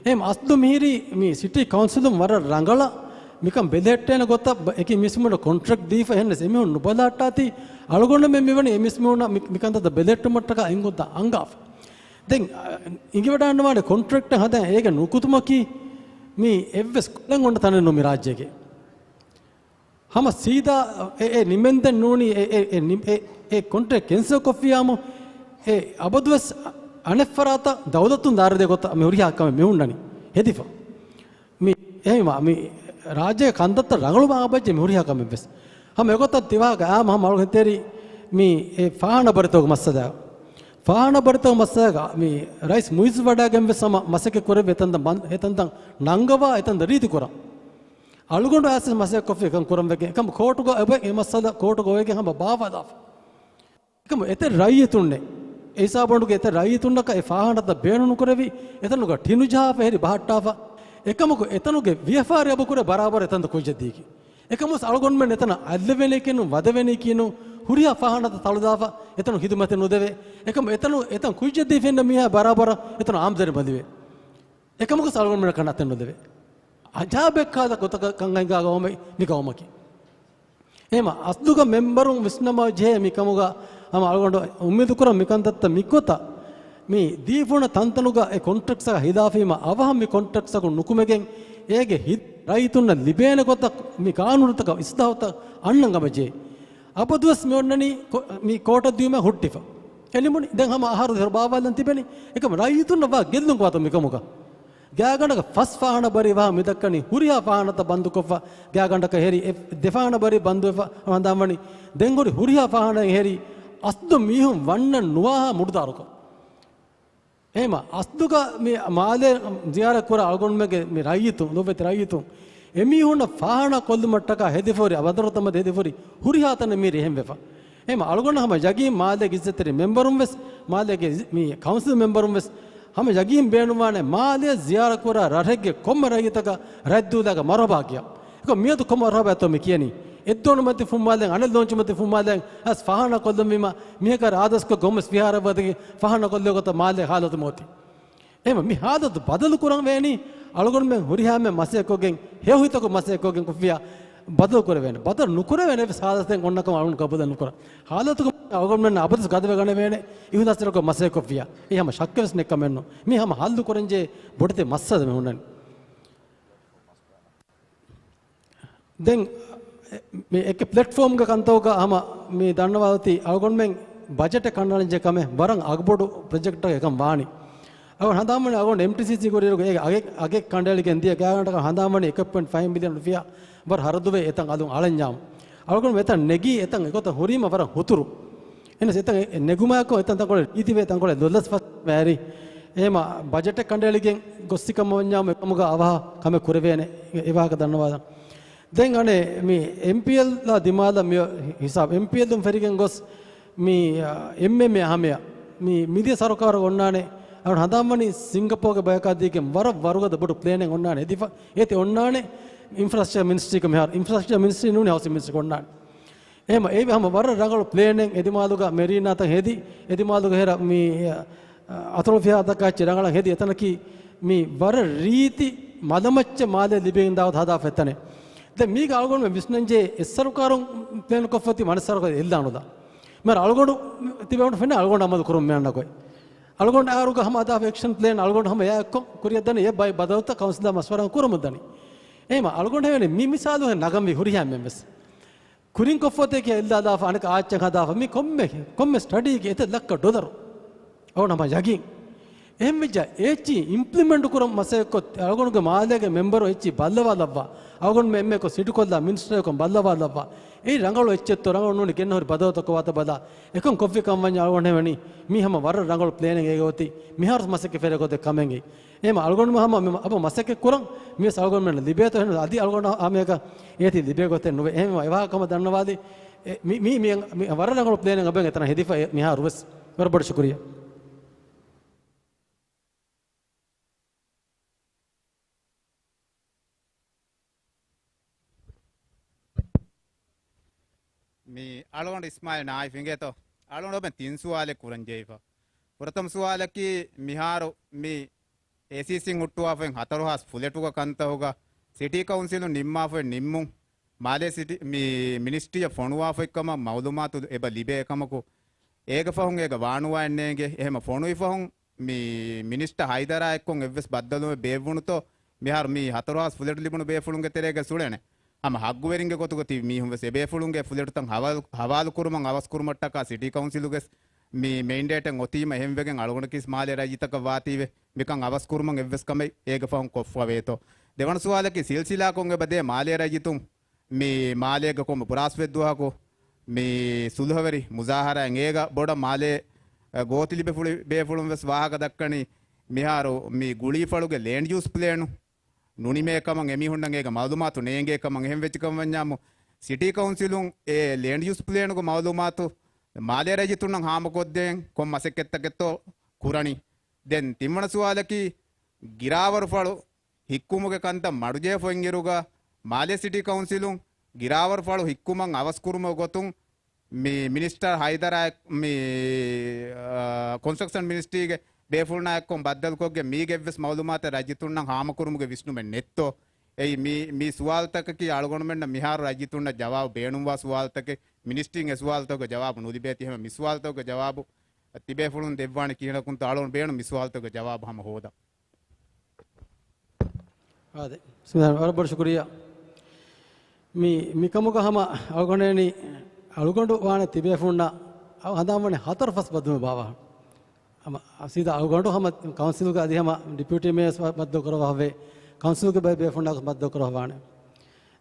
އެހެން އަސްލު މިހިރީ މި ސިޓީ ކައުންސިލުން ވަރަށް ރަނގަޅަށް މިކަން ބެލެހެއްޓޭނެ ގޮތަށް ބަ-، އެކި މީސްމީހުންނަށް ކޮންޓްރެކްޓް ދީފަ އެހެންނަސް އެމީހުން ނުބަލަހައްޓާތީ އަޅުގަނޑުމެން މިވަނީ އެ މީސްމީހުންނަށް މި-، މިކަންތައްތައް ބެލެހެއްޓުމަށްޓަކާ އެނގުންތައް އަންގާފަ. ދެން، އަ، އިނގިވަޑާންވާނެ ކޮންޓްރެކްޓް ހަދަން އޭގެ ނުކުތުމަކީ މި އެއްވެސް ކޮޅެއް އޮންނަ ތަނެއް ނޫން މި ރާއްޖޭގެ. ހަމަ ސީދާ އެ، އެ ނިމެންދެން ނޫނީ އެ، އެ، އެ ނި-، އެ، އެ ކޮންޓްރެކްޓް ކެންސަލް ކޮށްފިއްޔާމު، އެ އަބަދުވެސް އަނެއްފަރާތަށް ދައުލަތުން ދާރަދޭ ގޮތަށް މި ހުރިހާ ކަމެއް މި ހުންނަނީ ހެދިފަ. މި އެހެންވާ، މި ރާއްޖޭގެ ކަންތައްތައް ރަނގަޅުވާ ބައްޖެ މި ހުރިހާ ކަމެއްވެސް. ހަމަ އެގޮތަށް ތިވާގަ އާ ހަމަ އަޅުގަނޑު ހިތޭރި މި އެ ފާހާނާ ބަރިތަކުގެ މައްސަލަ. ފާހާނާ ބަރިތަކުގެ މައްސަލަގަ މި ރައީސް މުއިއްޒު ވަޑައިގެންވެސް ހަމަ މަސައްކަތް ކުރެއްވި އެތަންތަން ބަން-، އެތަންތަން ނަންގަވާ އެތަންތަން ރީތި ކުރަން. އަޅުގަނޑު އައިސް މަސައްކަތް ކޮށްފި އެކަން ކުރަން ވެގެން. އެކަމު ކޯޓުގަ އެބަ އެ މައްސަލަ ކޯޓުގަ އޮވެގެން ހަމަ ބާވާލާފަ. އެކަމު އެތައް ރައްޔިތުންނެއް، އެ ހިސާބުން އެތައް ރައްޔިތުންނަކަށް އެ ފާހާނާތައް ބޭނުން ނުކުރެވި، އެތަނުގަ ޓިނު ޖަހާފަ އެހެރި ބަހައްޓާފަ. އެކަމަކު އެތަނުގެ ވިޔަފާރި އަބަކުރެ ބަރާބަރަށް އެތަންތައް ކުއްޖެއް ދީގެން. އެކަމުސް އަޅުގަނޑުމެން އެތަނަށް އަތްލެވޭނެކީނު، ވަދެވޭނެކީނު، ހުރިހާ ފާހާނާތައް ތަޅުދާފަ، އެތަނު ހިދުމަތެއް ނުދެވޭ. އެކަމު އެތަނު، އެތަން ކުއްޖެއް ދީފައިންނަ މީހާ ބަރާބަރަށް އެތަނު އާމްދަނީ ބަނދުވޭ. އެކަމަކުސް އަޅުގަނޑުމެންނަށް ކަން އަތެއް ނުލެވޭ. އަޖާބެއްކާދަ ގޮތަކަށް ކަން އަންގާ ގައުމެއް މި ގައުމަކީ. އެހެމަ އަސްލުގަ މެމްބަރުން ވިސްނަމާ ޖެހޭ މިކަމުގަ ހަމަ އަޅުގަނޑު އުއްމީދު ކުރަން މިކަންތައްތައް މިގޮތަށް މި ދީފުނަ ތަންތަނުގަ އެ ކޮންޓްރެކްޓްސްއަކަށް ހިލާފީމަ އަވަހަށް މި ކޮންޓްރެކްޓްސްއަކުން ނުކުމެގެން އޭގެ ހި-، ރައްޔިތުންނަށް ލިބޭނެ ގޮތަށް މި ގާނޫނުތަކަށް އިސްލާހުތައް އަންނަން ހަމަޖެހޭ. އަބަދުވެސް މި އޮންނަނީ ކޯ-، މި ކޯޓަށް ދިޔުމަށް ހުއްޓިފަ. އެ ނިމުނީ ދެން ހަމަ އަހަރު ދެހަރު ބާވާލަން ތިބެނީ. އެކަމަ ރައްޔިތުންނަށް ވާ ގެއްލުން ކުވާތޯ މިކަމުގަ. ގާގަނޑަކަށް ފަސް ފާހާނާ ބަރީ ވާހަކަ މިދައްކަނީ ހުރިހާ ފާހާނާތައް ބަންދުކޮށްފަ، ގާގަނޑަކަށް ހެރީ އެ ދެ ފާހާނާ ބަރީ ބަންދުވެފަ ހަނދާންވަނީ. ދެން ހުރި ހުރިހާ ފާހާނާއެއް ހެރީ އަސްލު މީހުން ވަންނަން ނުވާހާ މުޑުދާރުކޮށް. އެހެމަ އަސްލުގަ މި މާލޭ ޒިޔާރަތް ކުރާ އަޅުގަނޑުމެންގެ މި ރައްޔިތުން، ލޯބިވެތި ރައްޔިތުން، އެމީހުންނަށް ފާހާނާ ކޮށްލުމަށްޓަކާ ހެދިފަ ހުރި، އަބަދުރަތަމަ ހެދިފަ ހުރި ހުރިހާ ތަނެއް މީރި އެހެންވެފަ. އެހެމަ އަޅުގަނޑަށް ހަމަ ޔަގީން މާލޭގެ އިއްޒަތްތެރި މެމްބަރުން ވެސް، މާލޭގެ މި ކައުންސިލް މެމްބަރުން ވެސް ހަމަ ޔަގީން ބޭނުންވާނެ މާލޭ ޒިޔާރަތް ކުރާ ރަށެއްގެ ކޮންމެ ރައްޔިތަކަށް ރަތްދޫލާގެ މަރުހަބާ ކިޔަން. އެކަމަ މިއަދު ކޮންމެ މަރުހަބާތޯ މި ކިޔަނީ؟ އެއްދޯނި މަތި ފުންމާލެން، އަނެއް ލޯންޗު މަތި ފުންމާލެން އަސް ފާހާނާ ކޮށްލަންވީމަ، މިހެކަރ އާދަސްކޮށް ގޮމެސް ފިހާރަ ވަދެގެ ފާހާނާ ކޮށްލޭ ގޮތަށް މާލޭ ހާލަތު މިއޮތީ. އެހެމަ މި ހާލަތު ބަދަލު ކުރަން ވޭނީ، އަޅުގަނޑުމެން ހުރިހާމެ މަސައްކަތްކޮށްގެން، ހެޔޮ ހިތަކު މަސައްކަތްކޮށްގެން ކޮށްފިޔާ، ބަދަލު ކުރެވޭނެ. ބަދަލު ނުކުރެވޭނެ އެއްވެސް ހާލަތެއް އޮންނަކަމަށް އަޅުގަނޑު ގަބޫލެއް ނުކުރަން. ހާލަތުގެ އަޅުގަނޑުމެން އަބަދު ގަދަވެގަނެވޭނެ، އިހުލާސްތެރިކޮށް މަސައްކަތްކޮށްފިޔާ. އެ ހަމަ ޝައްކެއް ވެސް ނެތް ކަމެއްނު. މީ ހަމަ ހައްލު ކުރަންޖެހޭ ބޮޑެތި މައްސަލަ މި ހުންނަނީ. ދެން މި އެކި ޕްލެޓްފޯމްގެ ކަންތައްގަ ހަމަ މި ދަންނަވާލަތީ އަޅުގަނޑުމެން ބަޖެޓެއް ކަނޑައަޅަންޖެހޭ ކަމެއް ވަރަށް އަގުބޮޑު ޕްރޮޖެކްޓެއް އެކަން ވާނީ. އަޅުގަނޑު ހަނދާންވަނީ އަޅުގަނޑު އެމްޓީސީސީ ކުރިއިރުގަ އޭގެ އަގެއް، އަގެއް ކަނޑައެޅިގެން ދިޔަ ގާގަނޑަކަށް ހަނދާންވަނީ އެކެއް ޕޮއިންޓް ފައިވް މިލިއަން ރުފިޔާ ވަރަށް ހަރަދުވޭ އެތަން އަލުން އަޅަންޏާމު. އަޅުގަނޑު އެތަން ނެގީ އެތަން އެގޮތަށް ހުރީމަ ވަރަށް ހުތުރު. އެހެނަސް އެތަން އެ ނެގުމާއެކު އެތަން ތަންކޮޅެއް ރީތިވޭ، ތަންކޮޅެއް ލޮލަސް ފަސް ވައިރި. އެހެމަ ބަޖެޓެއް ކަނޑައެޅިގެން ގޮއްސިކަމަށް ވަންޏާމު އެކަމުގަ އަވަހަށް ކަމެއް ކުރެވޭނެ. އެ ވާހަކަ ދަންނަވާލަން. ދެން އަނެއް މި އެމްޕީއެލްއާ ދިމާލަށް މި ހިސާބު، އެމްޕީއެލްއުން ފެށިގެން ގޮސް މި، އާ، އެމްއެމްއޭ ހަމަޔަށް މި މިދިޔަ ސަރުކާރު އޮންނާނެ. އަޅުގަނޑު ހަނދާންވަނީ ސިންގަޕޯގެ ބަޔަކާ ދީގެން ވަރަށް ވަރުގަދަ ބޮޑު ޕްލޭނެއް އޮންނާނެ ހެދިފަ. އޭތި އޮންނާނެ އިންފްރާސްޓްރަކްޗަރ މިނިސްޓްރީގެ މިހާރު، އިންފްރާސްޓްރަކްޗަރ މިނިސްޓްރީ ނޫނީ ހައުސިން މިނިސްޓްރީ އޮންނާނެ. އެހެމަ އެ ހަމަ ވަރަށް ރަނގަޅު ޕްލޭނެއް އެދިމާލުގަ މެރީނާތައް ހެދި، އެދިމާލުގަ ހެރަ މި، އަ، އަތޮޅު ފިހާރަތަކާ އެއްޗެއް ރަނގަޅަށް ހެދި އެތަނަކީ މި ވަރަށް ރީތި މަލަމައްޗަށް މާލޭ ލިބެގެން ދާވަތަ ހަދާފަ އެތަނެއް. ދެން މީގަ އަޅުގަނޑުމެން ވިސްނަންޖެހޭ އެއް ސަރުކާރުން ޕްލޭން ކޮށްފަ ތި މަނެ ސަރުކާރު އެއްލާނުލާ. މިހާރު އަޅުގަނޑު ތިބެ އަޅުގަނޑު ފެންނަ އަޅުގަނޑު އަމަލު ކުރުން މިއަންނަ ގޮތް. އަޅުގަނޑު އަހަރުގަ ހަމަ ހަދާފަ އެކްޝަން ޕްލޭން އަޅުގަނޑު ހަމަ އެއާއެއްކޮށް ކުރިއަށް ދަނީ އެ ބައި ބަދަލުތައް ކައުންސިލާ މަޝްވަރާ ކުރަމުން ދަނީ. އެހެމަ އަޅުގަނޑު ހެވެނީ މި މިސާލު ހެން ނަގަންވީ ހުރިހާ މެން ވެސް. ކުރިން ކޮށްފަ ތިޔަ ކިޔާ އެއްލާލާފަ އަނެކަ އާއްޗެއް ހަދާފަ މި ކޮންމެ، ކޮންމެ ސްޓަޑީގެ އެތައް ލައްކަ ޑޮލަރު. އަޅުގަނޑު ހަމަ ޔަގީން. އެހެންވެއްޖާ އެ އެއްޗި އިމްޕްލިމެންޓް ކުރަން މަސައްކަތް އަޅުގަނޑުގެ މާލޭގެ މެމްބަރު އެއްޗި ބައްލަވާލައްވާ، އަޅުގަނޑުމެން އެންމެ ކޮށް ސިޓުކޮށްލާ މިނިސްޓަރު ކޮށް ބައްލަވާލައްވާ. އެއީ ރަނގަޅު އެއްޗެއްތޯ، ރަނގަޅު ނޫނީ ގެންނަ ހުރި ބަދަލުތަކު ވާތަ ބަލާ. އެކަން ކޮށްފި ކަން ވަންޏާ އަޅުގަނޑު ހެވެނީ މީ ހަމަ ވަރަށް ރަނގަޅު ޕްލޭނެއް އޭގެ އޮތީ. މިހާރު މަސައްކަތް ފެރި ގޮތެއް ކަމެއްގެ. އެހެމަ އަޅުގަނޑު ހަމަ މި އަބަ މަސައްކަތް ކުރަން މިވެސް އަޅުގަނޑުމެން ލިބޭތޯ ހެން އަދި އަޅުގަނޑު އާމޭގަ އޭތި ލިބޭ ގޮތެއް ނުވޭ. އެހެމަ އެވާހަކަ ކަމަށް ދަންނަވާލި. އެ، މި، މި، މި، މި ވަރަށް ރަނގަޅު ޕްލޭނެއް އަބަ އެތަނަށް ހެދިފަ އެ މިހާރު ވެސް. ވަރަށް ބޮޑަށް ޝުކުރިއްޔާ. މި އަޅުގަނޑު އިސްމާއިލް ނާއިފް އިނގޭތޯ؟ އަޅުގަނޑު އޮބެން ތިން ސުވާލެއް ކުރަން ޖެހިފަ. ފުރަތަމަ ސުވާލަކީ، މިހާރު މި އޭސީސީން ހުއްޓުވާފައި ހަތަރު ހާސް ފުލެޓުގަ ކަންތަހުގަ ސިޓީ ކައުންސިލުން ނިންމާފައި ނިންމުން މާލޭ ސިޓީ، މި މިނިސްޓްރީއަށް ފޮނުވާފައި ކަމަށް މައުލޫމާތު އެބަ ލިބޭ ކަމަކު، އޭގެ ފަހުން އޭގަ ވާނުވާއެއް ނޭނގެ. އެހެމަ ފޮނުވި ފަހުން މި މިނިސްޓަރ ހައިދަރާ އެއްކޮށް އެއްވެސް ބައްދަލުވެ ބޭއްވުނުތޯ؟ މިހާރު މި ހަތަރު ހާސް ފުލެޓު ލިބުނު ބޭފުޅުންގެ ތެރޭގަ އުޅޭނެ. ހަމަ ހައްގުވެރިންގެ ގޮތުގަ ތިބި މީހުން ވެސް އެބޭފުޅުންގެ ފުލެޓުތައް ހަވާލު، ހަވާލު ކުރުމަށް އަވަސް ކުރުމަށްޓަކާ ސިޓީ ކައުންސިލުގެ މި މެންޑޭޓެއް އޮތީމަ އެހެންވެގެން އަޅުގަނޑަކީސް މާލޭ ރައްޔިތަކަށް ވާތީވެ މިކަން އަވަސް ކުރުމަށް އެއްވެސް ކަމެއް އޭގެ ފަހުން ކޮށްފަވޭތޯ؟ ދެވަނަ ސުވާލަކީ ސިލްސިލާކޮށް އެބަ ދޭ މާލޭ ރައްޔިތުން މި މާލޭގަ ކޮންމެ ބުރާސްފަތް ދުވަހަކު މި ސުލުހަވެރި މުޒާހަރާއެއް އޭގަ ބޮޑަށް މާލޭ، އަ، ގޯތި ލިބޭފުޅި ބޭފުޅުން ވެސް ވާހަކަ ދައްކަނީ މިހާރު މި ގުޅީފަޅުގެ ލޭންޑް ޔޫސް ޕްލޭނު ނުނިމޭ ކަމަށް އެމީހުންނަށް އޭގަ މައުލޫމާތު ނޭނގޭ ކަމަށް. އެހެން ވެއްޖެ ކަމަށް ވަންޏާމު ސިޓީ ކައުންސިލުން އެ ލޭންޑް ޔޫސް ޕްލޭނުގެ މައުލޫމާތު މާލޭ ރައްޔިތުންނަށް ހާމަކޮށްދޭން ކޮން މަސައްކަތްތަކެއްތޯ ކުރަނީ؟ ދެން ތިންވަނަ ސުވާލަކީ ގިރާވަރުފަޅު ހިއްކުމުގެ ކަންތައް މަޑުޖެހިފަ އިންއިރުގަ މާލޭ ސިޓީ ކައުންސިލުން ގިރާވަރުފަޅު ހިއްކުމަށް އަވަސް ކުރުމުގެ ގޮތުން މި މިނިސްޓަރ ހައިދަރާ މި، އާ، ކޮންސްޓްރަކްޝަން މިނިސްޓްރީގެ ބޭފުޅުންނާ އެއްކޮށް ބައްދަލުކޮށްގެން މީގެ އެއްވެސް މައުލޫމާތެއް ރައްޔިތުންނަށް ހާމަކުރުމުގެ ވިސްނުމެއް ނެތްތޯ؟ އެއީ މި، މި ސުވާލުތަކަކީ އަޅުގަނޑުމެންނަށް މިހާރު ރައްޔިތުންނަށް ޖަވާބު ބޭނުންވާ ސުވާލުތަކެއް. މިނިސްޓްރީން އެ ސުވާލުތަކުގެ ޖަވާބު ނުލިބޭތީ. އެހެންވެ މި ސުވާލުތަކުގެ ޖަވާބު ތިބޭފުޅުން ދެއްވާނެ ކިހިނަކުންތޯ އަޅުގަނޑު ބޭނުން މި ސުވާލުތަކުގެ ޖަވާބު ހަމަ ހޯދަން. އާދެ. ބިސްމިއްލާހި. ވަރަށް ބޮޑަށް ޝުކުރިއްޔާ. މި، މިކަމުގަ ހަމަ އަޅުގަނޑޭނީ، އަޅުގަނޑު ވާނެ ތިބޭފުޅުންނަށް ހަނދާންވަނީ ހަތަރު ފަސް ބައްދުމެއް ބާވާ. ހަމަ ސީދާ އަޅުގަނޑު ހަމަ ކައުންސިލުގެ އަދި ހަމަ ޑިޕިއުޓީ މޭޔަރ ވެސް ބައްދަލު ކުރައްވާފައި، ކައުންސިލުގެ ބޭ، ބޭފުޅުންނާ ވެސް ބައްދަލު ކުރައްވާނެ.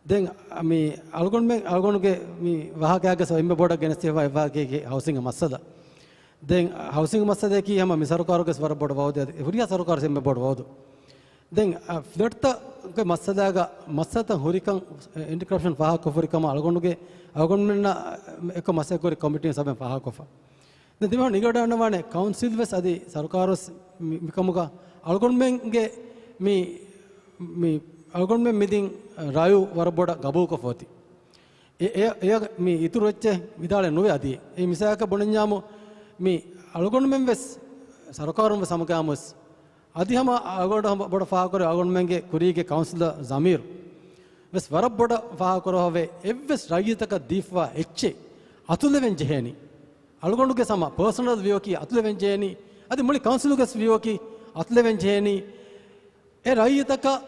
ދެން މި އަޅުގަނޑުމެން، އަޅުގަނޑުގެ މި ވާހަކައިގަސް އެންމެ ބޮޑަށް ގެނެސްދެވާ ވާހަކައަކީ ހައުސިންގ މައްސަލަ. ދެން ހައުސިންގ މައްސަލައަކީ ހަމަ މި ސަރުކާރުގެ ވަރަށް ބޮޑު ވައުދެއް، ހުރިހާ ސަރުކާރު އެންމެ ބޮޑު ވައުދު. ދެން ފްލެޓްތަކުގެ މައްސަލައިގަ މައްސަލަތައް ހުރިކަން، އެންޓި ކަރަޕްޝަން ފާހަގަކޮށްފަ ހުރި ކަމަށް އަޅުގަނޑުގެ، އަޅުގަނޑުމެންނާ އެކަން މަސައްކަތް ކުރި ކޮމިޓީން ސަބެން ފާހަގަކޮށްފަ. ދެން ތިމަން ނިގަޑަންނަވާނެ ކައުންސިލް ވެސް އަދި ސަރުކާރު ވެސް މި، މިކަމުގަ އަޅުގަނޑުމެންގެ މި، މި އަޅުގަނޑުމެން މިދިން ރައު ވަރަށް ބޮޑަށް ގަބޫލުކޮށްފަ އޮތީ. އެ، އެ، އެ މި އިތުރު އެއްޗެއް ވިދާޅެއް ނުވެ އަދި. އެ މިސާލަކަށް ބުނަންޏާމު މި އަޅުގަނޑުމެން ވެސް ސަރުކާރުން ވެސް ހަމަގައިމު ވެސް އަދި ހަމަ އަޅުގަނޑު ހަމަ ބޮޑަށް ފާހަގަކުރި އަޅުގަނޑުމެންގެ ކުރީގެ ކައުންސިލަރ ޒަމީރު ވެސް ވަރަށް ބޮޑަށް ފާހަގަކުރައްވާ އެއްވެސް ރައްޔިތަކަށް ދީފަ އެއްޗެއް އަތުލެވެން ޖެހޭނީ. އަޅުގަނޑުގެ ހަމަ ޕާސަނަލް ވިއުއަކީ އަތުލެވެން ޖެހޭނީ. އަދި މުޅި ކައުންސިލުގެ ވިއުއަކީ އަތުލެވެން ޖެހޭނީ. އެ ރައްޔިތަކަށް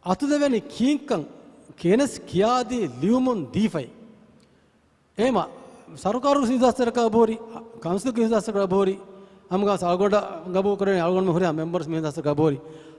އަތުލެވެނީ ކީއްކަން ކެނެސް ކިޔާދީ ލިޔުމުން ދީފައި. އެހެމަ ސަރުކާރުގެ ހިސާބުތަކަށް އަބުހުރި، ކައުންސިލުގެ ހިސާބުތަކަށް އަބުހުރި، ހަމަގަ އަޅުގަނޑަށް ގަބޫލު ކުރެވެނީ އަޅުގަނޑުމެން ހުރިހާ މެމްބަރުން މި ހިސާބުތަކަށް އަބުހުރި.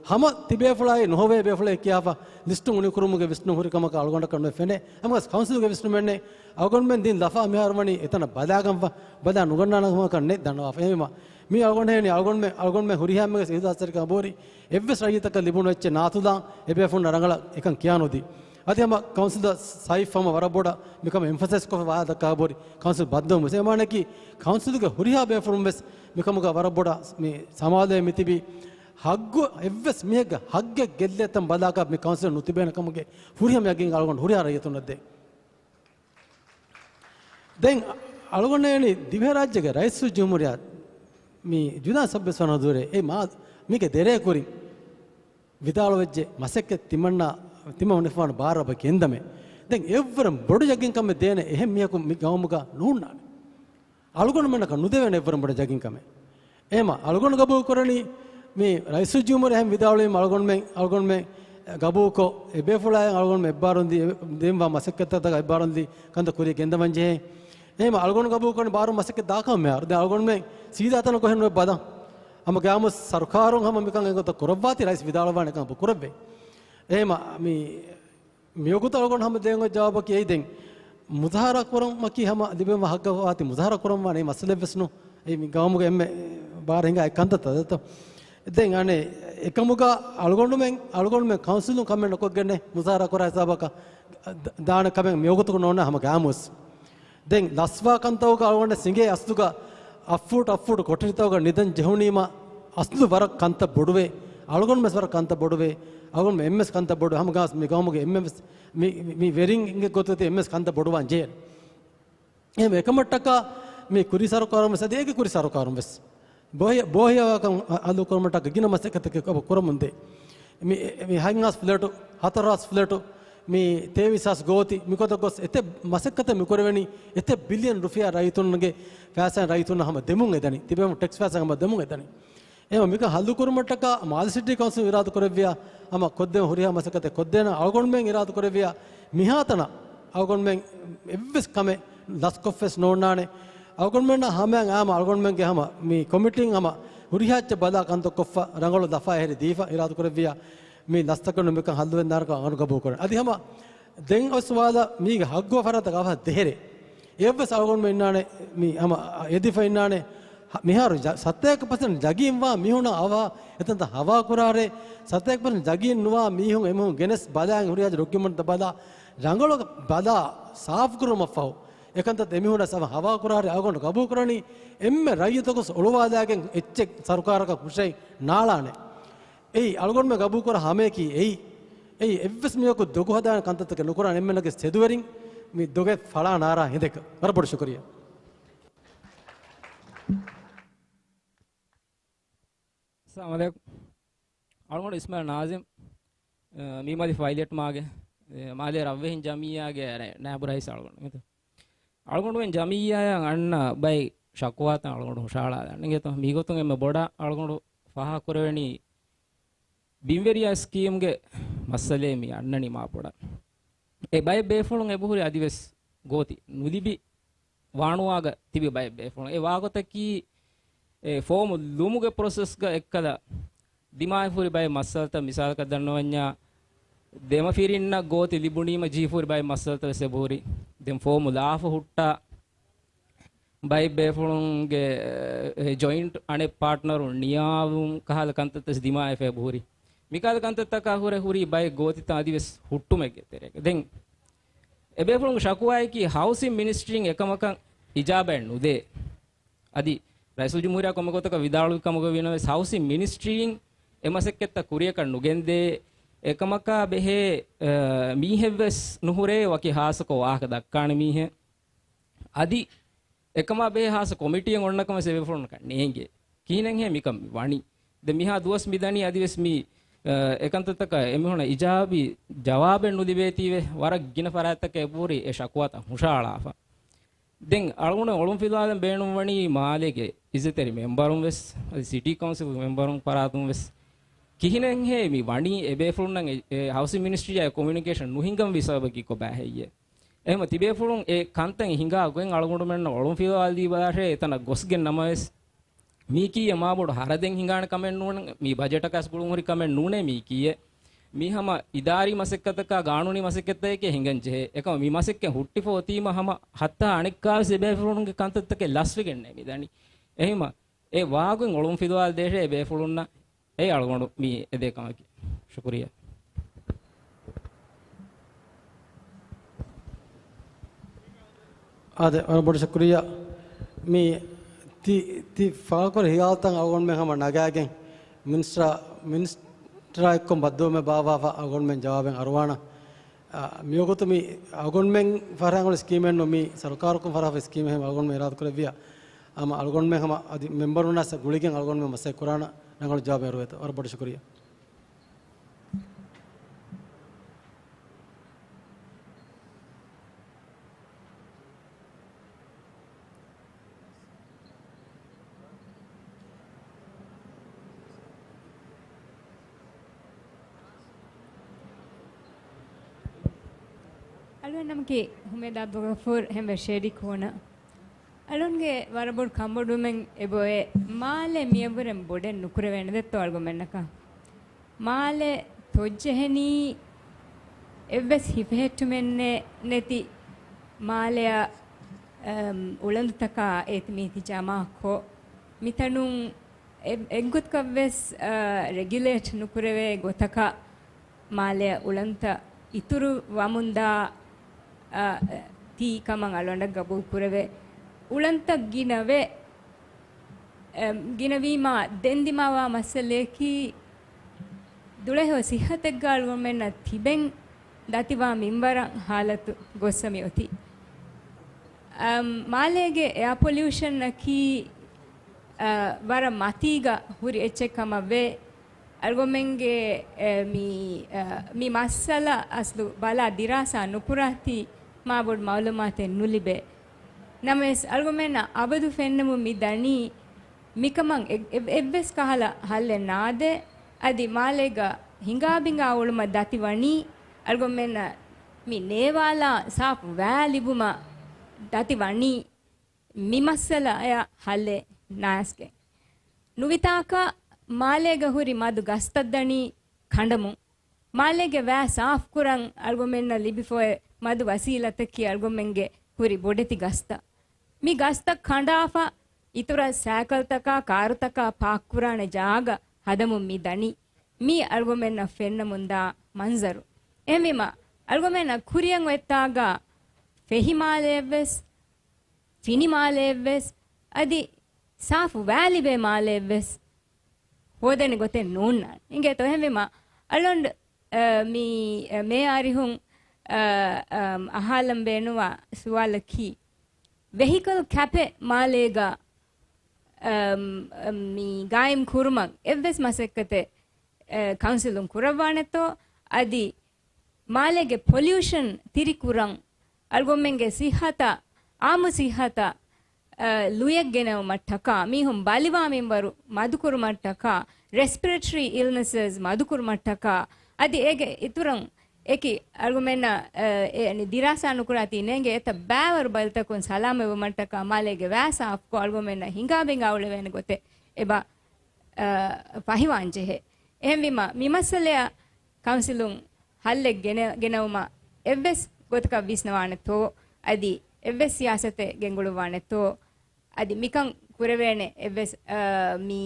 ހަމަ ތިބޭފުޅާއި ނުހޮވޭ ބޭފުޅެއް ކިޔާފަ ލިސްޓު އުނިކުރުމުގެ ވިސްނުން ހުރި ކަމަކަށް އަޅުގަނޑަކަށް ނުވެ ފެނޭ. ހަމަގަ ކައުންސިލުގެ ވިސްނުމެއް ނެތް. އަޅުގަނޑުމެން ދިން ލަފާ މިހާރު ވަނީ އެތަނަށް ބަލާގަންފަ، ބަލާ ނުގަންނާނެ ކަމަކަށް ނެތް ދަންނަވާފަ. އެހެންވީމަ މީ އަޅުގަނޑު ހޭނީ އަޅުގަނޑުމެން، އަޅުގަނޑުމެން ހުރިހާ މީހެއްގެ ހިސާބުތަކަށް އަބުހުރި އެއްވެސް ރައްޔިތަކަށް ލިބުނު އެއްޗެއް ނާތުލާން އެބޭފުޅުންނަށް ރަނގަޅަށް އެކަން ކިޔާނުދީ. އަދި ހަމަ ކައުންސިލަރ ސައިފް ހަމަ ވަރަށް ބޮޑަށް މިކަމަށް އެމްފަސައިޒް ކޮށްފަ ވާހަކަ ދައްކާ އަބުހުރި ކައުންސިލް ބައްދަލުވުން ވެސް. އެ މާނައަކީ ކައުންސިލުގެ ހުރިހާ ބޭފުޅުން ވެސް މިކަމުގަ ވަރަށް ބޮޑަށް މި ސަމާލުވެ މިތިބީ. ހައްގު އެއްވެސް މީހެއްގެ ހައްގެއް ގެއްލޭތަން ބަލާކަށް މި ކައުންސިލް ނުތިބޭނެ ކަމުގެ ފުރިހަމަ ޔަގީން އަޅުގަނޑު ހުރިހާ ރައްޔިތުންނަށް ދޭ. ދެން އަޅުގަނޑަށް އެނީ ދިވެހިރާއްޖޭގެ ރައީސުލްޖުމްހޫރިއްޔާ މި ޖުލައި ސައްބީސް ވަނަ ދުވަހު އެ މާ، މީގެ ދެރައެއް ކުރިން ވިދާޅުވެއްޖެ މަސައްކަތް ތިމަންނަ، ތިމަން ވަނިފާނު ބާރަށް އެބަ ގެންދަމޭ. ދެން އެއްވަރަށް ބޮޑު ޔަގީންކަމެއް ދޭނެ އެހެން މީހަކު މި ގައުމުގަ ނޫންނާނެ. އަޅުގަނޑުމެންނަކަށް ނުދެވޭނެ އެއްވަރަށް ބޮޑު ޔަގީންކަމެއް. އެހެމަ އަޅުގަނޑު ގަބޫލު ކުރަނީ މި ރައީސުލްޖުމްހޫރިއްޔާ އެހެން ވިދާޅުވީމަ އަޅުގަނޑުމެން، އަޅުގަނޑުމެން ގަބޫލުކޮށް، އެ ބޭފުޅާއި އަޅުގަނޑުމެން އެއްބާރުން ދީ، ދެންވާ މަސައްކަތްތައް އެއްބާރުން ދީ ކަންތައް ކުރިޔަށް ގެންދަވަން ޖެހޭ. އެހެމަ އަޅުގަނޑު ގަބޫލު ކުރަނީ ބާރު މަސައްކަތް ދާކަމަށް މިހާރު. ދެން އަޅުގަނޑުމެން ސީދާ ތަނަށް ކޮށެއް ނުވެ ބަލަން. ހަމަ ގާމުސް ސަރުކާރުން ހަމަ މިކަން އެގޮތަށް ކުރައްވާތީ ރައީސް ވިދާޅުވާނެ ކަން ކުރެއްވޭ. އެހެމަ މި މިވަގުތު އަޅުގަނޑު ހަމަ ދޭން އޮތް ޖަވާބަކީ އެއީ ދެން މުޒާހަރާ ކުރުމަކީ ހަމަ ލިބެންވާ ހައްގަށް ވާތީ މުޒާހަރާ ކުރަން ވާނެ މައްސަލައެއް ވެސް ނޫން. އެއީ މި ގައުމުގެ އެންމެ ބާރު ހިނގާ އެއް ކަންތައްތައް ދޯ. ދެން އަނެއް އެކަމުގަ އަޅުގަނޑުމެން، އަޅުގަނޑުމެން ކައުންސިލުން ކަމެއް ނުކޮށްގެންނޭ މުޒާހަރާ ކުރާ ހިސާބަކަށް ދާނެ ކަމެއް މިވަގުތު ނޯންނާ ހަމަ ގާމުސް. ދެން ލަސްވާ ކަންތައްގަ އަޅުގަނޑަށް ސިނގޭ އަސްލުގަ އަށް ފޫޓް އަށް ފޫޓް ކޮޓަރިތަކުގަ ނިދަން ޖެހުނީމަ އަސްލު ވަރަށް ކަންތައް ބޮޑުވޭ. އަޅުގަނޑުމެސް ވަރަށް ކަންތައް ބޮޑުވޭ. އަޅުގަނޑު އެންމެސް ކަންތައް ބޮޑުވޭ. ހަމަ ގާސް މި ގައުމުގެ އެންމެސް މި، މި ވެރިންގެ ގޮތުގަ އެންމެސް ކަންތައް ބޮޑުވާން ޖެހޭ. އެހެން އެކަމަށްޓަކާ މި ކުރީ ސަރުކާރުން ވެސް އަދި އޭގެ ކުރި ސަރުކާރުން ވެސް ބޯހި-، ބޯހިޔާވާކަން އަ-، އަލު ކުރުމަށްޓަކާ ގިނަ މަސައްކަތެއް ކުރަމުންދޭ. މި، މި ހަތް ހާސް ފްލެޓު، ހަތަރު ހާސް ފްލެޓު، މި ތޭވީސް ހާސް ގޯތި، މިގޮތަށް ގޮސް އެތައް މަސައްކަތެއް މި ކުރެވެނީ، އެތައް ބިލިއަން ރުފިޔާ ރައްޔިތުންގެ ފައިސާއިން ރައްޔިތުންނަށް ހަމަ ދެމުން އެދަނީ. ތިބޭފުޅުން ޓެކްސް ފައިސާ ހަމަ ދެމުން އެދަނީ. އެހެން މިކަން ހައްލު ކުރުމަށްޓަކާ މާލެ ސިޓީ ކައުންސިލް އިރާދަ ކުރެއްވިޔާ، ހަމަ ކޮށްދޭން ހުރިހާ މަސައްކަތެއް ކޮށްދޭނަ އަޅުގަނޑުމެން އިރާދަ ކުރެއްވިޔާ، މިހާތަނަށް އަޅުގަނޑުމެން އެއްވެސް ކަމެއް ލަސްކޮށްފަވެސް ނޯންނާނެ. އަޅުގަނޑުމެންނަށް ހަމައަށް އާމަ އަޅުގަނޑުމެންގެ ހަމަ މި ކޮމިޓީން ހަމަ ހުރިހާ އެއްޗެއް ބަލާ ކަންތައް ކޮށްފަ ރަނގަޅު ލަފާ އެހެރި ދީފަ އިރާދަ ކުރެއްވިޔާ، މި ލަސްތަކެއް ނު މިކަން ހައްލުވެން ދާނެކަން އަޅުގަނޑު ގަބޫލު ކުރަން. އަދި ހަމަ ދެން އޮތް ސުވާލަށް މީގެ ހައްގު ފަރާތަކަށް އަވަހަށް ދޭހެރޭ. އެއްވެސް އަޅުގަނޑުމެން އިންނާނެ، މި ހަމަ އެދިފަ އިންނާނެ، ހަ-، މިހާރު ޖަ-، ސަތޭކަ ޕަސެންޓް ޖަގީން ވާ މީހުންނަށް އަވަހަށް އެތަންތަން ހަވާ ކުރާރޭ، ސަތޭކަ ޕަސެންޓް ޖަގީން ނުވާ މީހުން އެމީހުން ގެނެސް ބަލާ ހުރިހާ ޑޮކިއުމަންޓްތައް ބަލާ، ރަނގަޅު ބަލާ ސާފު ކުރުމަށްފަހު، އެކަންތައް އެމީހުންނަށް ހަވާ ކުރާރޭ އަޅުގަނޑު ގަބޫލު ކުރަނީ، އެންމެ ރައްޔިތަކު އޮޅުވާލާގެން އެއްޗެއް ސަރުކާރަކަށް ހުށައެއް ނާޅާނެ. އެއީ އަޅުގަނޑުމެން ގަބޫލުކުރާ ހަމަޔަކީ އެއީ. އެއީ އެއްވެސް މީހަކު ދޮގު ހަދާނެ ކަންތައްތަކެއް ނުކުރާނެ އެންމެންނަށް ތެދުވެރިން މި ދޮގެއް ފަޅާ ނާރާ ހިނދެއް. ވަރަށް ބޮޑު ޝުކުރިއްޔާ. އައްސަލާމު ޢަލައިކުމް. އަޅުގަނޑު އިސްމާޢީލް ނާޒިމް، އަ، މީމަލި ފައިލެޓް މާގެ، އެ، މާލޭ ރަށްވެހިން ޖަމިއްޔާގެ ނައިބު ރައީސް އަޅުގަނޑު. އަޅުގަނޑުމެން ޖަމިއްޔާއަށް އަންނަ ބައެއް ޝަކުވާތައް އަޅުގަނޑު ހުށަހަޅާލަން އިނގޭތޯ. މިގޮތުން އެންމެ ބޮޑަށް އަޅުގަނޑު ފާހަގަކުރެވެނީ ބިންވެރިޔާ ސްކީމްގެ މައްސަލައެއް މި އަންނަނީ މާ ބޮޑަށް. އެ ބައެއް ބޭފުޅުން އެބަހުރި އަދިވެސް ގޯތި ނުލިބި ވާނުވާގަ ތިބި ބައެއް ބޭފުޅުން. އެ ވާގޮތަކީ، އެ ފޯމު ލުމުގެ ޕްރޮސެސްގަ އެއްކަލަ ދިމާވެފަހުރި ބައެއް މައްސަލަތައް، މިސާލަކަށް ދަންނަވަންޏާ، ދެމަފިރިންނަށް ގޯތި ލިބުނީމަ ޖެހިފަހުރި ބައެއް މައްސަލަތައް ވެސް އެބަހުރި. ދެން ފޯމު ލާފަ ހުއްޓާ، ބައެއް ބޭފުޅުންގެ، އެ، ޖޮއިންޓް އަނެއް ޕާޓްނަރުން ނިޔާވުން ކަހަލަ ކަންތައްތައް ވެސް ދިމާވެފަ އެބަހުރި. މިކަހަލަ ކަންތައްތަކާ ހުރެ ހުރި ބައެއް ގޯތިތައް އަދިވެސް ހުއްޓުމެއްގެ ތެރޭގަ. ދެން އެބޭފުޅުންގެ ޝަކުވާއަކީ ހައުސިން މިނިސްޓްރީން އެކަމަކަށް އިޖާބައެއް ނުދޭ. އަދި ރައީސުލްޖުމްހޫރިއްޔާ ކޮންމެ ގޮތަކަށް ވިދާޅުވި ކަމުގަ ވީނަމަވެސް ހައުސިން މިނިސްޓްރީން އެ މަސައްކަތްތައް ކުރިޔަކަށް ނުގެންދޭ. އެކަމަކާ ބެހޭ، އަ، މީހެއްވެސް ނުހުރޭ ވަކި ހާއްސަކޮށް ވާހަކަ ދައްކާނެ މީހެއް. އަދި އެކަމާ ބެހޭ ހާއްސަ ކޮމިޓީއެއް އޮންނަކަމަށް އެބޭފުޅުންނަކަށް ނޭނގޭ. ކިހިނެއްހޭ މިކަން ވަނީ؟ ދެން މިހާ ދުވަސް މިދަނީ އަދިވެސް މި، އަ، އެކަންތައްތަކަށް އެމީހުންނަށް އިޖާބީ ޖަވާބެއް ނުލިބޭތީވެ، ވަރަށް ގިނަ ފަރާތްތަކަށް އެބަހުރި އެ ޝަކުވާތައް ހުށަހަޅާފަ. ދެން އަޅުގަނޑު އޮޅުންފިލުވާލަން ބޭނުންވަނީ މާލޭގެ އިއްޒަތްތެރި މެމްބަރުން ވެސް، އަދި ސިޓީ ކައުންސިލް މެމްބަރުން ފަރާތުން ވެސް، ކިހިނެއްހޭ މި ވަނީ؟ އެބޭފުޅުންނަށް އެ، އެ ހައުސިން މިނިސްޓްރީއާ ކޮމިއުނިކޭޝަން ނުހިނގަންވީ ސަބަބަކީ ކޮބާ ހެއްޔޭ؟ އެހެންވެ ތިބޭފުޅުން އެ ކަންތައް ހިނގާ ގޮތް އަޅުގަނޑުމެންނަށް އޮޅުންފިލުވާލީބަލާށޭ. އެތަނަށް ގޮސްގެން ނަމަވެސް، މީކީއެއް މާބޮޑު ހަރަދެއް ހިނގާނެ ކަމެއް ނޫން، މީ ބަޖެޓަކާސް ގުޅުންހުރި ކަމެއް ނޫނޭ މީކީއެއް. މީ ހަމަ އިދާރީ މަސައްކަތަކާ ގާނޫނީ މަސައްކަތަކެއް ހިނގަން ޖެހޭ. އެކަމަށް މި މަސައްކަތް ހުއްޓިފަ އޮތީމަ ހަމަ ހައްތާ އަނެއްކާވެސް އެބޭފުޅުންގެ ކަންތައްތަކެއް ލަސްވެގެންނޭ މިދަނީ. އެހެންމަ އެ ވާގޮތް އޮޅުންފިލުވާލަދޭށޭ އެބޭފުޅުންނަށް. އެއީ އަޅުގަނޑު މި އެދޭ ކަމަކީ. ޝުކުރިއްޔާ. އާދެ، ވަރަށް ބޮޑު ޝުކުރިއްޔާ. މި ތި، ތި ފާކުރި ހިޔާލުތައް އަޅުގަނޑުމެން ހަމަ ނަގާގެން މިނިސްޓަރ، މިނިސްޓަރާ އެއްކޮށް ބައްދަލުވުމެއް ބާއްވާފަ އަޅުގަނޑުމެން ޖަވާބެއް އަރުވާނަ. އާ، މިވަގުތު މި އަޅުގަނޑުމެން ފަރާތުން އޮތް ސްކީމެއް ނޫން، މި ސަރުކާރަކުން ފަރާތުން އޮތް ސްކީމެއް ހަމަ އަޅުގަނޑުމެން އިރާދަކުރެއްވިޔާ، ހަމަ އަޅުގަނޑުމެން ހަމަ އަދި މެމްބަރުންނާ ގުޅިގެން އަޅުގަނޑުމެން މަސައްކަތް ކުރާނަ ރަނގަޅު ޖަވާބެއް އަރުވޭތޯ. ވަރަށް ބޮޑު ޝުކުރިއްޔާ. އަޅުގަނޑު ނަމަކީ ހުމޭދު އަބްދުލްޣަފޫރު، ހެންވެ ޝޭޑީ ކޯނަ. އަޅުންގެ ވަރަށް ބޮޑު ކަންބޮޑުވުމެއް އެބައޮތް، މާލެ މިއަށްވުރެން ބޮޑެއް ނުކުރެވޭނެ ދެއްތޯ އަޅުގަނޑުމެންނަކަށް. މާލެ ތޮއްޖެހެނީ އެއްވެސް ހިފެހެއްޓުމެއް ނެ-، ނެތި މާލެއަށް، އަމް، އުޅަނދުތަކާ އޭތި މީތި ޖަމާކޮށް، މިތަނުން އެ-، އެއްގޮތަކަށްވެސް، އަ، ރެގިއުލޭޓް ނުކުރެވޭ ގޮތަކަށް މާލެއަށް އުޅަނދުތައް އިތުރު ވަމުންދާ، އަ، ތީ ކަމަށް އަޅުގަނޑަށް ގަބޫލު ކުރެވޭ. އުޅަނދުތައް ގިނަވެ، އެ، ގިނަވީމާ ދެން ދިމާވާ މައްސަލަޔަކީ ދުޅަހެޔޮ ސިއްހަތެއްގަ އަޅުގަނޑުމެންނަށް ތިބެން ދަތިވާ މިންވަރަށް ހާލަތު ގޮއްސަ މިއޮތީ. އަމް، މާލޭގެ އެއާ ޕޮލިއުޝަނަކީ، އަ، ވަރަށް މަތީގަ ހުރި އެއްޗެއް ކަމަށް ވޭ. އަޅުގަނޑުމެންގެ، އެ، މި، އަ، މި މައްސަލަ އަސްލު ބަލާ ދިރާސާ ނުކުރާތީ މާ ބޮޑު މައުލޫމާތެއް ނުލިބޭ. ނަމަވެސް އަޅުގަނޑުމެންނަށް އަބަދު ފެންނަމުން މި ދަނީ މިކަމަށް އެ-، އެ-، އެއްވެސް ކަހަލަ ހައްލެއް ނާދޭ. އަދި މާލޭގަ ހިނގާބިނގާ އުޅުމަށް ދަތި ވަނީ އަޅުގަނޑުމެންނަށް މި ނޭވާލާ ސާފު ވައި ލިބުމަށް ދަތި ވަނީ މި މައްސަލައަށް ހައްލެއް ނާސްގެ. ނުވިތާކަށް މާލޭގަ ހުރި މަދު ގަސްތައް ދަނީ ކަނޑަމުން. މާލޭގެ ވައި ސާފުކުރަން އަޅުގަނޑުމެންނަށް ލިބިފައި މަދު ވަސީލަތަކީ އަޅުގަނޑުމެންގެ ހުރި ބޮޑެތި ގަސްތައް. މި ގަސްތައް ކަނޑާފަ، އިތުރަށް ސައިކަލްތަކާ، ކާރުތަކާ ޕާކް ކުރާނެ ޖާގަ ހަދަމުން މި ދަނީ. މީ އަޅުގަނޑުމެންނަށް ފެންނަމުންދާ މަންޒަރު. އެހެންވީމަ، އަޅުގަނޑުމެންނަށް ކުރިއަށް އޮތްތާގަ ފެހި މާލެއެއްވެސް، ފިނި މާލެއެއްވެސް، އަދި ސާފު ވައި ލިބޭ މާލެއެއްވެސް ހޯދޭނެ ގޮތެއް ނޯންނާނެ. އިނގޭތޯ؟ އެހެންވީމަ، އަޅުގަނޑު، އަ، މި، އަ، މޭ އަރިހުން، އަ، އަ، އަހާލަން ބޭނުންވާ ސުވާލަކީ، ވެހިކަލް ކެޕެއް މާލޭގަ، އަ، މި ގާއިމް ކުރުމަށް އެއްވެސް މަސައްކަތެއް، އަ، ކައުންސިލުން ކުރައްވާނެތޯ؟ އަދި މާލޭގެ ޕޮލިއުޝަން ތިރިކުރަން، އަޅުގަނޑުމެންގެ ސިއްހަތަށް، އާއްމު ސިއްހަތަށް، އަ، ލުޔެއް ގެނައުމަށްޓަކާ، މީހުން ބަލިވާ މިންވަރު މަދުކުރުމަށްޓަކާ، ރެސްޕިރޭޓަރީ އިލްނެސަސް މަދުކުރުމަށްޓަކާ، އަދި އޭގެ އިތުރަށް އެކި އަޅުގަނޑުމެންނަށް، އަ، އެ، އަނި ދިރާސާ ނުކުރާތީ ނޭނގޭ އެތައް ބައިވަރު ބަލިތަކުން ސަލާމަތްވުމަށްޓަކާ މާލޭގެ ވައި ސާފުކޮށް އަޅުގަނޑުމެންނަށް ހިނގާ ބިނގާ އުޅެވޭނެ ގޮތެއް އެބަ، އަ، ފަހިވާން ޖެހޭ. އެހެންވީމަ، މި މައްސަލައަށް ކައުންސިލުން ހައްލެއް ގެނެ-، ގެނައުމަށް އެއްވެސް ގޮތަކަށް ވިސްނަވާނެތޯ، އަދި އެއްވެސް ސިޔާސަތެއް ގެންގުޅުއްވާނެތޯ، އަދި މިކަން ކުރެވޭނެ އެއްވެސް، އަ، މި،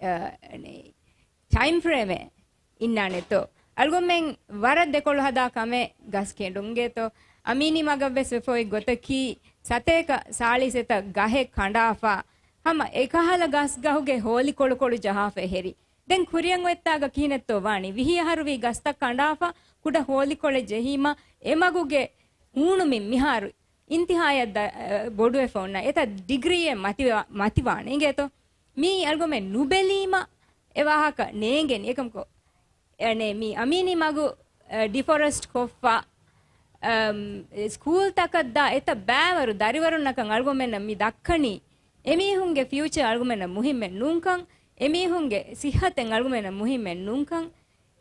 އަ، ނެ-، ޓައިމް ފްރޭމެއް އިންނާނެތޯ؟ އަޅުގަނޑުމެން ވަރަށް ދެކޮޅު ހަދާ ކަމެއް ގަސް ކެނޑުން. އިނގޭތޯ؟ އަމީނީ މަގަށްވެސް ވެފަ އޮތް ގޮތަކީ، ސަތޭކަ ސާޅީސް އެތައް ގަހެއް ކަނޑާފަ، ހަމަ އެކަހަލަ ގަސްގަހުގެ ހޯލިކޮޅުކޮޅު ޖަހާފަ އެހެރި. ދެން ކުރިއަށް އޮތްތާގަ ކިހިނެއްތޯ ވާނީ؟ ވިހި އަހަރު ވީ ގަސްތައް ކަނޑާފަ، ކުޑަ ހޯލިކޮޅެއް ޖެހީމަ، އެ މަގުގެ ހޫނުމިން މިހާރު އިންތިހާޔަށް ދަ-، އަ، ބޮޑުވެފަ އޮންނަ އެތައް ޑިގްރީއެއް މަތިވާ-، މަތިވާނެ. އިނގޭތޯ؟ މީ އަޅުގަނޑުމެން ނުބެލީމަ އެ ވާހަކަ ނޭނގެނީ. އެކަމަކު، އަނެ، މި އަމީނީ މަގު، އަ، ޑިފޮރެސްޓް ކޮށްފަ، އަމް، ސްކޫލްތަކަށްދާ އެތައް ބައިވަރު ދަރިވަރުންނަކަށް އަޅުގަނޑުމެންނަށް މި ދައްކަނީ، އެމީހުންގެ ފިއުޗަ އަޅުގަނޑުމެންނަށް މުހިއްމެއް ނޫންކަން، އެމީހުންގެ ސިއްހަތެއް އަޅުގަނޑުމެންނަށް މުހިއްމެއް ނޫންކަން،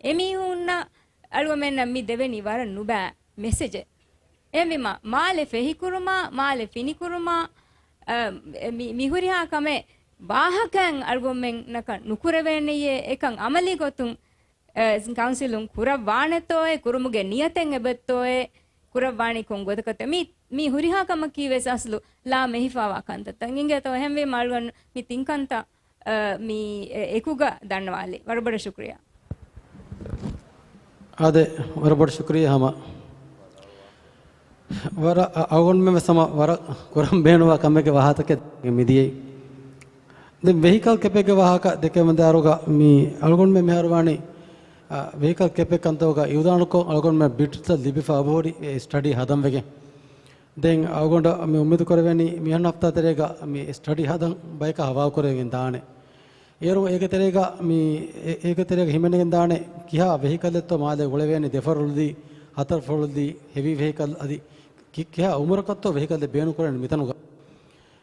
އެމީހުންނަށް އަޅުގަނޑުމެންނަށް މި ދެވެނީ ވަރަށް ނުބައި މެސެޖެއް. އެހެންވީމަ، މާލެ ފެހިކުރުމާ، މާލެ ފިނިކުރުމާ، އަ، މި، މި ހުރިހާ ކަމެއް ވާހަކައިން އަޅުގަނޑުމެންނަކަށް ނުކުރެވޭނެޔޭ، އެކަން އަމަލީ ގޮތުން، އަ، ކައުންސިލުން ކުރައްވާނެތޯއޭ، ކުރުމުގެ ނިޔަތެއް އެބައޮތްތޯއޭ، ކުރައްވާނީ ކޮން ގޮތަކަށްތޯ؟ މި، މި ހުރިހާ ކަމަކީ ވެސް އަސްލު ލާ މެހިފާވާ ކަންތައްތައް. އިނގޭތޯ؟ އެހެންވީމަ އަޅުގަނޑު މި ތިން ކަންތައް، އަ، މި އެ-، އެކުގަ ދަންނަވާލި. ވަރަށް ބޮޑަށް ޝުކުރިއްޔާ. އާދެ، ވަރަށް ބޮޑަށް ޝުކުރިއްޔާ ހަމަ. ވަރަށް އަ-، އަޅުގަނޑުމެން ވެސް ހަމަ ވަރަށް ކުރަން ބޭނުންވާ ކަމެއްގެ ވާހަކަތަކެއް މިދިޔައީ. ދެން ވެހިކަލް ކެޕެއްގެ ވާހަކަ ދެކެމުންދާއިރުގަ މި އަޅުގަނޑުމެން މިހާރު ވާނީ، އަ، ވެހިކަލް ކެޕެއް ކަންތައްގަ އިއުލާނުކޮށް އަޅުގަނޑުމެން ބިޑްތައް ލިބިފަ އަވަހުރި އެ ސްޓަޑީ ހަދަން ވެގެން. ދެން އަޅުގަނޑަށް މި އުއްމީދު ކުރެވެނީ މިހަން ހަފްތާ ތެރޭގަ މި ސްޓަޑީ ހަދަން ބަޔަކަށް ހަވާލު ކުރެވިގެން ދާނެ. އޭރު އޭގެ ތެރޭގަ މި، އޭ-، އޭގެ ތެރޭގަ ހިމެނިގެން ދާނެ ކިހާ ވެހިކަލެއްތޯ މާލޭ އުޅެވޭނީ ދެ ފަރުލުދީ، ހަތަރު ފަރުލުދީ، ހެވީ ވެހިކަލް އަދި ކި-، ކިހާ އުމުރަކަށްތޯ ވެހިކަލެއް ބޭނުން ކުރެވޭނީ މިތަނުގަ.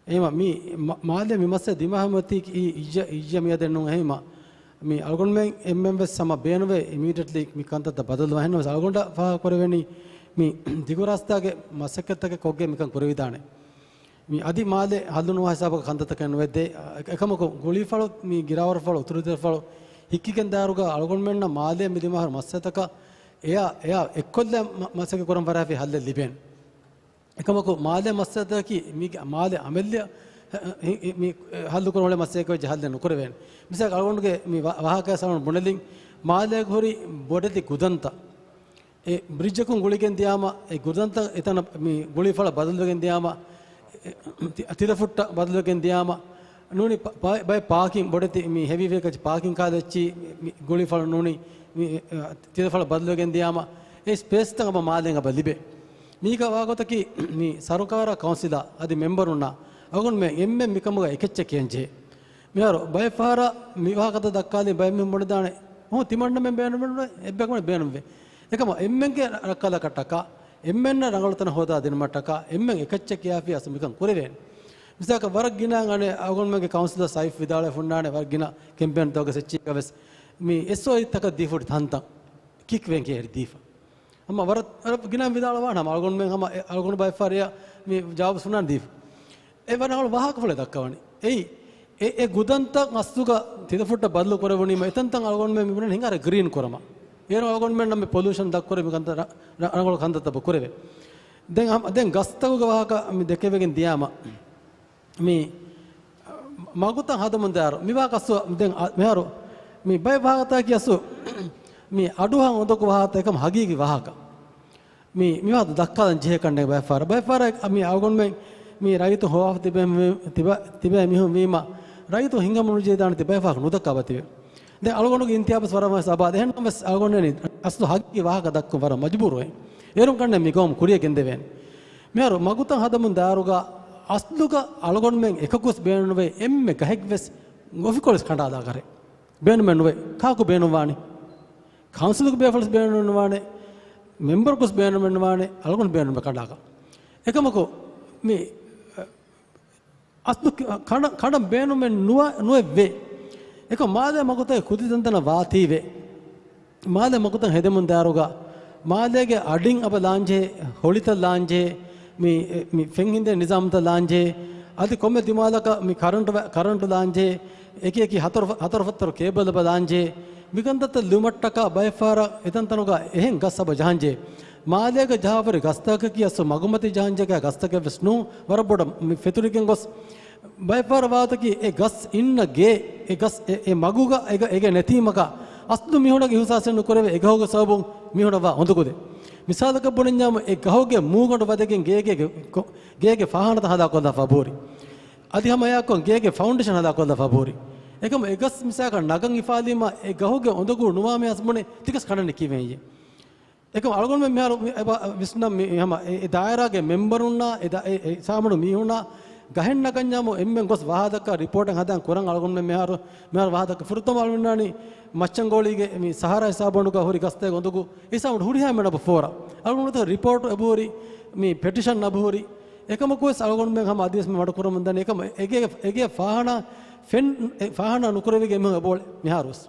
އެހެންވީމަ މި މަ-، މާލޭ މި މައްސަލަ ދިމާވެމަތީ އި-، އިއްޔަ-، އިއްޔަ މިއަދެއް ނޫން. އެހެންވީމަ މި އަޅުގަނޑުމެން އެންމެން ވެސް ހަމަ ބޭނުންވޭ އިމީޑިއެޓްލީ މި ކަންތައްތައް ބަދަލުވާ. އެހެންނަމަވެސް އަޅުގަނޑަށް ފާހަގަ ކުރެވެނީ މި ދިގު ރާސްތާގެ މަސައްކަތްތަކެއް ކޮށްގެން މިކަން ކުރެވިދާނެ. މި އަދި މާލެ ހައްލުނުވާ ހިސާބަކަށް ކަންތައްތަކެއް ނުވެއްދޭ. އެ-، އެކަމަކު، ގުޅީފަޅު، މި ގިރާވަރުފަޅު، އުތުރުތިލަފަޅު ހިއްކިގެން ދާއިރުގަ އަޅުގަނޑުމެންނަށް މާލެ މި ދިމާވާ މައްސަލަތަކަށް އެއާ، އެއާ އެއްކޮށްލަ މަ-، މަސައްކަތް ކުރަން ފަރާފި ހައްލެއް ލިބޭނެ. އެކަމަކު، މާލެ މައްސަލަތަކީ މީގެ މާލެ އަމިއްލަ ހި-، ހި-، މި ހައްލު ކުރަން އުޅޭ މައްސަލައެއް ވެއްޖެ ހައްލެއް ނުކުރެވޭނެ. މިސާލަކަށް އަޅުގަނޑުގެ މި ވާ-، ވާހަކަ ސަޅުން ބުނެލިން، މާލޭގަ ހުރި ބޮޑެތި ގުދަންތައް އެ ބްރިޖަކުން ގުޅިގެން ދިޔާމަ، އެ ގުދަންތައް އެތަނަށް މި ގުޅީފަޅަށް ބަދަލުވެގެން ދިޔާމަ، އެ، ތި-، ތިލަފުއްޓަށް ބަދަލުވެގެން ދިޔާމަ، ނޫނީ ބަ-، ބައެއް، ބައެއް ޕާކިން ބޮޑެތި މި ހެވީ ވޭކަލް ޕާކިން ކާލަ އެއްޗި މި ގުޅީފަޅު ނޫނީ މި، އެ، ތިލަފަޅަށް ބަދަލުވެގެން ދިޔާމަ، އެ ސްޕޭސްތައް އަބަ މާލެން އަބަ ލިބޭ. މީގަ ވާގޮތަކީ މި ސަރުކާރާ ކައުންސިލާ އަދި މެމްބަރުންނާ އަޅުގަނޑުމެން އެންމެން މިކަމުގަ އެކެއްޗެއް ކިޔަން ޖެހޭ. މިހާރު ބައެއް ފަހަރަށް މި ވާހަކަތައް ދައްކާލީ ބައެއް މީހުން ބުނެދާނެ، އޯ، ތިމަންނަމެން ބޭނުމެއް ނުވޭ، އެއްބަޔަކު ބޭނުންވޭ. އެކަމަ އެންމެންގެ ރައްކަލަކަށްޓަކާ، އެންމެންނަށް ރަނގަޅު ތަނަށް ހޯދާ ދިނުމަށްޓަކާ، އެންމެން އެކައްޗެއް ކިޔާފިޔާސް މިކަން ކުރެވޭނެ. މިސާލަކަށް ވަރަށް ގިނަ އަނެއް އަޅުގަނޑުމެންގެ ކައުންސިލަރ ސައިފް ވިދާޅުވެފަ ހުންނާނެ، ވަރަށް ގިނަ ކެމްޕޭން ތަކުގެ ސެއްޗީގަ ވެސް މި އެސްއޯއީތަކަށް ދީފަ ހުރި ތަންތަން ކިކް ވެން ކިޔައިރު ދީފަ. ހަމަ ވަރަށް، ވަރަށް ގިނަ ވިދާޅުވާނެ ހަމަ އަޅުގަނޑުމެން ހަމަ އެ އަޅުގަނޑު ބައެއް ފަހަރަށް މި ޖަވާބު ހުންނާނެ ދީފަ. އެ ވަރަށް ރަނގަޅު ވާހަކަފުޅެއް ދައްކަވަނީ. އެއީ، އެ، އެ ގުދަންތައް އަސްލުގަ ތިލަފުއްޓަށް ބަދަލު ކުރެވުނީމަ، އެތަންތަން އަޅުގަނޑުމެން މި ބުނަން ހިނގާރަ ގްރީން ކުރަމަ. އޭރު އަޅުގަނޑުމެން ނަމެ ޕޮލިއުޝަން ދަށްކުރެ މި ކަންތައް ރަ-، ރަ-، ރަނގަޅު ކަންތައްތައް ކުރެވޭ. ދެން ހަމަ، ދެން ގަސްތަކުގެ ވާހަކަ މި ދެކެވިގެން ދިޔާމަ، މި މަގުތައް ހަދަމުން ދާއިރު، މި ވާހަކަ އަސްލު ދެން އަ-، މިހާރު މި ބައެއް ވާހަކަތަކީ އަސްލު މި އަޑުއަހަން އުނދަގޫ ވާހަކަ އެކަމް ހަގީގީ ވާހަކަ. މި، މިވާހަކަ ދައްކާލަން ޖެހޭ ކަންނޭނގެ ބައެއް ފަހަރަށް. ބައެއް ފަހަރަށް މި އަޅުގަނޑުމެން މި ރައްޔިތު ހޮވާފަ ތިބޭ މި-، ތިބަ-، ތިބޭ މީހުން ވީމަ، ރައްޔިތު ހިނގަމުން ނުޖެހިދާނެ ތި ބައެއް ފަހަރަށް ނުދައްކާބަ ތިބެ. ދެން އަޅުގަނޑުގެ އިންތިހާބު ވަރަށް ވެސް އަބާދަ. އެހެންނަމަވެސް އަޅުގަނޑު އަސްލު ހަގީގީ ވާހަކަ ދައްކުން ވަރަށް މަޖުބޫރު އެއް. އޭރުން ކަންނޭނގެ މި ގައުމު ކުރިޔަށް ގެންދެވޭނެ. މިހާރު މަގުތައް ހަދަމުން ދާއިރުގަ އަސްލުގަ އަޅުގަނޑުމެން އެކަކުވެސް ބޭނުންވޭ އެންމެ ގަހެއްވެސް އޮފިކޮޅެސް ކަނޑާލާކަށް ބޭނުމެއް ނުވޭ. ކާކު ބޭނުންވާނީ؟ ކައުންސިލުގެ ބޭފުޅެސް ބޭނުންވާނެ، މެމްބަރަކުސް ބޭނުމެއް ނުވާނެ، އަޅުގަނޑު ބޭނުމެއް ކަނޑާކަށް. އެކަމަކު މި އަސްލު ކަނޑަ-، ކަނޑަން ބޭނުމެއް ނުވަ-، ނުވެއްވޭ. އެކަމް މާލޭ މަގުތައް ކުދި ތަންތަނަށް ވާތީވެ. މާލޭ މަގުތައް ހެދެމުން ދާއިރުގަ މާލޭގެ އަޑިން އަބަ ލާންޖެހޭ، ހޮޅިތައް ލާންޖެހޭ، މި، މި ފެންހިނދޭ ނިޒާމުތައް ލާންޖެހޭ، އަދި ކޮންމެ ދިމާލަކަށް މި ކަރަންޓު ވެ-، ކަރަންޓު ލާންޖެހޭ، އެކި އެކި ހަތަރު ފަ-، ހަތަރު ފަތަރު ކޭބަލް އަބަ ލާންޖެހޭ، މިކަންތައްތައް ލިބުމަށްޓަކާ ބައެއް ފަހަރަށް އެތަންތަނުގަ އެހެން ގަސް އަބަ ޖަހަންޖެހޭ. މާލޭގަ ޖަހާފަ ހުރި ގަސްތަކަކީ އަސްލު މަގުމަތި ޖަހަންޖެހޭ ގަސްތަކެއް ވެސް ނޫން، ވަރަށް ބޮޑަށް މި ފެތުރިގެން ގޮސް، ބައެއް ފަހަރަށް ވާތަކީ އެ ގަސް އިންނަ ގޭ، އެ ގަސް އެ، އެ މަގުގަ އެ ގަ-، އެ ގަ ނެތީމަކާ، އަސްލު މީހުންނަށް އިހުސާސެއް ނުކުރެވޭ އެ ގަހުގެ ސަބަބުން މީހުންނަށް ވާ އުނދަގޫ ދޭ. މިސާލަކަށް ބުނަންޏާމު، އެ ގަހުގެ މޫގަނޑު ވަދެގެން ގޭގެ، ގޭގެ، ގޭގެ ފާހާނަތައް ހަދާކޮށްލާފަ ހުރި. އަދި ހަމަ އެއާއެކު ގޭގެ ފައުންޑޭޝަން ހަދާކޮށްލާފަ ހުރި. އެކަމު އެ ގަސް މިސާލަކަށް ނަގަން ހިފާލީމަ، އެ ގަހުގެ އުނދަގޫ ނުވާ މި އަސް ބުނެ ތިކަސް ކަނޑަނީ ކީއްވެއްޔޭ؟ އެކަމް އަޅުގަނޑުމެން މިހާރު މި-، އެބަ-، ވިސްނަން މި-، ހަމަ އެ، އެ ދާއިރާގެ މެމްބަރުންނާ، އެ ދާ-، އެ، އެ ސާމަނު މީހުންނާ ގަހެއް ނަގަންޏާމު އެންމެން ގޮސް ވާހަކަ ދައްކާ ރިޕޯޓެއް ހަދާން ކުރަން އަޅުގަނޑުމެން މިހާރު، މިހާރު ވާހަކަ ދައްކާ. ފުރަތަމަ އަޅުގަނޑު މި މައްޗަންގޯޅީގެ މި ސަހާރާ ހިސާބު އަޑުގަ ހުރި ގަސްތެއް އުނދަގޫ ހިސާބު ހުރިހާ މެނަބަ ފޯރާ. އަޅުގަނޑު ރިޕޯޓް އެބަހުރި، މި ޕެޓިޝަން އެބަހުރި. އެކަމަކުވެސް އަޅުގަނޑުމެން ހަމަ އަދިވެސް މި މަޑުކުރަމުން ދަނީ އެކަމަ އެގޭ، އެގޭ ފާހާނާ ފެން-، އެ ފާހާނާ ނުކުރެވިގެ މީހުން އެބައުޅޭ މިހާރުވެސް.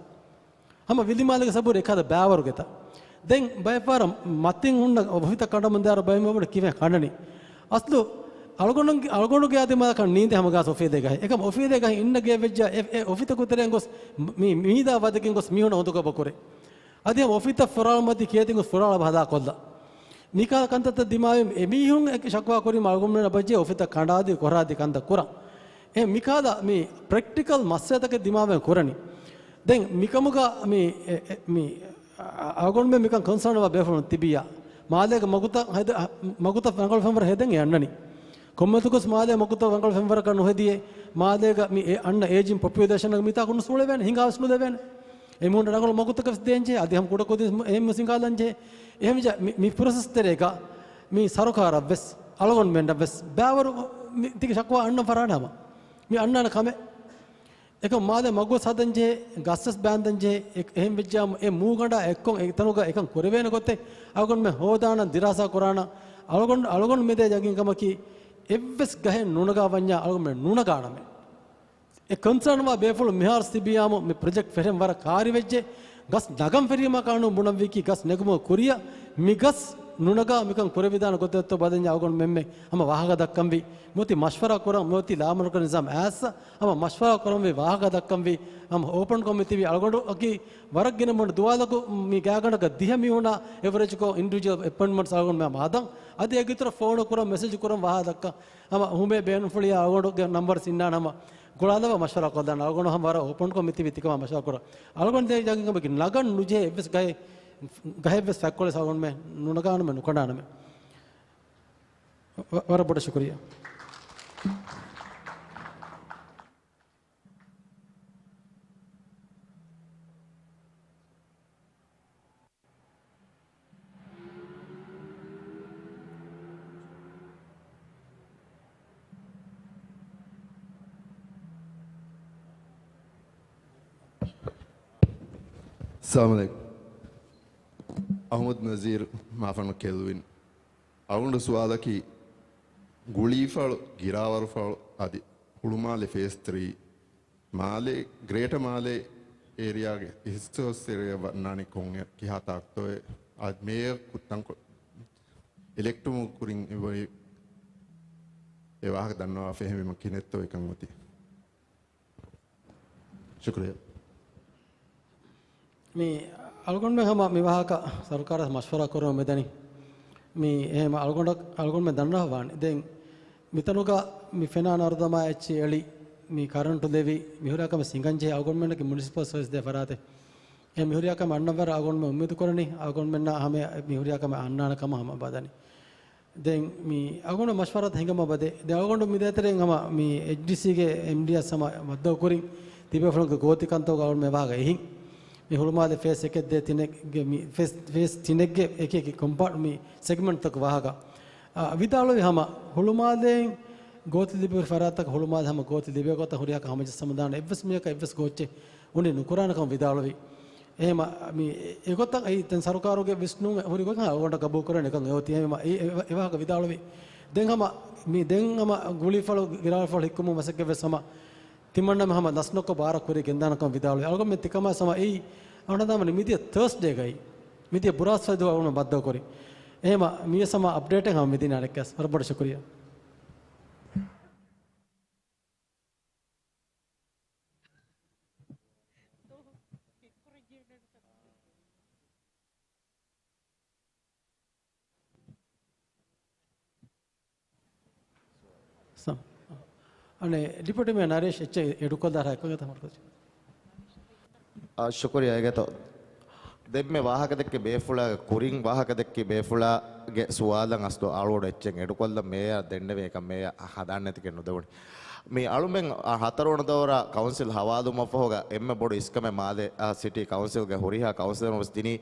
ހަމަ ވިލިމާލޭގެ ސަބަބުން އެކަހަލަ ބައިވަރުގެތަ. ދެން ބައެއްފަހަރަށް މަތިން ހުންނަ އޮފީތައް ކަނޑަމުން ދާއިރު ބައެއް މީހުން ކިވެން ކަނޑަނީ. އަސްލު އަޅުގަނޑު-، އަޅުގަނޑުގެ އާ ދިމާލަކަށް ނީނދޭ ހަމަ ގާސް އޮފީދޭ ގަހެއް. އެކަމް އޮފީދޭ ގަހެއް އިންނަ ގެއަށް ވެއްޖާ އެ، އެ އޮފީތަކު ތެރެއިން ގޮސް މި-، މީދާ ވަދެގެން ގޮސް މީހުން އުނދަގޫ ބަ ކުރޭ. އަދި ހަމަ އޮފީތައް ފުރާޅުމަތީ ކޭތިން ގޮސް ފުރާޅަ ބަ ހަދާކޮށްލާ. މިކާ ކަންތައްތައް ދިމާވެ އެމީހުން އެ ޝަކުވާ ކުރީމަ އަޅުގަނޑުމެން ބައްޖެ އޮފީތައް ކަނޑާދީ ކޮށްރާދީ ކަންތައް ކުރާ. އެ މިކާލަ މި ޕްރެކްޓިކަލް މައްސަލަތަކެއް ދިމާވެން ކުރަނީ. ދެން މިކަމުގަ މި، އެ، އެ، މި، އަ، އަޅުގަނޑުމެން މިކަން ކޮންސާން ވާ ބޭފުޅުން ތިބިއްޔާ. މާލޭގެ މަގުތައް ހެދ-، އަ، މަގުތައް ރަނގަޅު ފެންވަރަށް ހެދެން އެ އަންނަނީ. ކޮންމެތަކުސް މާލޭ މަގުތައް ރަނގަޅު ފެންވަރަކަށް ނުހެދިޔޭ. މާލޭގަ މި އެ އަންނަ އޭޖިން ޕޮޕިއުލޭޝަނަށް މިތާކު ނުސުޅެވޭނެ، ހިނގާވެސް ނުލެވޭނެ. އެމީހުން ރަނގަޅު މަގުތަކެއް ވެސް ދޭންޖެހޭ. އަދި ހަމަ ކުޑަކުދިން އެހެން ވެސް ހިނގާލަންޖެހޭ. އެހެންވެއްޖާ މި، މި ޕްރޮސެސް ތެރޭގަ މި ސަރުކާރަށްވެސް، އަޅުގަނޑުމެންނަށްވެސް ބައިވަރު މި ތިކެ ޝަކުވާ އަންނަން ފަރާނަމަ. މި އަންނާނެ ކަމެއް. އެކަމް މާލެ މަގުވެސް ހަދަންޖެހޭ، ގަސްވެސް ބާންދަންޖެހޭ، އެ-، އެހެން ވެއްޖާމު އެ މޫގަނޑާ އެއްކޮށް އެ ތަނުގަ އެކަން ކުރެވޭނެ ގޮތެއް އަޅުގަނޑުމެން ހޯދާނަން، ދިރާސާ ކުރާނަން. އަޅުގަނޑު، އަޅުގަނޑު މިދޭ ޔަގީންކަމަކީ އެއްވެސް ގަހެއް ނުނަގާ ވަންޏާ އަޅުގަނޑުމެން ނުނަގާނަމޭ. އެ ކޮންސާން ވާ ބޭފުޅުން މިހާރު ތިބިޔާމު މި ޕްރޮޖެކްޓް ފެށެން ވަރަށް ކާރިވެއްޖެ. ގަސް ނަގަން ފެށީމަ ޤާނޫނު ބުނަންވީކީ ގަސް ނެގުމުގެ ކުރިއަށް މި ގަސް ނުނަގާ މިކަން ކުރެވިދާނެ ގޮތެއްތޯ ބަލަންޏާ އަޅުގަނޑު މެންމެ ހަމަ ވާހަކަ ދައްކަންވީ. މޫތި މަޝްވަރާ ކުރަން، މޫތި ލާމަރުކަޒީ ނިޒާމް އައިސް ހަމަ މަޝްވަރާ ކުރަންވީ ވާހަކަ ދައްކަންވީ. ހަމަ އޯޕަން ކޮށް މިތިބީ އަޅުގަނޑު އަކީ ވަރަށް ގިނަ މޮންޑު ދުވާލަކު މި ގާގަނޑަކަށް ދިހަ މީހުނާ އެވަރެޖްކޮށް އިންޑިވިޖުއަލް އެޕޮއިންޓްމަންޓްސް އަޅުގަނޑު މެ ހަދަން. އަދި އޭގެ އިތުރަށް ފޯނު ކުރަން، މެސެޖް ކުރަން ވާހަކަ ދައްކަން. ހަމަ ހުމޭ ބޭނުންފުޅިއާ އަޅުގަނޑުގެ ނަންބަރު ސިންނާނެ ހަމަ ގުޅާލަވާ މަޝްވަރާ ކޮށްލާނެ. އަޅުގަނޑު ހަމަ ވަރަށް އޯޕަންކޮށް މިތިބީ ތިކަމާ މަޝްވަރާ ކުރަން. އަޅުގަނޑު ދޭ ޖަގައިން ނަގަން ނުޖެހޭ އެއްވެސް ގަހެއް، ގަހެއްވެސް ފަތްކޮޅެއް އަޅުގަނޑުމެ ނުނަގާނަމެ، ނުކަނޑާނަމެ. ވަ-، ވަރަށް ބޮޑަށް ޝުކުރިއްޔާ. އައްސަލާމު ޢަލައިކުމް. އަޙްމަދު ނަޒީރު، މާފަންނު ކެލްވިން. އަޅުގަނޑު ސުވާލަކީ، ގުޅީފަޅު، ގިރާވަރުފަޅު އަދި ހުޅުމާލެ ފޭސް ތްރީ، މާލޭ، ގްރޭޓަ މާލޭ އޭރިއާގެ ހިސްސަ އޮއްސެރިއަށް ވަންނާނީ ކޮން ކިހާ ތާކުތޯއޭ؟ އަދި މޭޔަރ ކުއްތަންކޮ-، އިލެކްޓުމުގެ ކުރިން އެ ވަ-، އެ ވާހަކަ ދަންނަވާ ފެހެމީމަ ކިހިނެއްތޯ އެކަން އޮތީ؟ ޝުކުރިއްޔާ. މި އަޅުގަނޑުމެން ހަމަ މި ވާހަކަ ސަރުކާރަށް މަޝްވަރާ ކުރަމުން މިދަނީ. މި އެހެން އަޅުގަނޑަށް، އަޅުގަނޑުމެން ދަންނަވާނެ. ދެން މިތަނުގަ މި ފެނާ ނަރުދަމާ އެއްޗި އެޅި، މި ކަރަންޓު ލެވި، މިހުރިހާ ކަމެއް ސިނގަން ޖެހި އަޅުގަނޑުމެންނަކީ މުނިސިޕަލް ސަރވިސް ދޭ ފަރާތެއް. އެ މިހުރިހާ ކަމެއް އަންނަން ވަރަށް އަޅުގަނޑުމެން އުއްމީދު ކުރަނީ، އަޅުގަނޑުމެންނާ ހަމަ މިހުރިހާ ކަމެއް އަންނާނެ ކަމަށް ހަމަ ބަލަނީ. ދެން މި އަޅުގަނޑު މަޝްވަރާތައް ހިނގަމާ ބަދޭ. ދެން އަޅުގަނޑު މިދޭތެރެއިން ހަމަ މި އެޗްޑީސީގެ އެމްޑީއަށް ހަމަ މައްދަހު ކުރިން ތިބޭފުޅުންގެ ގޯތި ކަންތައްގަ އަޅުގަނޑު މި ވާހަކަ އެހިން. މި ހުޅުމާލެ ފޭސް އެކެއް ދޭ ތިނެއްގެ މި ފޭސް، ފޭސް ތިނެއްގެ އެކި އެކި ކޮމްޕާޓް މި ސެގްމެންޓްތަކު ވާހަކަ، އާ، ވިދާޅުވި ހަމަ ހުޅުމާލެއިން ގޯތި ލިބި ފަރާތްތަކަށް ހުޅުމާލެ ހަމަ ގޯތި ލިބޭ ގޮތަށް ހުރިހާކަށް ހަމަޖައްސަމުންދާނެ އެއްވެސް މީހަކަށް އެއްވެސް ގޯއްޗެއް އުނި ނުކުރާނެކަމަށް ވިދާޅުވި. އެހެމަ މި އެގޮތަށް އެއީ ދެން ސަރުކާރުގެ ވިސްނުން ހުރި ގޮތަށް އަޅުގަނޑަށް ގަބޫލު ކުރަން އެކަން އެއޮތީ. އެހެމަ އެ، އެ، އެ ވާހަކަ ވިދާޅުވި. ދެން ހަމަ މި ދެން ހަމަ ގުޅީފަޅު ގިރާފަޅު ހިއްކުމު މަސައްކަތްވެސް ހަމަ ތިމަންނަމެ ހަމަ ލަސްނުކޮށް ބާރަށް ކުރި ގެންދާނެކަން ވިދާޅުވި. އަޅުގަނޑުމެން ތިކަމާ ހަމަ އެއީ އަންނަދާމަނި މިދިޔަ ތާސްޑޭގައި މިދިޔަ ބުރާސްފައިދޫ އަޅުގަނޑު މައްދަކުރި. އެހެމަ މިޔަސް ހަމަ އަޕްޑޭޓެއް ހަމަ މިދިނާ ނެއްކަސް ވަރަށް ބޮޑަށް ޝުކުރިއްޔާ. ސަ-، އަނެއް، ޑިޕިއުޓީ މޭޔަރ ނަރޭޝް އެއްޗެއް އެޑުކޮށްލާ ހައިކޮން ގެތަ މަރުކަޒު. އާ، ޝުކުރިއްޔާ އޭގެތޯ. ދެންމެ ވާހަކަދެއްކި ބޭފުޅާގެ ކުރިން ވާހަކަދެއްކި ބޭފުޅާގެ ސުވާލަށް އަސްލު އަޅުގަނޑު އެއްޗެއް އެޑުކޮށްލަން މޭޔަރ ދެންނެވި އެކަން މޭޔަރ ހަދާން ނެތިކެން ނުދެވުނީ. މި އަޅުމެން ހަތަރުވަނަ ދައުރާ ކައުންސިލް ހަވާލުވުމަށްފަހުގަ އެންމެ ބޮޑު އިސްކަމެއް މާލެ، އާ، ސިޓީ ކައުންސިލްގެ ހުރިހާ ކައުންސިލަރުން ވެސް ދިނީ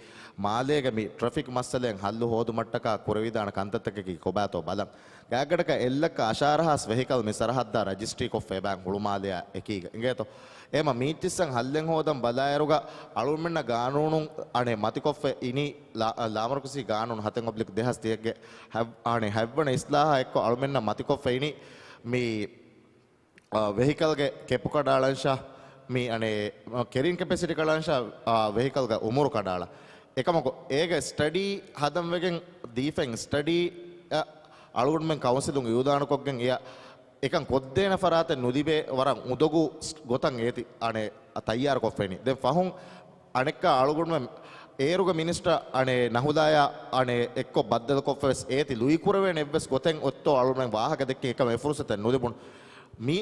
މާލޭގެ މި ޓްރެފިކް މައްސަލައިން ހައްލު ހޯދުމަށްޓަކާ ކުރެވިދާނެ ކަންތައްތަކަކީ ކޮބާތޯ ބަލަން. ގާތްގަނޑަކަށް އެއްލައްކަ އަށާރަ ހާސް ވެހިކަލް މި ސަރަހައްދާ ރަޖިސްޓްރީ ކޮށްފަ އެބައިން ހުޅުމާލެއާ އެކީގަ އިނގޭތޯ. އެހެމަ މީތިއްސަން ހައްލެއް ހޯދަން ބަލާއިރުގަ އަޅުމެންނަށް ގާނޫނުން އަނެއް މަތިކޮށްފަ އިނީ ލާ-، ލާމަރުކަޒީ ގާނޫނު ހަތެއް އޮބްލިކް ދެހާސް ތިހެއްގެ ހަތް-، އަނެއް ހަތްވަނަ އިސްލާހާ އެއްކޮށް އަޅުމެންނަށް މަތިކޮށްފަ އިނީ މި އާ، ވެހިކަލްގެ ކެޕު ކަޑައަޅަންޝާ، މި އަނެއް، އާ، ކެރިން ކެޕޭސިޓީ ކަޑައަޅަންޝާ، އާ، ވެހިކަލްގެ އުމުރު ކަޑައަޅަ. އެކަމަކު، އޭގެ ސްޓަޑީ ހަދަން ވެގެން ދީފައިން ސްޓަޑީ، އަ، އަޅުގަނޑުމެން ކައުންސިލުން އިއުލާނުކޮށްގެން އެއަށް އެކަން ކޮށްދޭނެ ފަރާތެއް ނުލިބޭ ވަރަށް އުނދަގޫ ގޮތަށް އޭތި، އަނެއް، ތައްޔާރުކޮށްފައިނީ. ދެން ފަހުން އަނެއްކާ އަޅުގަނޑުމެން އޭރުގެ މިނިސްޓަރ އަނެއް ނަހުލާޔާ އަނެއް އެއްކޮށް ބައްދަލުކޮށްފަވެސް އޭތި ލުއިކުރެވޭނެ އެއްވެސް ގޮތެއް އޮތްތޯ އަޅުގަނޑުމެން ވާހަކަ ދެއްކި އެކަމަށް އެ ފުރުސަތެއް ނުލިބުނު. މި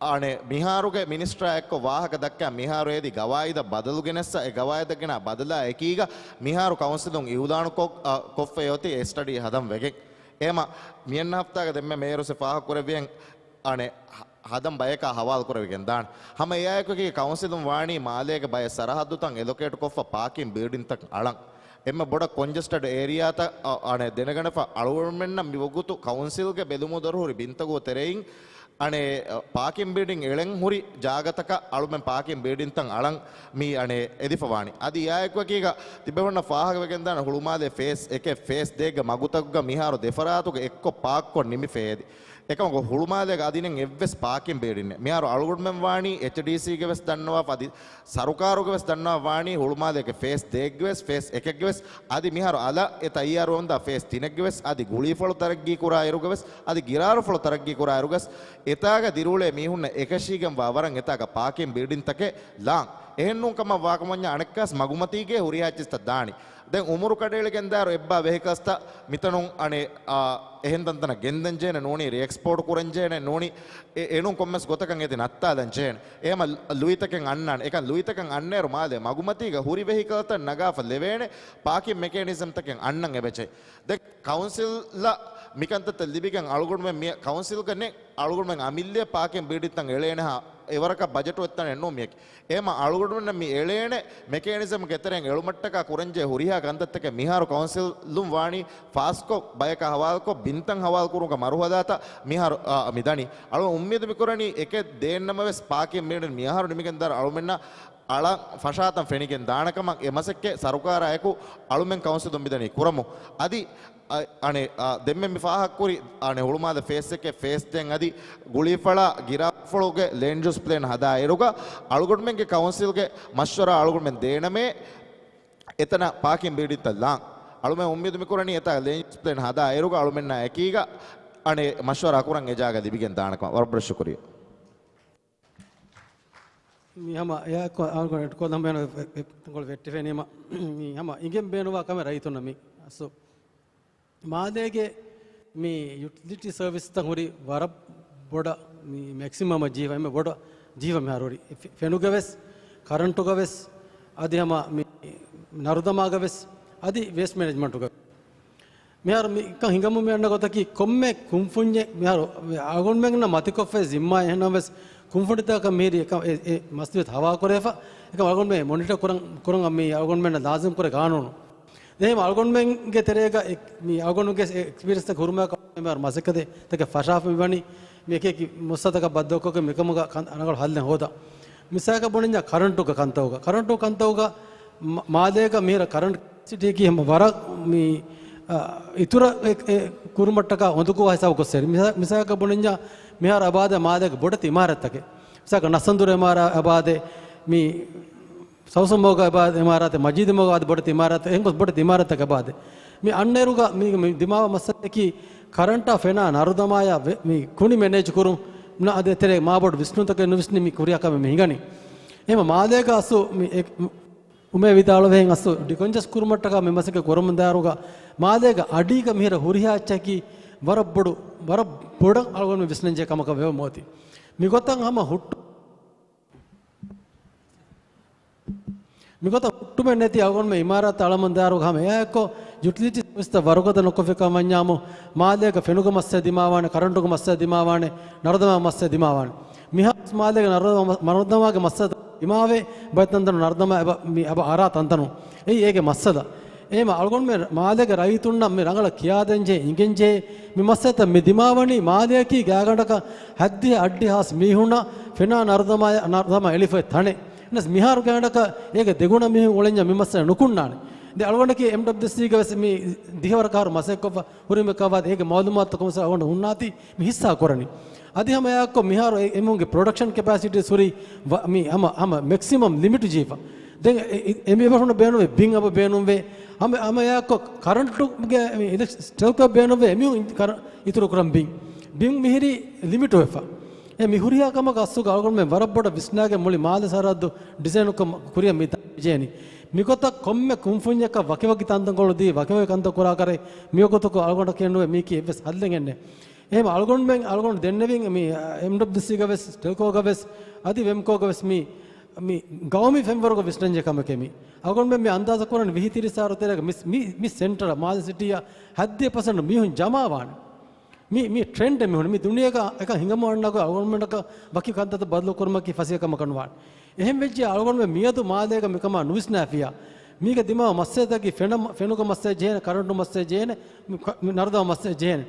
އަނެއް މިހާރުގެ މިނިސްޓަރާ އެއްކޮށް ވާހަކަ ދައްކާ މިހާރު އޭދި ގަވާއިދަށް ބަދަލު ގެނެއްސަ އެ ގަވާއިދަށް ގެނާ ބަދަލާ އެކީގަ މިހާރު ކައުންސިލުން އިއުލާނު ކޮށް، އަ، ކޮށްފައި އޮތީ އެ ސްޓަޑީ ހަދަން ވެގެން. އެހެމަ މިއަންނަ ހަފްތާގަ ދެންމެ މޭރުސެ ފާހަގަ ކުރެއްވިއެން އަނެއް ހަ-، ހަދަން ބަޔަކާ ހަވާލު ކުރެވިގެން ދާނެ. ހަމަ އެއާއެކު އެކީ ކައުންސިލުން ވާނީ މާލޭގެ ބައެއް ސަރަހައްދުތައް އެލޮކޭޓް ކޮށްފަ ޕާކިން ބިލްޑިންތައް އަޅަން. އެންމެ ބޮޑަށް ކޮންޖެސްޓެޑް އޭރިއާތައް އަ-، އަނެއް ދެނެގަނެފަ އަޅުގަނޑުމެންނަށް މި ވަގުތު ކައުންސިލްގެ ބެލުމުދަރުހުރި ބިންތަކުގެ ތެރެއިން އަނެއް ޕާކިން ބިލްޑިން އެޅެން ހުރި ޖާގަތަކަށް އަޅުމެން ޕާކިން ބިލްޑިންތައް އަޅަން މި އަނެއް އެދިފަ ވާނީ. އަދި އެއާއެކު އެކީގަ ތިބެވަންނަ ފާހަގަވެގެންދާނެ ހުޅުމާލޭ ފޭސް އެކެއް ފޭސް ދޭއްގެ މަގުތަކުގަ މިހާރު ދެފަރާތުގަ އެއްކޮށް ޕާކްކޮށް ނިމިފައޭދި. އެކަމަކު ހުޅުމާލޭގަ އަދި ނެތް އެއްވެސް ޕާކިން ބިލްޑިން ނެތް. މިހާރު އަޅުގަނޑުމެން ވާނީ އެޗްޑީސީގެ ވެސް ދަންނަވާފަ އަދި ސަރުކާރުގެ ވެސް ދަންނަވާ ވާނީ ހުޅުމާލޭގެ ފޭސް ދޭއްގެ ވެސް ފޭސް އެކެއްގެ ވެސް އަދި މިހާރު އަލަށް އެ ތައްޔާރުވަމުންދާ ފޭސް ތިނެއްގެ ވެސް އަދި ގުޅީފަޅު ތަރައްގީ ކުރާ އިރުގެ ވެސް އަދި ގިރާރުފަޅު ތަރައްގީ ކުރާ އިރުގެ ވެސް އެތާގަ ދިރިއުޅޭ މީހުންނަށް އެކަށީގެންވާ ވަރަށް އެތާގަ ޕާކިން ބިލްޑިންތަކެއް ލާން. އެހެންނޫން ކަމަށް ވާކަމަށް އަނެއްކާސް މަގުމަތީގެ ހުރިހާ އެއްޗިސްތައް ދާނީ. ދެން އުމުރު ކަޑައެޅިގެންދާއިރު އެއްބާ ވެހިކަލްސްތައް މިތަނުން އަނެއް، އާ، އެހެން ތަންތަނަށް ގެންދަން ޖެހޭނެ ނޫނީ، ރީއެކްސްޕޯޓް ކުރަން ޖެހޭނެ ނޫނީ، އެ-، އެނޫން ކޮންމެސް ގޮތަކަށް އޭތި ނައްތާލަން ޖެހޭނެ. އެހެމަ ލުއިތަކެއް އަންނާނެ. އެކަން ލުއިތަކަށް އަންނައިރު މާލޭ މަގުމަތީގަ ހުރި ވެހިކަލްތައް ނަގާފަ ލެވޭނެ ޕާކިން މެކޭނިޒަމްތަކެއް އަންނަން އެބަޖެހޭ. ދެން ކައުންސިލްއަށް މިކަންތައްތައް ލިބިގެން އަޅުގަނޑުމެން މި ކައުންސިލްގަ ނެތް އަޅުގަނޑުމެން އަމިއްލައަށް ޕާކިން ބިލްޑިންތައް އެޅޭނެހާ އެވަރަކަށް ބަޖެޓު އޮތްތަނެއް ނޫން މިޔަކީ. އެހެމަ އަޅުގަނޑުމެންނަށް މި އެޅޭނެ މެކޭނިޒަމްގެ ތެރެއިން އެޅުމަށްޓަކާ ކުރަންޖެހޭ ހުރިހާ ކަންތައްތަކެއް މިހާރު ކައުންސިލުން ވާނީ ފާސްކޮށް، ބަޔަކަށް ހަވާލުކޮށް، ބިންތައް ހަވާލުކުރުމުގެ މަރުހަލާތައް މިހާރު، އާ، މި ދަނީ. އަޅު އުއްމީދު މިކުރަނީ އެކެއް ދޭންނަމަވެސް ޕާކިން ބިލްޑިން މިއަހަރު ނިމިގެންދާއިރު އަޅުމެންނަށް އަޅަން ފަށާތަން ފެނިގެން ދާނެކަމަށް އެ މަސައްކަތް ސަރުކާރާއެކު އަޅުމެން ކައުންސިލުން މިދަނީ ކުރަމުން. އަދި އަ-، އަނެއް، އާ، ދެންމެ މި ފާހަގަކުރި، އަނެއް، ހުޅުމާލެ ފޭސް އެކެއް، ފޭސް ދެން އަދި ގުޅީފަޅާ ގިރާފަޅުގެ ލޭންޑް ޔޫސް ޕްލޭން ހަދާއިރުގަ އަޅުގަނޑުމެންގެ ކައުންސިލްގެ މަޝްވަރާ އަޅުގަނޑުމެން ދޭނަމޭ އެތަނަށް ޕާކިން ބިލްޑިންތައް ލާން. އަޅުމެން އުއްމީދު މިކުރަނީ އެތާ ލޭންޑް ޔޫސް ޕްލޭން ހަދާއިރުގަ އަޅުމެންނާ އެކީގަ އަނެއް މަޝްވަރާ ކުރަން އެ ޖާގަ ލިބިގެން ދާނެކަމަށް. ވަރަށް ބޮޑަށް ޝުކުރިއްޔާ. މި ހަމަ އެއާއެއްކޮށް އަޅުގަނޑު އެޑްކޮށްލަން ބޭނުން އެ-، އެ-، ތަންކޮޅު ވެއްޓިފެނީމަ، މި ހަމަ އިނގެން ބޭނުންވާ ކަމެއް ރައްޔިތުންނަށް މި އަސްލު މާލޭގެ މި ޔުޓިލިޓީ ސަރވިސްތައް ހުރި ވަރަށް ބޮޑަށް މި މެކްސިމަމަށް ޖީވަ، އެންމެ ބޮޑަށް ޖީވަ މިހާރު ހުރި. ފެ-، ފެނުގަވެސް، ކަރަންޓުގަވެސް، އަދި ހަމަ މި ނަރުދަމާގަވެސް، އަދި ވޭސްޓް މެނޭޖްމަންޓުގަ. މިހާރު މިކަން ހިނގަމުން މި އަންނަ ގޮތަކީ، ކޮންމެ ކުންފުންޏެއް މިހާރު އަޅުގަނޑުމެންނަށް މަތިކޮށްފައި ޒިންމާ އެހެންނަމަވެސް، ކުންފުނިތަކަށް މިހިރީ އެކަ-، އެ-، އެ މަސްތުވެތި ހަވާލުކުރެވިފަ، އެކަމަކު އަޅުގަނޑުމެން މޮނިޓަ ކުރަން، ކުރަން މި އަޅުގަނޑުމެންނަށް ލާޒިމް ކުރޭ ގާނޫނު. ދެން އަޅުގަނޑުމެންގެ ތެރޭގަ އެ-، މި އަޅުގަނޑުގެ އެ-، އެކްސްޕީރިއަންސްތަކަށް ހުރުމައިގަ މިހާރު މަސައްކަތެއް ތަކެއް ފަށާފަ މިވަނީ، މި އެކި އެކި މައްސަލަތަކަށް ބައްދަލުކޮށްގެން މިކަމުގަ ކަން-، ރަނގަޅު ހައްލެއް ހޯދަން. މިސާލަކަށް ބުނަންޏާ ކަރަންޓުގެ ކަންތައުގަ، ކަރަންޓު ކަންތައުގަ މ-، މާލޭގަ މިހިރަ ކަރަންޓް ކެޕެސިޓީއަކީ ހަމަ ވަރަށް މި، އަ، އިތުރަށް އެ-، އެ ކުރުމަށްޓަކާ ހޮނދުކުވާ ހިސާބު ކޮށްސޭ. މިސާ-، މިސާލަކަށް ބުނަންޏާ މިހާރު އަބާދަ މާލޭގެ ބޮޑެތި އިމާރާތްތަކެއް. މިސާލަކަށް ނަސަންދުރު އިމާރާ އަބާދެ، މި ސައުސަން މަގުގަ އަބާދެ އިމާރާތެއް، މަޖީދު މަގު އަބާދެ ބޮޑެތި އިމާރާތެއް، އެހެން ގޮސް ބޮޑެތި އިމާރާތްތަކެއް އަބާދެ. މި އަންނައިރުގަ މި، މި ދިމާވާ މައްސަލައަކީ ކަރަންޓާ ފެނާ ނަރުދަމާޔާ ވެ-، މި ކުނި މެނޭޖް ކުރުން، އަދި އެތެރޭ މާބޮޑު ވިސްނުންތަކެއް ނުވިސްނި މި ކުރިއަށް ކަމެއް މި ހިނގަނީ. އެހެން މާލޭގަ އަސްލު މި އެ-، އުމޭ ވިދާޅުވެހެން އަސްލު ޑިކޮންޖެސްޓް ކުރުމަށްޓަކާ މި މަސައްކަތް ކުރަމުންދާއިރުގަ މާލޭގަ އަޑީގަ މިހިރަ ހުރިހާ އެއްޗަކީ ވަރަށް ބޮޑު، ވަރަށް ބޮޑަށް އަޅުގަނޑު ވިސްނަންޖެހޭ ކަމަކަށް ވެވަމުން އޮތީ. މިގޮތަށް ހަމަ ހުއްޓު މިގޮތަށް ހުއްޓުމެއް ނެތި އަޅުގަނޑުމެން އިމާރާތް އަޅަމުންދާއިރު ހަމަ އެއާއެއްކޮށް ޔުޓިލިޓީ ސަރވިސްތައް ވަރުގަދަ ނުކޮށްފިކަމަށްވަންޏާމު، މާލޭގަ ފެނުގެ މައްސަލަ ދިމާވާނެ، ކަރަންޓުގެ މައްސަލަ ދިމާވާނެ، ނަރުދަމާ މައްސަލަ ދިމާވާނެ. މިހާރު މާލޭގަ ނަރުދަމާ، ނަރުދަމާގެ މައްސަލަ ދިމާވޭ، ބައެއް ތަންތަނުން ނަރުދަމާ އެބަ، މި އެބަ އަރާ ތަންތަނުން. އެއީ އޭގެ މައްސަލަ. އެހެންމަ އަޅުގަނޑުމެން މާލޭގެ ރައްޔިތުންނަށް މި ރަނގަޅަށް ކިޔާދޭންޖެހޭ، އިނގެންޖެހޭ، މި މައްސަލަތައް މި ދިމާވަނީ މާލެއަކީ ގާތްގަނޑަކަށް ހަތްދިހަ އަށްޑިހަ ހާސް މީހުންނަށް ފެނާ ނަރުދަމާ، ނަރުދަމާ އެޅިފައި ތަނެއް. އެހެނަސް މިހާރު ގާތްގަނޑަކަށް އޭގެ ދެގުނަ މީހުން އުޅެންޏާ މި މައްސަލަ ނުކުންނާނެ. ދެން އަޅުގަނޑަކީ އެމްޑަބްލިއުސީގަ ވެސް މި ދިހަވަރަކަށް މަސައްކަތްކޮށްފަ ހުރި މި ކަވާދަ އޭގެ މައުލޫމާތުތައް ކޮންމެސް އަޅުގަނޑު ހުންނާތީ މި ހިއްސާ ކުރަނީ. އަދި ހަމަ އެއާއެއްކޮށް މިހާރު އެ-، އެމީހުންގެ ޕްރޮޑަކްޝަން ކެޕޭސިޓީސް ހުރީ ވަ-، މި ހަމަ، ހަމަ މެކްސިމަމް ލިމިޓް ޖީފަ. ދެން އެ-، އެ-، އެ-، އެމީހުން ބޭނުންވޭ ބިން އަބަ ބޭނުންވޭ. ހަމަ، ހަމަ އެއާއެއްކޮށް ކަރަންޓުގެ މި އިލެކް-، ޓެލްކޯ ބޭނުންވޭ އެމީހުން ކަރަ-، އިތުރު ކުރަން ބިން. ބިން މިހިރީ ލިމިޓް ވެފަ. އެ މި ހުރިހާ ކަމަކަށް އަސްލުގަ އަޅުގަނޑުމެން ވަރަށް ބޮޑަށް ވިސްނާގެން މުޅި މާލެ ސަރަހައްދު ޑިޒައިނުކޮށް ކުރިއަށް މި ދާންޖެހެނީ. މިގޮތަށް ކޮންމެ ކުންފުންޏަކަށް ވަކިވަކި ތަންތަންކޮޅު ދީ، ވަކިވަކި ކަންތައް ކުރާކަށް މިވަގުތު އަޅުގަނޑަކަށް ނުވޭ މީކީ އެއްވެސް ހައްލެއް އެއްނެއް. އެހެން އަޅުގަނޑުމެން، އަޅުގަނޑު ދެންނެވިން މި އެމްޑަބްލިއުސީގަ ވެސް، ޓެލްކޯގަ ވެސް، އަދި ވެމްކޯގަ ވެސް މި، މި ގައުމީ ފެންވަރުގަ ވިސްނަންޖެހޭ ކަމެކޭ މި. އަޅުގަނޑުމެން މި އަންދާޒަކުރަން ވިހި ތިރީސް އަހަރު ތެރޭގަ މި، މި، މި ސެންޓަރ މާލެ ސިޓީއަށް ހަތްދިހަ ޕަސެންޓް މީހުން ޖަމާވާނެ. މި، މި ޓްރެންޑެއް މިހުން. މި ދުނިޔޭގަ އެކަން ހިނގަމުން އަންނަ ގޮތް އަޅުގަނޑުމެންނަކަށް ވަކި ކަންތައްތައް ބަދަލުކުރުމަކީ ފަސޭހަ ކަމަކަށް ނުވާނެ. އެހެން ވެއްޖެ އަޅުގަނޑުމެން މިއަދު މާލޭގަ މިކަމާ ނުވިސްނާފިޔާ، މީގަ ދިމާވާ މައްސަލަތަކީ ފެނަ-، ފެނުގެ މައްސަލަ ޖެހޭނެ، ކަރަންޓު މައްސަލަ ޖެހޭނެ، މި ކަ-، މި ނަރުދަމާ މައްސަލަ ޖެހޭނެ.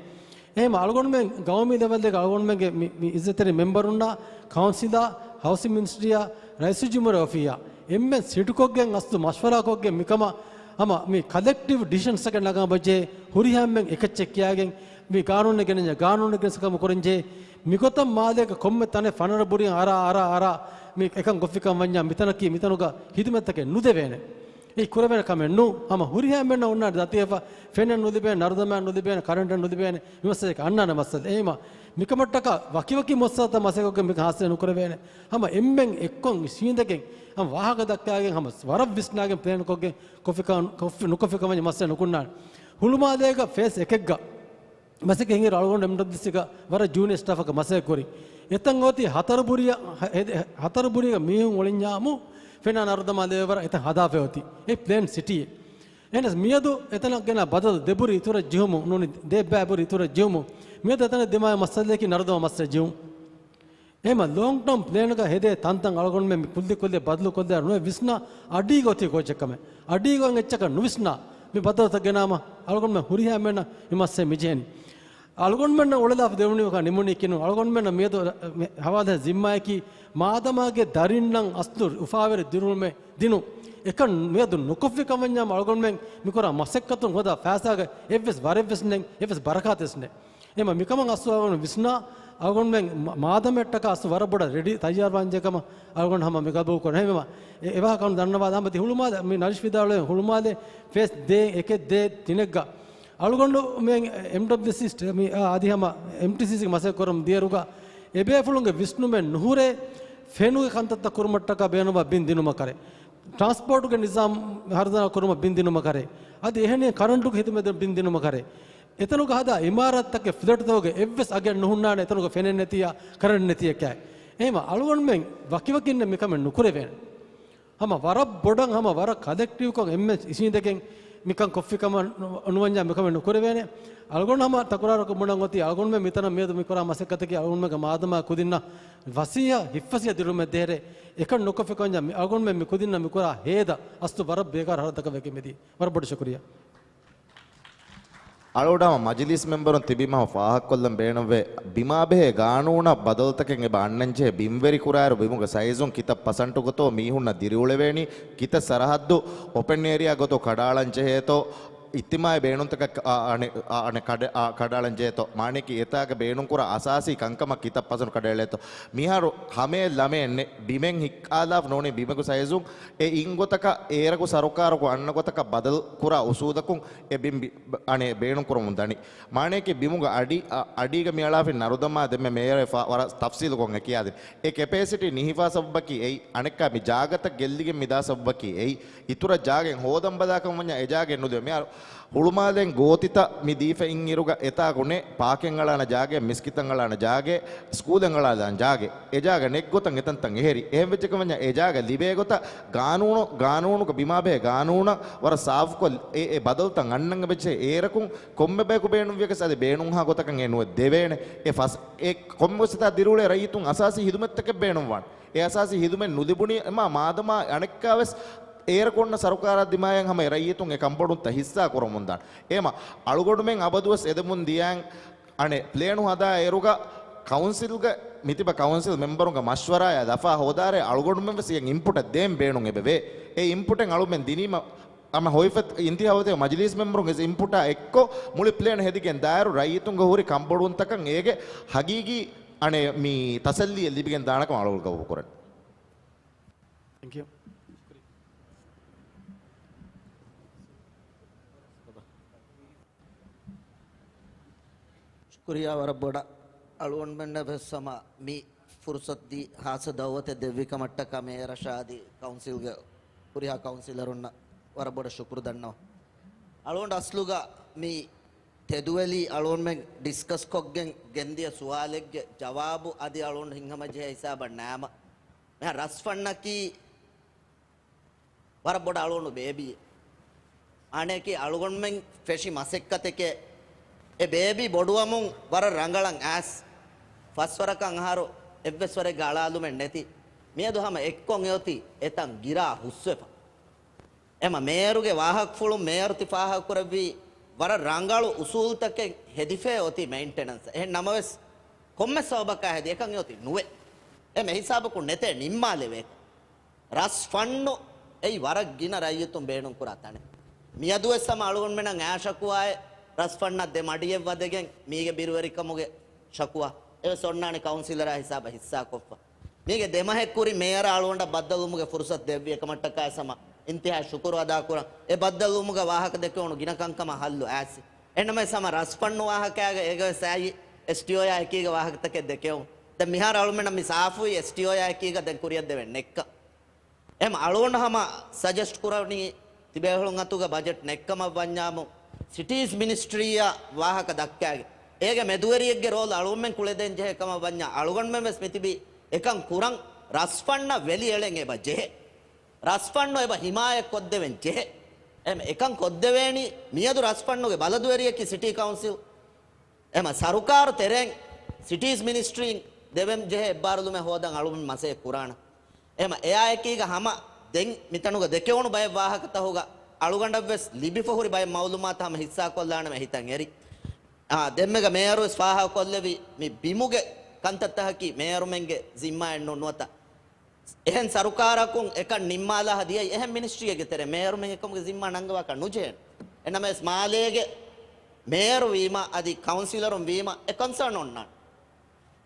އެހެން އަޅުގަނޑުމެން ގައުމީ ލެވެލްގަ އަޅުގަނޑުމެންގެ މި، މި އިއްޒަތްތެރި މެމްބަރުންނާ، ކައުންސިލާ، ހައުސިން މިނިސްޓްރީއާ، ރައީސުލްޖުމްހޫރިއްޔާ އޮފީހާ އެންމެން ސިޓްކޮށްގެން އަސްލު މަޝްވަރާކޮށްގެން މިކަމަށް ހަމަ މި ކަލެކްޓިވް ޑިސިޝަންސްތަކެއް ނަގާބަޖެ ހުރިހާ އެންމެން އެކައްޗެއް ކިޔާގެން މި ގާނޫނެއް ގެނެންޏާ، ގާނޫނެއް ގެނެސް ކަމަށް ކުރަންޖެހޭ. މިގޮތަށް މާލޭގަ ކޮންމެ ތަނެއް ފަނަރަ ބުރިއަށް އަރާ، އަރާ، އަރާ، މި އެކަން ކޮށްފިކަން ވަންޏާ، މިތަނަކީ މިތަނުގަ ހިދުމަތްތަކެއް ނުދެވޭނެ. އެއީ ކުރެވޭނެ ކަމެއް ނޫން. ހަމަ ހުރިހާ އެންމެންނަށް އޮންނާނެ ދަތިވެފަ، ފެނެއް ނުލިބޭނެ، ނަރުދަމާ ނުލިބޭނެ، ކަރަންޓެއް ނުލިބޭނެ، މި މައްސަލައަކީ އަންނާނެ މައްސަލަ. އެހެންވީމަ، މިކަމަށްޓަކާ ވަކިވަކި މުއައްސަސާތައް މަސައްކަތްކޮށްގެން މިކަން ހާސިލެއް ނުކުރެވޭނެ. ހަމަ އެންމެން އެއްކޮށް އިށީނދެގެން، ހަމަ ވާހަކަ ދައްކާގެން، ހަމަ ވަރަށް ވިސްނާގެން ޕްލޭންކޮށްގެން ކޮށްފިކަން، ކޮށްފި، ނުކޮށްފިކަން ވަންޏާ މައްސަލަ ނުކުންނާނެ. ހުޅުމާލޭގަ ފޭސް އެކެއްގަ މަސައްކަތް ހިނގިއިރު އަޅުގަނޑު އެމްޑަބްލިއުސީގަ ވަރަށް ޖޫނިއަރ ސްޓާފަކަށް މަސައްކަތް ކުރި. އެތަން އޮތީ ހަތަރު ބުރިއަށް، ހަ-، ހެދެ-، ހަތަރު ބުރިގަ މީހުން އުޅެންޏާމު ފެނާ ނަރުދަމާ ލެވޭ ވަރަށް އެތަން ހަދާފައި އޮތީ. އެ ޕްލޭން ސިޓީއެއް. އެހެނަސް މިއަދު އެތަނަށް ގެނަ ބަދަލު ދެބުރި އިތުރަށް ޖެހުމުން ނޫނީ، ދެއްބާ ބުރި އިތުރަށް ޖެހުމުން މިއަދު އެތަނަށް ދިމާވި މައްސަލައަކީ ނަރުދަމާ މައްސަލަ ޖެހުން. އެހެންވީމަ ލޯންގް ޓާމް ޕްލޭންގަ ހެދޭ ތަންތަން އަޅުގަނޑުމެން މި ކުއްލި ކުއްލި ބަދަލު ކޮށްލާ ނުވެ ވިސްނާ އަޑީގަ އޮތީ ކޯއްޗެއްކަމެއް. އަޑީގަ އޮތް އެއްޗަކަށް ނުވިސްނާ މި ބަދަލުތައް ގެނާމަ އަޅުގަނޑުމެން ހުރިހާ އެންމެންނަށް މި މައްސަލަ މިޖެހެނީ. އަޅުގަނޑުމެންނަށް އުޅެލާފަ ދެވުނީ ކާ ނިމުނީ ކިނު. އަޅުގަނޑުމެންނަށް މިއަދު މި ހަވާލު ޒިންމާއަކީ މާދަމާގެ ދަރިންނަށް އަސްލު އުފާވެރި ދިރިއުޅުމެއް ދިނުން. އެކަން މިއަދު ނުކޮށްފިކަމަށް ވަންޏާމު އަޅުގަނޑުމެން މިކުރާ މަސައްކަތުން ހޯދާ ފައިސާގެ އެއްވެސް ވަރެއްވެސް ނެތް، އެއްވެސް ބަރަކާތެއްވެސް ނެތް. އެހެންވީމަ މިކަމަށް އަސްލު އަޅުގަނޑު ވިސްނާ، އަޅުގަނޑުމެން މާ-، މާދަމައަށްޓަކާ އަސްލު ވަރަށް ބޮޑަށް ރެޑީ ތައްޔާރުވާންޖެހޭ ކަމަށް އަޅުގަނޑު ހަމަ މިގަބޫލުކުރަން. އެހެންވީމަ އެ-، އެވާހަކަ ދަންނަވާލާ ހަމަ ތި ހުޅުމާލެ މި ނަރިޝް ވިދާޅުވި ހުޅުމާލެ ފޭސް ދޭއް އެކެއް ދޭއް ތިނެއްގަ އަޅުގަނޑުމެން އެމްޑަބްލިއުސީ ސްޓޭ-، މި އާ އަދި ހަމަ އެމްޓީސީސީގެ މަސައްކަތް ކުރަމުން ދިޔައިރުގަ އެބޭފުޅުންގެ ވިސްނުމެއް ނުހުރޭ ފެނުގެ ކަންތައްތައް ކުރުމަށްޓަކާ ބޭނުންވާ ބިން ދިނުމަށް ކަރޭ. ޓްރާންސްޕޯޓުގެ ނިޒާމް ހަރުދަނާ ކުރުމަށް ބިން ދިނުމަށް ކަރޭ. އަދި އެހެނީ ކަރަންޓުގެ ހިދުމަތަށް ބިން ދިނުމަށް ކަރޭ. އެތަނުގަ ހަދާ އިމާރާތްތަކެއް ފްލެޓްތަކުގެ އެއްވެސް އަގެއް ނުހުންނާނެ އެތަނުގަ ފެނެއް ނެތިއްޔާ، ކަރަންޓް ނެތިއްޔާ ކައި. އެހެންވީމަ އަޅުގަނޑުމެން ވަކިވަކިންނެއް މިކަމެއް ނުކުރެވޭނެ. ހަމަ ވަރަށް ބޮޑަށް ހަމަ ވަރަށް ކަލެކްޓިވްކޮށް އެންމެން އިށީނދެގެން މިކަން ކޮށްފިކަމަށް ނު-، ނުވަންޏާ މިކަމެއް ނުކުރެވޭނެ. އަޅުގަނޑު ހަމަ ތަކުރާރުކޮށް ބުނަން އޮތީ އަޅުގަނޑުމެން މިތަނަށް މިއަދު މިކުރާ މަސައްކަތަކީ އަޅުގަނޑުމެންގެ މާދަމާ ކުދިންނަށް ފަސޭހަ ހިތްފަސޭހަ ދިރިއުޅުމެއް ދޭހެރޭ. އެކަން ނުކޮށްފިކަމަށް ވަންޏާ މި އަޅުގަނޑުމެން މި ކުދިންނަށް މިކުރާ ހޭދަ އަސްލު ވަރަށް ބޭކާރު ހަރަދަކަށް ވެގެން މިދީ. ވަރަށް ބޮޑަށް ޝުކުރިއްޔާ. އަޅުގަނޑު ހަމަ މަޖިލީސް މެމްބަރުން ތިބީމަ ފާހަގަކޮށްލަން ބޭނުންވޭ، ބިމާ ބެހޭ ގާނޫނަށް ބަދަލުތަކެއް އެބަ އަންނަންޖެހޭ ބިންވެރި ކުރާއިރު ބިމުގެ ސައިޒުން ކިތައް ޕަސަންޓު ގޮތޯ މީހުންނަށް ދިރިއުޅެވޭނީ، ކިތައް ސަރަހައްދު އޮޕެން އޭރިއާ ގޮތޯ ކަޑައަޅަން ޖެހޭތޯ، އިޖްތިމާޢީ ބޭނުންތަކަށް އަ-، އަނެއް، އަ-، އަނެއް ކަޑަ-، އަ، ކަޑައަޅަން ޖެހޭތޯ، މާނައަކީ އެތާގަ ބޭނުންކުރާ އަސާސީ ކަންކަމަށް ކިތައް ޕަސަންޓު ކަޑައެޅޭތޯ. މިހާރު ހަމައެއް ލަމައެއް ނެތް، ބިމެއް ހިއްކާލާފަ ނޫނީ ބިމެގެ ސައިޒުން އެ އިން ގޮތަކަށް އޭރަކު ސަރުކާރަކު އަންނަ ގޮތަކަށް ބަދަލު ކުރާ އުސޫލަކުން އެ ބިން ބި-، އަނެއް ބޭނުން ކުރަމުން ދަނީ. މާނައަކީ ބިމުގެ އަޑި-، އަ-، އަޑީގަ މިއަޅާފިން ނަރުދަމާ ދެންމެ މޭޔަރ ފާ-، ވަރަށް ތަފްސީލުކޮށް އެ ކިޔާދިން. އެ ކެޕޭސިޓީ ނިހިފާ ސަބަބަކީ އެއީ. އަނެއްކާ މި ޖާގަތައް ގެއްލިގެން މިދާ ސަބަބަކީ އެއީ. އިތުރަށް ޖާގައެއް ހޯދަން ބަލާކަމަށް ވަންޏާ އެ ޖާގައެއް ނުލިބޭ. މިހާރު ހުޅުމާލޭން ގޯތިތައް މި ދީފަ އިން އިރުގަ އެތާކު ނެތް ޕާކެއް އަޅާނެ ޖާގައެއް، މިސްކިތަށް އަޅާނެ ޖާގައެއް، ސްކޫލެއް އަޅާލާނެ ޖާގައެއް. އެ ޖާގަ ނެތް ގޮތަށް އެތަންތަން އެހެރި. އެހެން ވެއްޖެކަމަށް ވަންޏާ އެ ޖާގަ ލިބޭ ގޮތަށް ގާނޫނު، ގާނޫނުގަ ބިމާ ބެހޭ ގާނޫނަށް ވަރަށް ސާފުކޮށް އެ، އެ ބަދަލުތައް އަންނަން އެބަޖެހޭ. އޭރަކުން ކޮންމެ ބަޔަކު ބޭނުންވިޔަކަސް އަދި ބޭނުންހާ ގޮތަކަށް އެ ނުވެ ދެވޭނެ. އެ ފަސް، އެ ކޮންމެ ގޮތެއް ދިރިއުޅޭ ރައްޔިތުން އަސާސީ ހިދުމަތްތަކެއް ބޭނުންވާނެ. އެ އަސާސީ ހިދުމަތް ނުލިބުނީމާ މާދަމާ އަނެއްކާވެސް އޭރަކު އޮންނަ ސަރުކާރާ ދިމާޔަށް ހަމަ އެ ރައްޔިތުން އެ ކަންބޮޑުންތައް ހިއްސާ ކުރަމުންދާނެ. އެހެންވީމަ އަޅުގަނޑުމެން އަބަދުވެސް އެދެމުން ދިޔައިން އަނެއް ޕްލޭނު ހަދާ އިރުގަ ކައުންސިލްގެ މިތިބަ ކައުންސިލް މެމްބަރުންގެ މަޝްވަރާއާ ލަފާ ހޯދާއިރު އަޅުގަނޑުމެން ވެސް އެއަށް އިންޕުޓެއް ދޭން ބޭނުން އެބަވޭ. އެ އިންޕުޓެއް އަޅުމެން ދިނީމަ ހަމަ ހޮވިފަ އިންތިހާބުތަކުގެ މަޖިލީސް މެމްބަރުން އެ އިންޕުޓާ އެއްކޮށް މުޅި ޕްލޭން ހެދިގެން ދާއިރު ރައްޔިތުންގެ ހުރި ކަންބޮޑުވުންތަކަށް އޭގެ ހަގީގީ އަނެއް މި ތަސައްލީއެއް ލިބިގެން ދާނެކަމަށް އަޅުގަނޑު ގަބޫލު ކުރަން. ތެންކް ޔޫ. ޝުކުރިއްޔާ ވަރަށް ބޮޑަށް. އަޅުގަނޑުމެންނަށް ވެސް ހަމަ މި ފުރުސަތު ދީ ހާއްސަ ދައުވަތެއް ދެއްވި ކަމަށްޓަކާ މޭޔަރަށާ އަދި ކައުންސިލްގެ ހުރިހާ ކައުންސިލަރުންނަށް ވަރަށް ބޮޑަށް ޝުކުރު ދަންނަވަން. އަޅުގަނޑު އަސްލުގަ މި ތެދުވެލީ އަޅުގަނޑުމެން ޑިސްކަސްކޮށްގެން ގެންދިޔަ ސުވާލެއްގެ ޖަވާބު އަދި އަޅުގަނޑު ހިތްހަމަޖެހޭ ހިސާބަށް ނާމަ. މިހާ ރަސް ފަންނަކީ ވަރަށް ބޮޑަށް އަޅުގަނޑު ބޭބީއެއް. އަނެކި އަޅުގަނޑުމެން ފެށި މަސައްކަތެކޭ. އެ ބޭބީ ބޮޑުވަމުން ވަރަށް ރަނގަޅަށް އައިސް، ފަސްވަރަކަށް އަހަރު އެއްވެސް ވަރެއްގެ އަޅާލުމެއް ނެތި. މިއަދު ހަމަ އެއްކޮށް އެއޮތީ އެތަން ގިރާ ހުސްވެފަ. އެމަ މޭޔަރުގެ ވާހަކަފުޅުން މޭޔަރު ތި ފާހަގަކުރެއްވީ ވަރަށް ރަނގަޅު އުސޫލުތަކެއް ހެދިފައި އޮތީ މެއިންޓެނަންސް. އެހެން ނަމަވެސް، ކޮންމެ ސަބަބަކާ ހެދި އެކަން އެއޮތީ ނުވޭ. އެ މެހިސާބަކުން ނެތޭ ނިންމާލެވޭ. ރަސް ފަންނު އެއީ ވަރަށް ގިނަ ރައްޔިތުން ބޭނުންކުރާ ތަނެއް. މިއަދުވެސް ހަމަ އަޅުގަނޑުމެންނަށް އައި ޝަކުވާއެއް ރަސްފަންނަށް ދެ މަޑިއެއް ވަދެގެން މީގެ ބިރުވެރިކަމުގެ ޝަކުވާ އެވެސް އޮންނާނެ ކައުންސިލަރާ ހިސާބަށް ހިއްސާކޮށްފަ. މީގެ ދެ މަހެއް ކުރިން މޭޔަރާ އަޅުގަނޑަށް ބައްދަލުވުމުގެ ފުރުސަތު ދެއްވި އެކަމަށްޓަކާ ހަމަ އިންތިހާ ޝުކުރު އަދާކުރަން. އެ ބައްދަލުވުމުގަ ވާހަކަ ދެކެވުނު ގިނަ ކަންކަމަށް ހައްލު އައިސް. އެންނަމެސް ހަމަ ރަސްފަންނު ވާހަކައިގަ އޭގަވެސް އައި އެސްޓީއޯއާ އެކީގަ ވާހަކަތަކެއް ދެކެވުން. ދެން މިހާރު އަޅުމެންނަށް މި ސާފުވީ އެސްޓީއޯއާ އެކީގަ ދެން ކުރިއަށް ދެވެން ނެއްކަ. އެހެން އަޅުގަނޑު ހަމަ ސަޖެސްޓް ކުރަނީ ތިބޭފުޅުން އަތުގަ ބަޖެޓް ނެއްކަމަށް ވަންޏާމު، ސިޓީސް މިނިސްޓްރީއަށް ވާހަކަ ދައްކާގެ، އޭގެ މެދުވެރިއެއްގެ ރޯލް އަޅުގަނޑުމެން ކުޅެދޭން ޖެހޭ ކަމަށް ވަންޏާ، އަޅުގަނޑުމެން ވެސް މިތިބީ އެކަން ކުރަން. ރަސްފަންނަށް ވެލި އެޅެން އެބަ ޖެހޭ. ރަސްފަންނު އެބަ ހިމާޔަތް ކޮށްދެވެން ޖެހޭ. އެމަ އެކަން ކޮށްދެވޭނީ މިއަދު ރަސްފަންނުގެ ބަލަދުވެރިއަކީ ސިޓީ ކައުންސިލް. އެމަ ސަރުކާރު ތެރެއިން ސިޓީސް މިނިސްޓްރީން ދެވެން ޖެހޭ އެއްބާރުލުމެއް ހޯދަން އަޅުގަނޑު މަސައްކަތް ކުރާނަން. އެމަ އެއާއެކީގަ ހަމަ ދެން މިތަނުގަ ދެކެވުނު ބައެއް ވާހަކަތަހުގަ އަޅުގަނޑަށްވެސް ލިބިފަ ހުރި ބައެއް މައުލޫމާތު ހަމަ ހިއްސާކޮށްލާނަމޭ ހިތަށް އެރި. އާ، ދެންމެގަ މޭޔަރުވެސް ފާހަގަކޮށްލެވި މި ބިމުގެ ކަންތައްތަކަކީ މޭޔަރުމެންގެ ޒިންމާއެއް ނޫން ނުވަތަ. އެހެން ސަރުކާރަކުން އެކަން ނިންމާލާ ހަދިޔައީ އެހެން މިނިސްޓްރީއެއްގެ ތެރޭ މޭޔަރުމެން އެކަމުގެ ޒިންމާ ނަންގަވާކަށް ނުޖެހޭނެ. އެނަމަވެސް މާލޭގެ މޭޔަރު ވީމަ އަދި ކައުންސިލަރުން ވީމަ އެ ކޮންސާން އޮންނާނެ.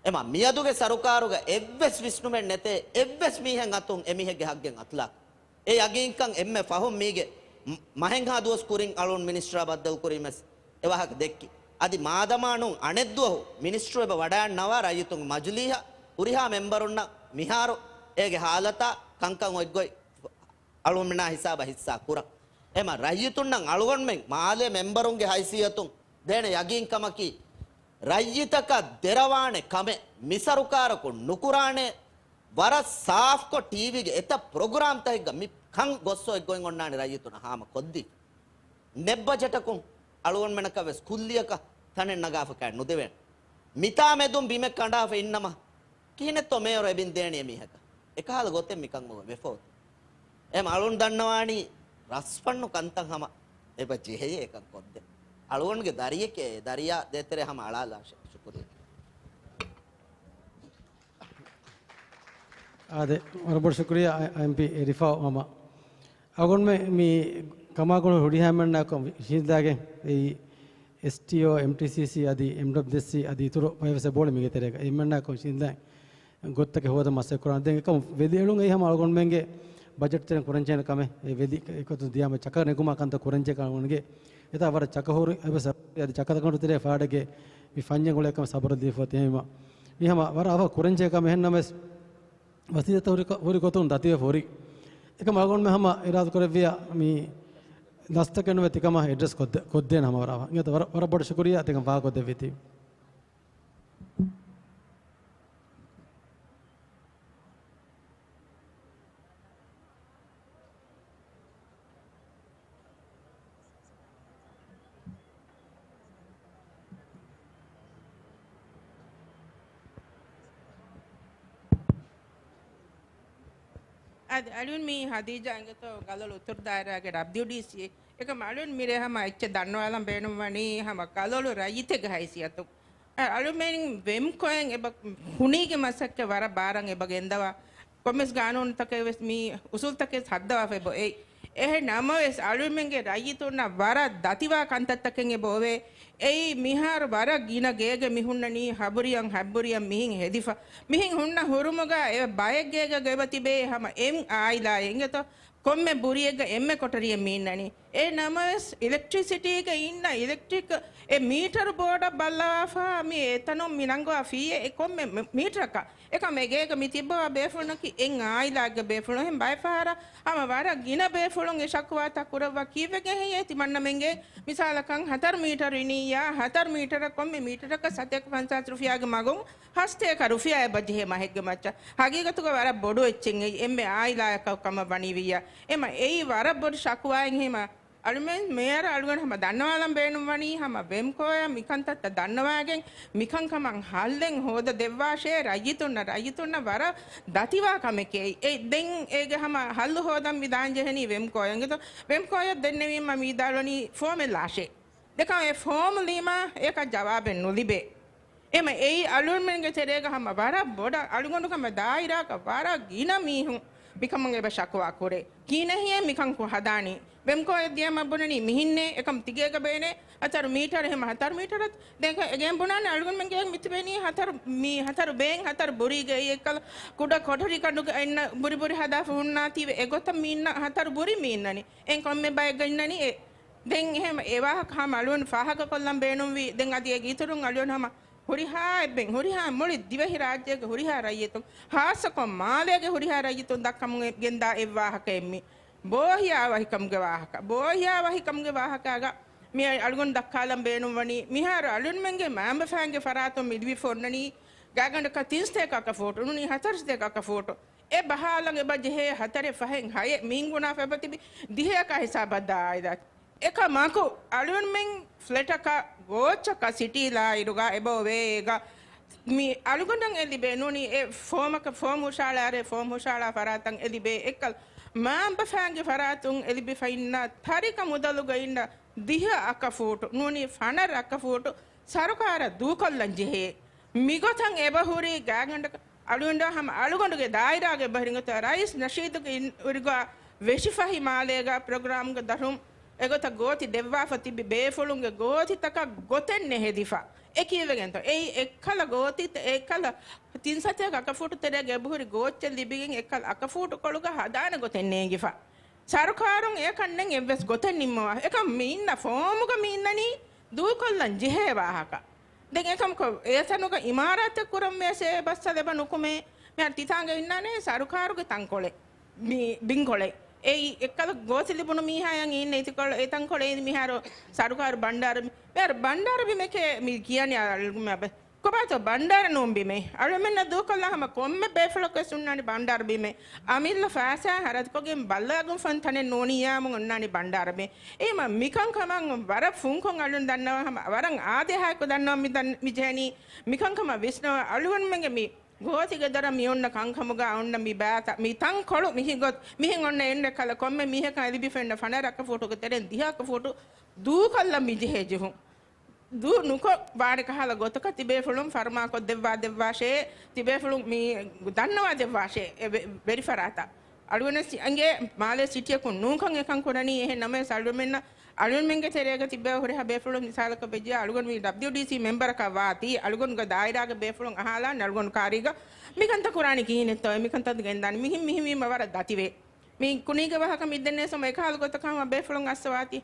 އެމަ މިއަދުގެ ސަރުކާރުގަ އެއްވެސް ވިސްނުމެއް ނެތޭ، އެއްވެސް މީހެއް އަތުން އެމީހެއްގެ ހައްގެއް އަތުލާކަށް. އެ ޔަގީންކަން އެންމެ ފަހުން މީގެ މަ-، މަހެއްހާ ދުވަސް ކުރިން އަޅުން މިނިސްޓަރާ ބައްދަލުކުރީމަސް އެ ވާހަކަ ދެއްކި. އަދި މާދަމާ ނޫން އަނެއްދުވަހު މިނިސްޓަރު އެބަ ވަޑައިންނަވާ ރައްޔިތުންގެ މަޖިލީހަށް ހުރިހާ މެމްބަރުންނަށް މިހާރު އޭގެ ހާލަތާ ކަންކަން އޮތްގޮތް އަޅުމެންނާ ހިސާބަށް ހިއްސާ ކުރަން. އެމަ ރައްޔިތުންނަށް އަޅުގަނޑުމެން މާލޭ މެމްބަރުންގެ ހައިސިއްޔަތުން ދޭނެ ޔަގީންކަމަކީ، ރައްޔިތަކަށް ދެރަވާނެ ކަމެއް މި ސަރުކާރަކުން ނުކުރާނެ. ވަރަށް ސާފްކޮށް ޓީވީގެ އެތައް ޕްރޮގްރާމްތަކެއްގަ މި ކަން ގޮއްސޮއެއްގޮތް އޮންނާނެ ރައްޔިތުންނަށް ހާމަ ކޮށްދީ. ނެޓް ބަޖެޓަކުން އަޅުގަނޑުމެންނަކަށް ވެސް ކުއްލިއަކަށް ތަނެއް ނަގާފަކަށް ނުދެވޭނެ. މިތާ މެދުން ބިމެއް ކަނޑާފަ އިންނަމަ ކިހިނެއްތޯ މޭޔަރު އެބިން ދޭނީ އެމީހަކަށް؟ އެކަހަލަ ގޮތެއް މިކަން ވެފަ އޮތީ. އެމަ އަޅުން ދަންނަވާނީ ރަސްފަންނު ކަންތައް ހަމަ އެބަ ޖެހެޔޭ އެކަން ކޮށްދޭ. އަޅުގަނޑުގެ ދަރިއެކޭ އެ ދަރިޔާ ދޭތެރޭ ހަމަ އަޅާލާށޭ. ޝުކުރިއްޔާ. އާދެ، ވަރަށް ބޮޑު ޝުކުރިއްޔާ އައި-، އައި-، އެމްޕީ ރިފާ މަމާ. އަޅުގަނޑުމެން މި ކަމާގޮޅު ހުރިހާ އެންމެންނާކޮށް ވި-، ވިސްނިދާގެން އެއީ އެސްޓީއޯ، އެމްޓީސީސީ އަދި އެމްޑަބްލިއުއެސްސީ އަދި އިތުރު ބައެއް ވެސް އެބައުޅޭ މީގެ ތެރޭގަ. އެންމެންނާކޮށް ވިސްނިދާ ގޮތްތަކެއް ހޯދަން މަސައްކަތް ކުރާނަން. ދެން އެކަމު ވެލިއެޅުން އެއީ ހަމަ އަޅުގަނޑުމެންގެ ބަޖެޓް ތެރެއިން ކުރަންޖެހޭނެ ކަމެއް. އެ ވެލި އެގޮތުން ދިޔާމަ ޗަކަ ނެގުމާ ކަންތައް ކުރަންޖެހޭ ކަމަށް އަޅުގަނޑުގެ އެތާ ވަރަށް ޗަކަ ހުރި އެވެސް އަދި ޗަކަތަކުން ތެރޭ ފާޑެއްގެ މި ފަންޏަށް ގުޅޭ ކަމަށް ސަބަރު ދީފަ ތިހެމީމަ. މި ހަމަ ވަރަށް އަވަހަށް ކުރަންޖެހޭ ކަމެއް. އެހެންނަމަވެސް ވަސީލަތްތައް ހުރި ކޮ-، ހުރި ގޮތުން ދަތިވެފަ ހުރި. އެކަމަށް އަޅުގަނޑުމެން ހަމަ އިރާދަކުރެއްވިއްޔާ މި ލަސްތަކެއް ނުވެ ތިކަމާ އެޑްރެސް ކޮށްދެ-، ކޮށްދޭނެ ހަމަ ވަރަށް، ވަރަށް، ވަރަށް ބޮޑު ޝުކުރިއްޔާ ތިކަން ފާހަގަކޮށްދެއްވީތީ. އަދި އަޅުން މީ ހަދީޖާ އިނގޭތޯ ގަލޮޅު އުތުރު ދާއިރާގެ ޑަބްލިޔުޑީސީ. އެކަމް އަޅުން މިރޭ ހަމަ އެއްޗެއް ދަންނަވާލަން ބޭނުންވަނީ ހަމަ ގަލޮޅު ރައްޔިތެއްގެ ހައިސިއްޔަތުން. އަ-، އަޅުމެން ވެމްކޯއިން އެބަ ހުނީގެ މަސައްކަތް ވަރަށް ބާރަށް އެބަ ގެންދަވާ. ކޮންމެސް ގާނޫނުތަކެއް ވެސް މީ އުސޫލްތަކެއް ހައްދަވާފަ އެބަ އޮތް. އެހެން ނަމަވެސް އަޅުމެންގެ ރައްޔިތުންނަށް ވަރަށް ދަތިވާ ކަންތައްތަކެއް އެބަ އޮވޭ. އެއީ މިހާރު ވަރަށް ގިނަ ގޭގެ މި ހުންނަނީ ހަބުރިއަން ހައްބުރިއަން މިހިން ހެދިފަ. މިހިން ހުންނަ ހުރުމުގަ އެ ބައެއް ގޭގަ އެބަ ތިބޭ ހަމަ އެއް އާއިލާއެއް އިނގޭތޯ. ކޮންމެ ބުރިއެއްގަ އެންމެ ކޮޓަރިއެއް މި އިންނަނީ. އެ ނަމަވެސް، އިލެކްޓްރިސިޓީގަ އިންނަ އިލެކްޓްރިކް އެ މީޓަރު ބޯޑަށް ބައްލަވާފަ، މި އެތަނުން މި ނަންގަވާ ފީއެއް އެ ކޮންމެ މި-، މީޓަރަކަށް. އެކަމް އެ ގޭގަ މި ތިއްބަވާ ބޭފުޅުންނަކީ އެއް އާއިލާއެއްގެ ބޭފުޅުން. އެހެން ބައެއް ފަހަރަށް ހަމަ ވަރަށް ގިނަ ބޭފުޅުން އެ ޝަކުވާތައް ކުރައްވާ ކީއްވެގެން ހެއްޔޭ ތިމަންނަމެންގެ މިސާލަކަށް ހަތަރު މީޓަރު އިނިއްޔާ، ހަތަރު މީޓަރަށް ކޮންމެ މީޓަރަކަށް ސަތޭކަ ފަންސާސް ރުފިޔާގެ މަގުން ހަސަތޭކަ ރުފިޔާ އެބަ ޖެހޭ މަހެއްގެ މައްޗަށް. ހަގީގަތުގަ ވަރަށް ބޮޑު އެއްޗެއް އެއީ އެންމެ އާއިލާއަކަށް ކަމަށް ވަނީވިއްޔާ. އެމަ އެއީ ވަރަށް ބޮޑު ޝަކުވާއެއް. ހިމަ އަޅުމެން މޭޔަރ އަޅުގަނޑު ހަމަ ދަންނަވާލަން ބޭނުންވަނީ ހަމަ ވެމްކޯއަށް މިކަންތައްތައް ދަންނަވާގެން މިކަންކަމަށް ހައްލެއް ހޯދަ ދެއްވާށޭ. ރައްޔިތުންނަށް، ރައްޔިތުންނަށް ވަރަށް ދަތިވާ ކަމެކޭ. އެ ދެން އޭގެ ހަމަ ހައްލު ހޯދަން މި ދާން ޖެހެނީ ވެމްކޯއަށް. އިނގޭތޯ ވެމްކޯއަށް ދެންނެވީމަ މީ ދާޅުވަނީ ފޯމެއް ލާށޭ. ދެކަން އެ ފޯމް ލީމާ އެކަށް ޖަވާބެއް ނުލިބޭ. އެމަ އެއީ އަޅުމެންގެ ތެރޭގަ ހަމަ ވަރަށް ބޮޑަށް އަޅުގަނޑު ހަމަ ދާއިރާގަ ވަރަށް ގިނަ މީހުން މިކަމަށް އެބަ ޝަކުވާ ކުރޭ. ކީނެހިއޭ މިކަން ކު ހަދާނީ؟ ވެމްކޯ އެ ދިޔަމަށް ބުނަނީ މިހިންނޭ، އެކަމް ތިގޭގަ ބޭނޭ ހަތަރު މީޓަރު، ހަމަ ހަތަރު މީޓަރަށް. ދެން އެ ގޭން ބުނާނެ އަޅުގަނޑުމެން ގޭގަ މިތިބެނީ ހަތަރު، މީ ހަތަރު ބޭން ހަތަރު ބުރީގަ އެއީ އެއްކަލަ ކުޑަ ކޮޓަރި ކަނޑުގަ އިންނަ ބުރި ބުރި ހަދާފަ ހުންނާތީވެ އެގޮތަށް މި އިންނަ ހަތަރު ބުރި މި އިންނަނީ. އެން ކޮންމެ ބައެއްގަ އިންނަނީ އެ. ދެން އެހެން އެ ވާހަކަ ހަމަ އަޅުގަނޑު ފާހަގަކޮށްލަން ބޭނުންވީ. ދެން އަދި އޭގެ އިތުރުން އަޅުގަނޑު ހަމަ ހުރިހާ އެއްބެން، ހުރިހާ މުޅި ދިވެހި ރާއްޖޭގެ ހުރިހާ ރައްޔިތުން، ހާއްސަކޮށް މާލޭގެ ހުރިހާ ރައްޔިތުން ދައްކަމުން ގެންދާ އެއް ވާހަކައެއް މި. ބޯހިޔާވަހިކަމުގެ ވާހަކަ. ބޯހިޔާވަހިކަމުގެ ވާހަކާގަ މި އަޅުގަނޑު ދައްކާލަން ބޭނުންވަނީ، މިހާރު އަޅުންމެންގެ މައިންބަފައިންގެ ފަރާތުން މި ލިބިފަ އޮންނަނީ ގާގަނޑަކަށް ތިން ސަތޭކަ އަކަ ފޫޓު، ނޫނީ ހަތަރު ސަތޭކަ އަކަ ފޫޓު. އެ ބަހާލަން އެބަ ޖެހޭ ހަތަރެއް ފަހެއް ހައެއް މީން ގުނާފަ އެބަ ތިބި ދިހައަކާ ހިސާބަށް ދާ އާއިލާތި. އެކަމަކު، އަޅުންމެން ފްލެޓަކަށް ގޯއްޗަކަށް ސިޓީ ލާއިރުގަ އެބައޮވޭ އޭގަ މި އަޅުގަނޑަށް އެ ލިބޭ ނޫނީ އެ ފޯމަކަށް، ފޯމް ހުށައަޅާރޭ، ފޯމް ހުށައަޅާ ފަރާތަށް އެ ލިބޭ އެއްކަލަ މައިންބަފައިންގެ ފަރާތުން އެ ލިބިފަ އިންނަ ތަރިކަ މުދަލުގަ އިންނަ ދިހަ އަކަ ފޫޓު، ނޫނީ ފަނަރަ އަކަ ފޫޓު ސަރުކާރަށް ދޫކޮށްލަން ޖެހޭ. މިގޮތަށް އެބަ ހުރީ ގާގަނޑަކަށް އަޅުގަނޑާ ހަމަ އަޅުގަނޑުގެ ދާއިރާގެ ބަހިރިންގޮތަށް ރައީސް ނަޝީދުގެ އިން-، އިރުގަ ވެށިފަހި މާލޭގަ ޕްރޮގްރާމްގެ ދަށުން އެގޮތަށް ގޯތި ދެއްވާފަ ތިބި ބޭފުޅުންގެ ގޯތިތަކަށް ގޮތެއް ނެހެދިފަ. އެ ކީއްވެގެންތޯ؟ އެއީ އެއްކަލަ ގޯތި، އެއްކަލަ ތިން ސަތޭކަ އަކަ ފޫޓު ތެރޭގަ އެބަހުރި ގޯއްޗެއް ލިބިގެން އެއްކަލަ އަކަ ފޫޓު ކޮޅުގަ ހަދާނެ ގޮތެއް ނޭނގިފަ. ސަރުކާރުން އެކަންނެން އެއްވެސް ގޮތެއް ނިންމަވާ. އެކަމް މި އިންނަ ފޯމުގަ މި އިންނަނީ ދޫކޮށްލަން ޖެހޭ ވާހަކަ. ދެން އެކަމަކު އޭތަނުގަ އިމާރާތެއް ކުރަން ވޭސޭ ބައްސަލަ އެބަ ނުކުމޭ. މިހާރު ތިތާނގަ އިންނާނެ ސަރުކާރުގެ ތަންކޮޅެއް. މި ބިންކޮޅެއް. އެއީ އެއްކަލަ ގޯތި ލިބުނު މީހާޔަށް އިންނަ އިތިކޮޅު، އެ ތަންކޮޅެއް މިހާރު ސަރުކާރު ބަންޑާރަ، މިހާރު ބަންޑާރަ ބިމެކޭ މި ކިޔަނީ އަޅުގަނޑު ބެ-، ކޮބާތޯ ބަންޑާރަ ނޫން ބިމެއް؟ އަޅުމެންނަށް ދޫކޮށްލާ ހަމަ ކޮންމެ ބޭފުޅަކުވެސް އޮންނާނެ ބަންޑާރަ ބިމެއް. އަމިއްލަ ފައިސާ ހަރަދުކޮށްގެން ބައްލަވާގެންފަން ތަނެއް ނޫނިއްޔާމު އޮންނާނެ ބަންޑާރަ ބިމެއް. އެހެންވީމަ މިކަންކަމަށް ވަރަށް ފުންކޮށް އަޅުން ދަންނަވާ ހަމަ ވަރަށް އާދޭހާއެކު ދަންނަވަން މި ދަން-، މި ޖެހެނީ. މިކަންކަމަށް ވިސްނަވާ އަޅުގަނޑުމެންގެ މި ގޯތިގެ ދޮރަށް މި އޮންނަ ކަންކަމުގަ އޮންނަ މި ބާތައް، މި ތަންކޮޅު މިހި ގޮތް، މިހެން އޮންނަ އެންނެ ކަލަ ކޮންމެ މީހަކާ ލިބިފަ އިންނަ ފަނަރަ އަކަ ފޫޓުގެ ތެރެއިން ދިހަ އަކަ ފޫޓު ދޫކޮށްލަން މި ޖެހޭ ޖެހުން. ދޫ ނުކޮށް ވާނެ ކަހަލަ ގޮތަކަށް ތިބޭފުޅުން ފަރުމާކޮށްދެއްވާ ދެއްވާށޭ، ތިބޭފުޅުން މި ދަންނަވާ ދެއްވާށޭ އެ ވެ-، ވެރި ފަރާތަށް. އަޅުގަނޑަށް އަނގޭ މާލޭ ސިޓީއަކުން ނޫންކަން އެކަން ކުރަނީ. އެހެން ނަމަވެސް އަޅުމެންނަށް އަޅުންމެންގެ ތެރޭގަ ތިބޭ ހުރިހާ ބޭފުޅުން މިސާލަކަށް ވެއްޖެ އަޅުގަނޑު މި ޑަބްލިޔުޑީސީ މެމްބަރަކަށް ވާތީ، އަޅުގަނޑުގެ ދާއިރާގެ ބޭފުޅުން އަހާލާނެ އަޅުގަނޑު ކާރީގަ މިކަންތައް ކުރާނީ ކިހިނެއްތޯ، މިކަންތައް ގެންދާނީ. މިހިން މިހިންވީމަ ވަރަށް ދަތިވޭ. މި ކުނީގެ ވާހަކަ މި ދެންނެވިސް ހަމަ އެކަހަލަ ގޮތަކަށް ހަމަ ބޭފުޅުން އައްސަވާތީ.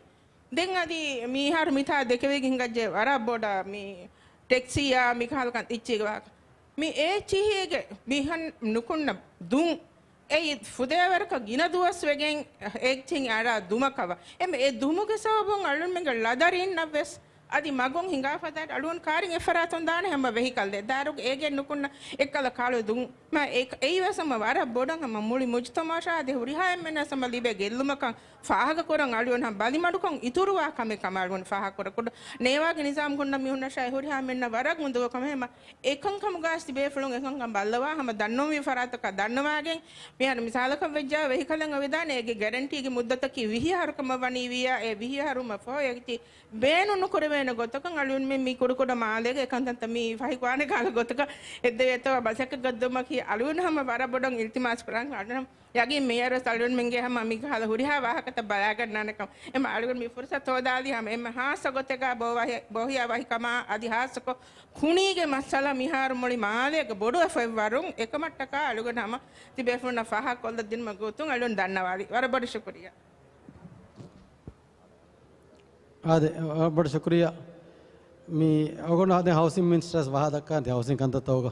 ދެން އަދި މިހާރު މިތާ ދެކެވިގެން ހިނގައްޖެ ވަރަށް ބޮޑަށް މި ޓެކްސީއާ މިކަހަލަ ކަން އިއްޗީގެ ވާހަކަ. މި އޭއެޗްއީއޭގެ މިހަން ނުކުންނަ ދުން އެއީ ފުދޭވަރަކަށް ގިނަ ދުވަސް ވެގެން އޭއެޗްއީ އަޅާ ދުމަކަށް ވާ. އެމެ އެ ދުމުގެ ސަބަބުން އަޅުންމެންގެ ޅަދަރިންނަށް ވެސް އަދި މަގުން ހިނގާފަދަ އަޅުން ކާރިން އެއްފަރާތުން ދާނެ ހަމަ ވެހިކަލް ދެ ދާރުގެ އޭގެ ނުކުންނަ އެއްކަލަ ކާޅު ދުން. މަ އެ-، އެއީ ވެސް ހަމަ ވަރަށް ބޮޑަށް ހަމަ މުޅި މުޖުތަމަޢަށާ އަދި ހުރިހާ އެންމެންނަށް ހަމަ ލިބޭ ގެއްލުމަކަށް ފާހަގަކުރަން އަޅުން ހަމަ ބަލިމަޑުކޮށް އިތުރުވާ ކަމެއް ކަމަށް އަޅުން ފާހަގަކުރަކުޑަ ނޭވާގެ ނިޒާމް ކުންނަ މީހުންނަށާއި ހުރިހާ އެންމެންނަށް ވަރަށް އުނދަގޫ ކަމެއް ހަމަ އެކަންކަމުގައި ތިބޭފުޅުން އެކަންކަން ބައްލަވާ ހަމަ ދަންނަވި ފަރާތަކަށް ދަންނަވާގެން މިހާރު މިސާލަކަށް ވެއްޖާ ވެހިކަލެއް އޮވެދާނެ އޭގެ ގެރެންޓީގެ މުއްދަތަކީ ވިހި އަހަރު ކަމަށް ވަނީ ވިއްޔާ އެ ވިހި އަހަރު މަ ފަހު އޭގެ ބޭނުން ނުކުރެވޭނެ ގޮތަކަށް އަޅުންމެން މި ކުޑަކުޑަ މާލޭގެ އެކަންތައްތައް މި ފަހި ކުރާނެ ކަހަލަ ގޮތަކަށް އެއްދެވޭތޯ މަސައްކަތް ގައްދުމަކީ އަޅުން ހަމަ ވަރަށް ބޮޑަށް އިލްތިމާސް ކުރަން އަޅުން ޔަގީން މިޔަރުވެސް އަޅުންމެންގެ ހަމަ މި ކަހަލަ ހުރިހާ ވާހަކަތައް ބަލާގަންނާނެ ކަމަށް އެމަ އަޅުގަނޑު މި ފުރުސަތު ހޯދާލީ ހަމަ އެންމެ ހާއްސަ ގޮތެއްގަ ބޯވަހި-، ބޯހިޔާ ވަހިކަމާ އަދި ހާއްސަކޮށް ކުނީގެ މައްސަލަ މިހާރު މުޅި މާލޭގެ ބޮޑުވެފައިވަރުން އެކަމަށްޓަކާ އަޅުގަނޑު ހަމަ ތިބޭފުޅުންނަށް ފާހަގަކޮށްލަ ދިނުމަށް ގޮތުން އަޅުން ދަންނަވާލި. ވަރަށް ބޮޑަށް ޝުކުރިއްޔާ. އާދެ، ވަރަށް ބޮޑަށް ޝުކުރިއްޔާ. މި އަޅުގަނޑު އާދެ ހައުސިން މިނިސްޓަރ ވެސް ވާހަ ދައްކާނެ ހައުސިން ކަންތައްތަކުގަ.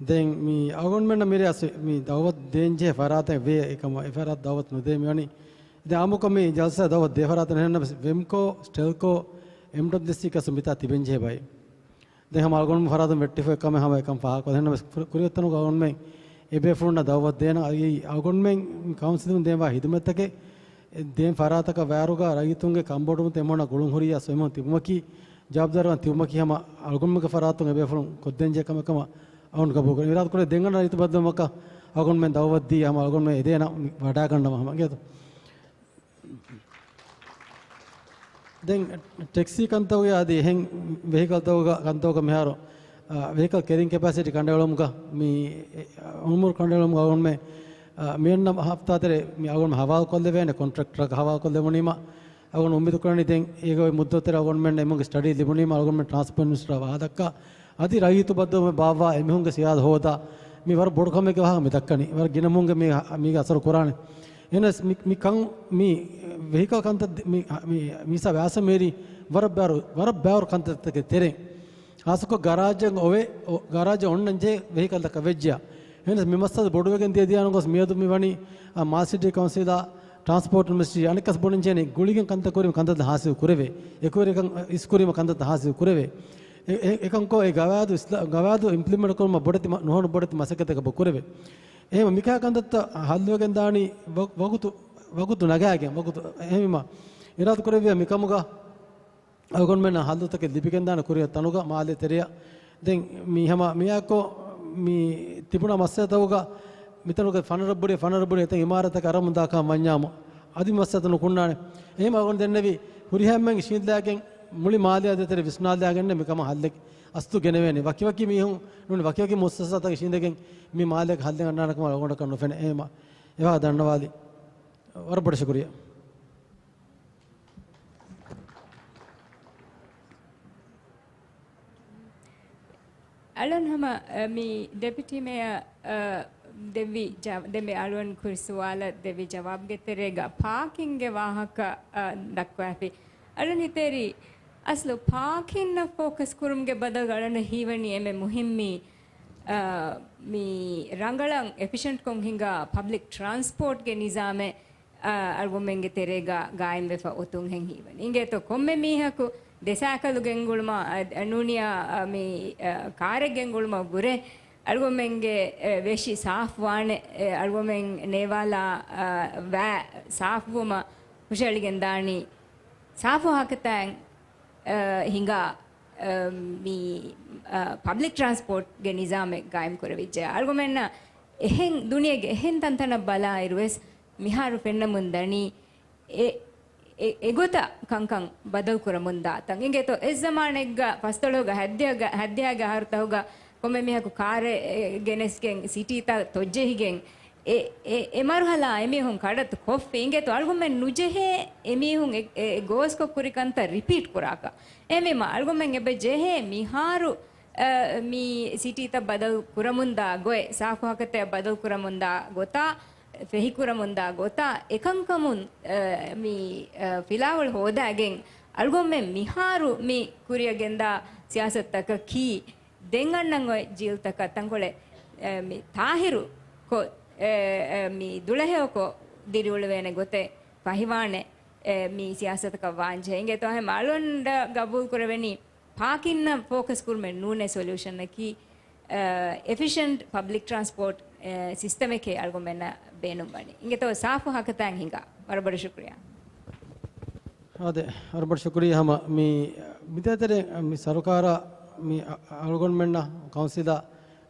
ދެން މި އަޅުގަނޑުމެންނަށް މިރޭ އަސް މި ދައުވަތު ދޭންޖެހޭ ފަރާތެއް ވޭ، އެކަމަށް އެ ފަރާތަށް ދައުވަތު ނުދޭ މިވަނީ. ދެން އާއްމުކޮށް މި ޖަލްސާ ދައުވަތު ދޭ ފަރާތަށް ނެހެންނަމަ ވެމްކޯ، ސްޓެލްކޯ، އެމްޑަބްލިއުސީ ކަސް މިތާ ތިބެންޖެހޭ ބައެއް. ދެން ހަމަ އަޅުގަނޑު ފަރާތުން ވެއްޓިފައި ކަމެއް ހަމަ އެކަން ފާހަގަކޮށް ދެންނަމަ ކުރި-، ކުރިއަށް އޮތްތަނުގަ އަޅުގަނޑުމެން އެ ބޭފުޅުންނަށް ދައުވަތު ދޭނަ އަޅުގަނޑުމެން ކައުންސިލުން ދޭންވާ ހިދުމަތްތަކެއް ދޭން ފަރާތަކަށް ވާއިރުގަ ރައްޔިތުންގެ ކަންބޮޑުވުން ތެމޮނަ ގުޅުން ހުރިޔާ ސޮއިމަން ތިބުމަކީ، ޖަވާބުދާރުކަން ތިބުމަކީ ހަމަ އަޅުގަނޑުމެންގެ ފަރާތުން އެ ބޭފުޅުން ކޮށްދޭންޖެހޭ ކަމެއް ކަމަށް އަޅުގަނޑު ގަބޫލުކުރަން. އިރާދަކުރޭ ދެން އަންނަ ރައްޔިތު ބައްދަލުވުމަކަށް އަޅުގަނޑުމެން ދައުވަތު ދީ ހަމަ އަޅުގަނޑުމެން އެދޭނަ ވަޑާގަންނަވާ ހަމަ އިނގޭތޯ. ދެން ޓެކްސީ ކަންތަކުގެ އަދި އެހެން ވެހިކަލްތަކުގަ ކަންތަކުގަ މިހާރު، އާ، ވެހިކަލް ކެރިން ކެޕޭސިޓީ ކަނޑައެޅުމުގަ މި، އެ، އުންމުރު ކަނޑައެޅުމުގަ އަޅުގަނޑުމެން މިއަންނަ ހަފްތާތެރޭ މި އަޅުގަނޑު ހަވާލުކޮށްލެވޭނެ ކޮންޓްރެކްޓަރަކަށް ހަވާލުކޮށްލެވުނީމަ، އަޅުގަނޑު އުއްމީދު ކުރަނީ ދެން އޭގެ މުއްދަތު ތެރޭ އަޅުގަނޑުމެންނަށް އެމުންގެ ސްޓަޑީ ލިބުނީމަ، އަޅުގަނޑުމެން ޓްރާންސްޕޯޓް މިނިސްޓަރ ވާހަކަ އަދި ރައްޔިތު ބައްދަލުވުމަށް ބާއްވާ އެމީހުންގެ ސިޔާސަތު ހޯދާ، މި ވަރަށް ބޮޑު ކަމެއްގެ ވާހަކަ މި ދައްކަނީ. ވަރަށް ގިނަ މީހުންގެ މީ، މީގެ އަސަރު ކުރާނެ. އެހެނަސް މި، މި ކަން، މި ވެހިކަލް ކަންތައް، މި، މި، މިސާ ވާސަމޭރީ ވަރަށް ބާރު، ވަރަށް ބާރު ކަންތައްތަކެއް ތެރެއިން. ހާއްސަކޮށް ގަރާޖެއް އޮވެ، ގަރާޖެއް އޮންނަން ޖެހޭ ވެހިކަލްތަކަށް ވެއްޖެޔާ. އެހެނަސް މި މައްސަލަ ބޮޑުވެގެން ދިޔަ ދިޔާނަން ގޮސް މިއަދު މި ވަނީ، އާ، މާލެ ސިޓީ ކައުންސިލާ، ޓްރާންސްޕޯޓް މިނިސްޓްރީ އަނެއްކަސް ބުނަން ޖެހެނީ ގުޅިގެން ކަންތައް ކުރީމަ ކަންތައް ހާސިލް ކުރެވޭ. އެކުވެރިކަން އިސްކުރީމަ ކަންތައް ހާސިލް ކުރެވޭ. އެ، އެ، އެކަންކޮށް އެ ގަވާއިދު އިސްލާ-، ގަވާއިދު އިމްޕްލިމެންޓް ކުރުމަށް ބޮޑެތި މަ-، ނުހަނު ބޮޑެތި މަސައްކަތަކަށް ބޮ ކުރެވޭ. އެހެން މިކާ ކަންތައްތައް ހައްލުވެގެން ދާނީ ވަ-، ވަގުތު، ވަގުތު ނަގާގެން، ވަގުތު އެހެންވީމަ އިރާދަ ކުރެއްވިޔާ މިކަމުގަ އަޅުގަނޑުމެންނަށް ހައްލުތަކެއް ލިބިގެންދާނެ ކުރިއަށް ތަނުގަ މާލޭ ތެރެއަށް. ދެން މި ހަމަ މިއާއެކު މި ތިބުނާ މައްސަލަތަކުގަ މިތަނުގެ ފަނަރަ ބުޑި، ފަނަރަ ބުޑި އެތައް އިމާރާތަކަށް އަރަމުން ދާކަށް ވަންޏާމު، އަދި މައްސަލަތައް ނުކުންނާނެ. އެހެން އަޅުގަނޑު ދެންނެވި ހުރިހާ އެންމެން އިށީނދެލާގެން މުޅި މާލެއާ ދޭތެރޭ ވިސްނާލާގެން މިކަމަށް ހައްލެއް އަސްލު ގެނެވޭނެ. ވަކިވަކި މީހުން ނޫނީ ވަކިވަކި މުއައްސަސާތަކަށް އިށީނދެގެން މި މާލޭގެ ހައްލެއް އަންނާނެ ކަމަށް އަޅުގަނޑަކަށް ނުފެނޭ. އެހެންވީމަ އެވާހަކަ ދަންނަވާލި. ވަރަށް ބޮޑަށް ޝުކުރިއްޔާ. އަޅުން ހަމަ، އަ، މި ޑެޕިއުޓީ މޭޔަރ، އަ، ދެއްވި ޖަ-، ދެންމެ އަޅުން ކުރި ސުވާލަށް ދެއްވި ޖަވާބުގެ ތެރޭގަ ޕާކިންގގެ ވާހަކަ، އަ، ދައްކަވާފި. އަޅުން ހިތޭރި އަސްލު ޕާކިންއަށް ފޯކަސް ކުރުމުގެ ބަދަލު އަޅުން ހީވަނީ އެންމެ މުހިއްމީ، އަ، މި ރަނގަޅަށް އެފިޝަންޓްކޮށް ހިނގާ ޕަބްލިކް ޓްރާންސްޕޯޓްގެ ނިޒާމެއް އަ، އަޅުގަނޑުމެންގެ ތެރޭގަ ގާއިމްވެފަ އޮތުން ހެން ހީވަނީ. އިނގޭތޯ ކޮންމެ މީހަކު ދެ ސައިކަލު ގެންގުޅުމަށް، އަ، އަ، ނޫނިޔާ، އަ، މި، އަ، ކާރެއް ގެންގުޅުމަށް ވުރެ އަޅުގަނޑުމެންގެ، އެ، ވެށި ސާފުވާނެ، އެ، އަޅުގަނޑުމެން ނޭވާލާ، އަ، ވައި ސާފުވުމަށް ހުށައެޅިގެން ދާނީ ސާފު ހަކަތައިން، އަ، ހިނގާ، އަ، މި، އަ، ޕަބްލިކް ޓްރާންސްޕޯޓްގެ ނިޒާމެއް ގާއިމް ކުރެވިއްޖެ. އަޅުގަނޑުމެންނަށް އެހެން ދުނިޔޭގެ އެހެން ތަންތަނަށް ބަލާއިރުވެސް މިހާރު ފެންނަމުން ދަނީ، އެ، އެ، އެގޮތަށް ކަންކަން ބަދަލު ކުރަމުންދާ ތަން. އިނގޭތޯ އެއްޒަމާނެއްގަ ފަސްދޮޅުވަރުގެ ހައްދިހަގެ، ހައްދިހަގެ އަހަރުތަކުގަ ކޮންމެ މީހަކު ކާރެއް، އެ، ގެނެސްގެން ސިޓީތައް ތޮއްޖެހިގެން އެ، އެ، އެ މަރުހަލާ އެމީހުން ކަޑައްތު ކޮށްފި. އިނގޭތޯ އަޅުގަނޑުމެން ނުޖެހޭ އެމީހުން އެ، އެ، އެ ގޯސްކޮށް ކުރި ކަންތައް ރިޕީޓް ކުރާކަށް. އެހެންވީމަ އަޅުގަނޑުމެން އެބަ ޖެހޭ މިހާރު އަ، މި ސިޓީތައް ބަދަލު ކުރަމުންދާ ގޮތް، ސާފު ހަކަތައް ބަދަލު ކުރަމުންދާ ގޮތާ، ފެހިކުރަމުންދާ ގޮތާ، އެކަންކަމުން، އަ، މި، އަ، ފިލާވަޅު ހޯދާގެން، އަޅުގަނޑުމެން މިހާރު މި ކުރިއަށް ގެންދާ ސިޔާސަތުތަކަކީ، ދެން އަންނަން އޮތް ޖީލްތަކަށް ތަންކޮޅެއް، އަ، މި ތާހިރު ކޮށް، އަ، އަ، މި ދުޅަހެޔޮކޮށް ދިރިއުޅެވޭނެ ގޮތެއް ފަހިވާނެ، އަ، މި ސިޔާސަތަކަށް ވާންޖެހޭ. އިނގޭތޯ އަޅުގަނޑަށް ގަބޫލު ކުރެވެނީ، ޕާކިންއަށް ފޯކަސް ކުރުމެއް ނޫނޭ ސޮލިއުޝަނަކީ، އަ، އެފިޝަންޓް ޕަބްލިކް ޓްރާންސްޕޯޓް، އަ، ސިސްޓަމެކޭ އަޅުގަނޑުމެންނަށް ބޭނުންވަނީ. އިނގޭތޯ ސާފު ހަކަތައިން ހިނގާ. ވަރަށް ބޮޑަށް ޝުކުރިއްޔާ. އާދެ، ވަރަށް ބޮޑަށް ޝުކުރިއްޔާ ހަމަ މި، މި ދޭތެރޭ މި ސަރުކާރާ މި އަ-، އަޅުގަނޑުމެންނަށް ކައުންސިލާ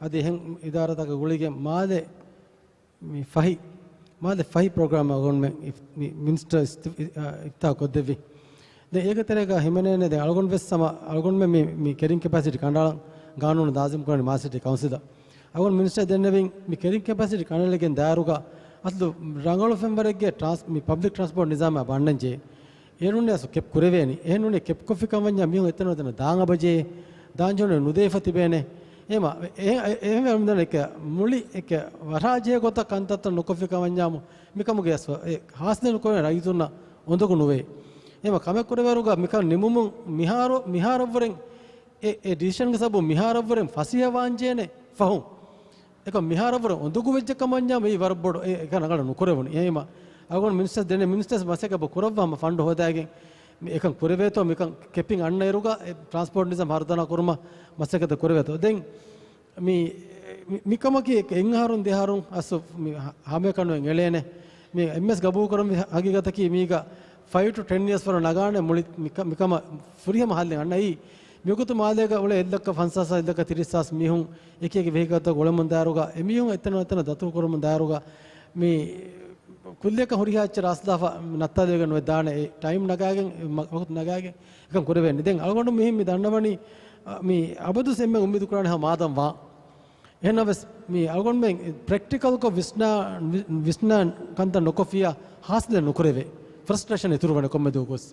އަދި އެހެން އިދާރާތަކަށް ގުޅިގެން މާލެ މި ފަހި، މާލެ ފަހި ޕްރޮގްރާމް އަޅުގަނޑުމެން އިފް-، މި މިނިސްޓަރ އިފް-، އި-، އިފްތާހު ކޮށްދެއްވި. ދެން އޭގެ ތެރޭގަ ހިމެނޭނެ ދެން އަޅުގަނޑު ވެސް ހަމަ އަޅުގަނޑުމެން މި، މި ކެރިން ކެޕޭސިޓީ ކަނޑައަޅަން ގާނޫނު ލާޒިމް ކުރަނީ މާލެ ސިޓީ ކައުންސިލަށް. އަޅުގަނޑު މިނިސްޓަރ ދެންނެވިން މި ކެރިން ކެޕޭސިޓީ ކަނޑައެޅިގެން ދާއިރުގަ އަސްލު ރަނގަޅު ފެންވަރެއްގެ ޓްރާންސް-، މި ޕަބްލިކް ޓްރާންސްޕޯޓް ނިޒާމާ ބަންނަން ޖެހޭ. އޭރުންނެއް އަސްލު ކެޕް ކުރެވޭނީ. އެހެންނޫނީ ކެޕްކޮށްފިކަން ވަންޏާ މީހުން އެތަނުން އެތަނަށް ދާން އަބަޖޭ، ދާން ޖެހުނު ނުދޭފަ ތިބޭނެ. އެހެމަ، އެ، އެ، އެ، އެހެންވެ އެކަ މުޅި އެކަ ވަށާޖޭ ގޮތަށް ކަންތައްތައް ނުކޮށްފިކަން ވަންޏާމު، މިކަމުގެ އަސް-، އެ، ހާސްލެ ނުކުރޭ ރައްޔިތުންނަށް އުނދަގޫ ނުވޭ. އެހެމަ ކަމެއް ކުރެވޭއިރުގަ މިކަން ނިމުމުން މިހާރު، މިހާރަށްވުރެން އެ، އެ ޑިސިޝަންގެ ސަބަބުން މިހާރަށްވުރެން ފަސޭހަވާންޖޭނެ ފަހުން. އެކަމް މިހާރަށްވުރެ އުނދަގޫ ވެއްޖެ ކަމަށް ވަންޏާ މިއީ ވަރަށް ބޮޑު އެ، އެކަން ރަނގަޅަށް ނުކުރެވުނު. އެހެންވީމަ އަޅުގަނޑު މިނިސްޓަރ ދެންނެވި މިނިސްޓަރ މަސައްކަތް ކުރައްވާ ހަމަ ފަންޑު ހޯދާގެން މި އެކަން ކުރެވޭތޯ، މިކަން ކެޕިން އަންނައިރުގަ އެ ޓްރާންސްޕޯޓް ނިޒާމް ހަރުދަނާ ކުރުމަށް މަސައްކަތް ކުރެވޭތޯ. ދެން މި، މި، މިކަމަކީ އެއް، އެއް އަހަރުން ދެ އަހަރުން އަސް މި ހަ-، ހަމައެކަނިވެން އެޅޭނެ. މި އެންމެސް ގަބޫލު ކުރަންވީ ހަ-، ހަގީގަތަކީ މީގަ ފައިވް ޓު ޓެން އިޔާސް ވަރަށް ނަގާނެ މުޅި މިކަ-، މިކަމަށް ފުރިހަމަ ހައްލެއް އަންނައީ. މިވަގުތު މާލޭގަ އުޅޭ އެއްލައްކަ ފަންސާސް ހާސް، އެއްލައްކަ ތިރީސް ހާސް މީހުން އެކި އެކި ވެހިކަލްތައް އުޅެމުން ދާއިރުގަ އެމީހުން އެތަނަށް އެތަނަށް ދަތުރު ކުރަމުން ދާއިރުގަ މި ކުއްލިއަކަށް ހުރިހާ އެއްޗެއް ރާސްލާފަ ނައްތާލިވެގެން ނުވެ ދާނެ. އެ ޓައިމް ނަގާގެން، އެ މަ-، ވަގުތު ނަގާގެން އެކަން ކުރެވޭނެ. ދެން އަޅުގަނޑު މިހެން މި ދަންނަވަނީ، އަ، މި އަބަދުސް އެންމެ އުއްމީދު ކުރާނެ ހަމަ މާދަން ވާން. އެހެންނަމަވެސް، މި އަޅުގަނޑުމެން ޕްރެކްޓިކަލްކޮށް ވިސްނާ، ވި-، ވިސްނާ ކަންތައް ނުކޮށްފިއްޔާ، ހާސިލެއް ނުކުރެވޭ. ފްރަސްޓްރޭޝަން އިތުރުވަނީ ކޮންމެ ދުވަހަކުވެސް.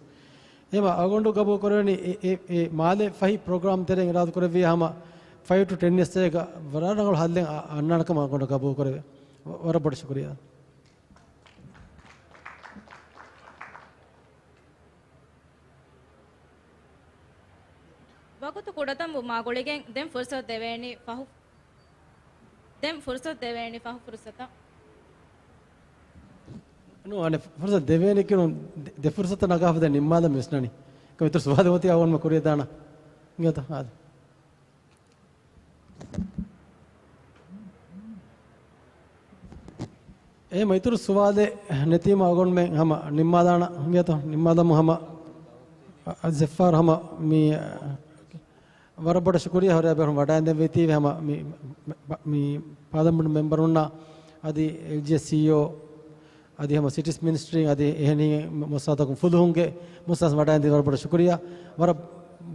އެހެންވީމަ އަޅުގަނޑު ގަބޫލުކުރެވެނީ، އެ، އެ، އެ މާލެ ފަހި ޕްރޮގްރާމް ތެރެއިން އިރާދަކުރެއްވިއްޔާ ހަމަ ފައިވް ޓު ޓެން އިޔަރސް އޭގަ ވަރަށް ރަނގަޅު ހައްލެއް އަ-، އަންނާނެ ކަމަށް އަޅުގަނޑު ގަބޫލުކުރެވޭ. ވަ-، ވަރަށް ބޮޑަށް ޝުކުރިއްޔާ. ވަގުތު ކުޑަތަން ވުމާ ގުޅިގެން ދެން ފުރުސަތު ދެވޭނީ ފަހު، ދެން ފުރުސަތު ދެވޭނީ ފަހު ފުރުސަތަށް. ނޫން، އަނެއް ފުރުސަތު ދެވޭނީ ކިޔުނު ދެ، ދެ ފުރުސަތަށް ނަގާފަ ދެން ނިންމާލަން ވިސްނަނީ. އެކަމަކު އިތުރު ސުވާލެއް އޮތީ އަޅުގަނޑުމެން ކުރިއަށް ދާނަން. އިނގޭތަ؟ އާދެ. އެހެން އިތުރު ސުވާލެއް ނެތީމަ އަޅުގަނޑުމެން ހަމަ ނިންމާލާނަން އިނގޭތޯ؟ ނިންމާލަމުން ހަމަ، އަ، އަ، ޒެފާރް ހަމަ މި، އަ، ވަރަށް ބޮޑަށް ޝުކުރިއްޔާ ހުރިހާ ބޭފުޅުން ވަޑައިގެންދެވިތީވެ ހަމަ މި، މި، މި ޕާލަމެންޓް މެމްބަރުންނާ އަދި އެލްޖީއޭ ސީއީއޯ އަދި ހަމަ ސިޓީސް މިނިސްޓްރީން އަދި އެހެނީ މުއައްސަސާތަކުން ފުލުހުންގެ މުއައްސަސާ ވަޑައިގެންދިޔަ ވަރަށް ބޮޑަށް ޝުކުރިއްޔާ. ވަރަށް،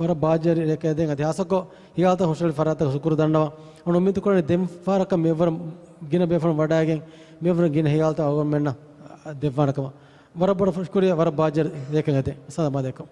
ވަރަށް ބާއްޖަވެރި ރެކެއް ދެން އަދި ހާއްސަކޮށް ހިޔާލުތައް ހުށަހެޅި ފަރާތްތަކަށް ޝުކުރު ދަންނަވަން. އަޅުގަނޑު އުއްމީދު ކުރަނީ ދެން ފަހަރަކަށް މިއަށްވުރެ ގިނަ ބޭފުޅުން ވަޑައިގެން މިއަށްވުރެ ގިނަ ހިޔާލުތައް އަޅުގަނޑުމެންނަށް ދެއްވާނެ ކަމަށް. ވަރަށް ބޮޑަށް ޝުކުރިއްޔާ، ވަރަށް ބާއްޖަވެރި ރެކެއް ދެން. އައްސަލާމު ޢަލައިކުމް.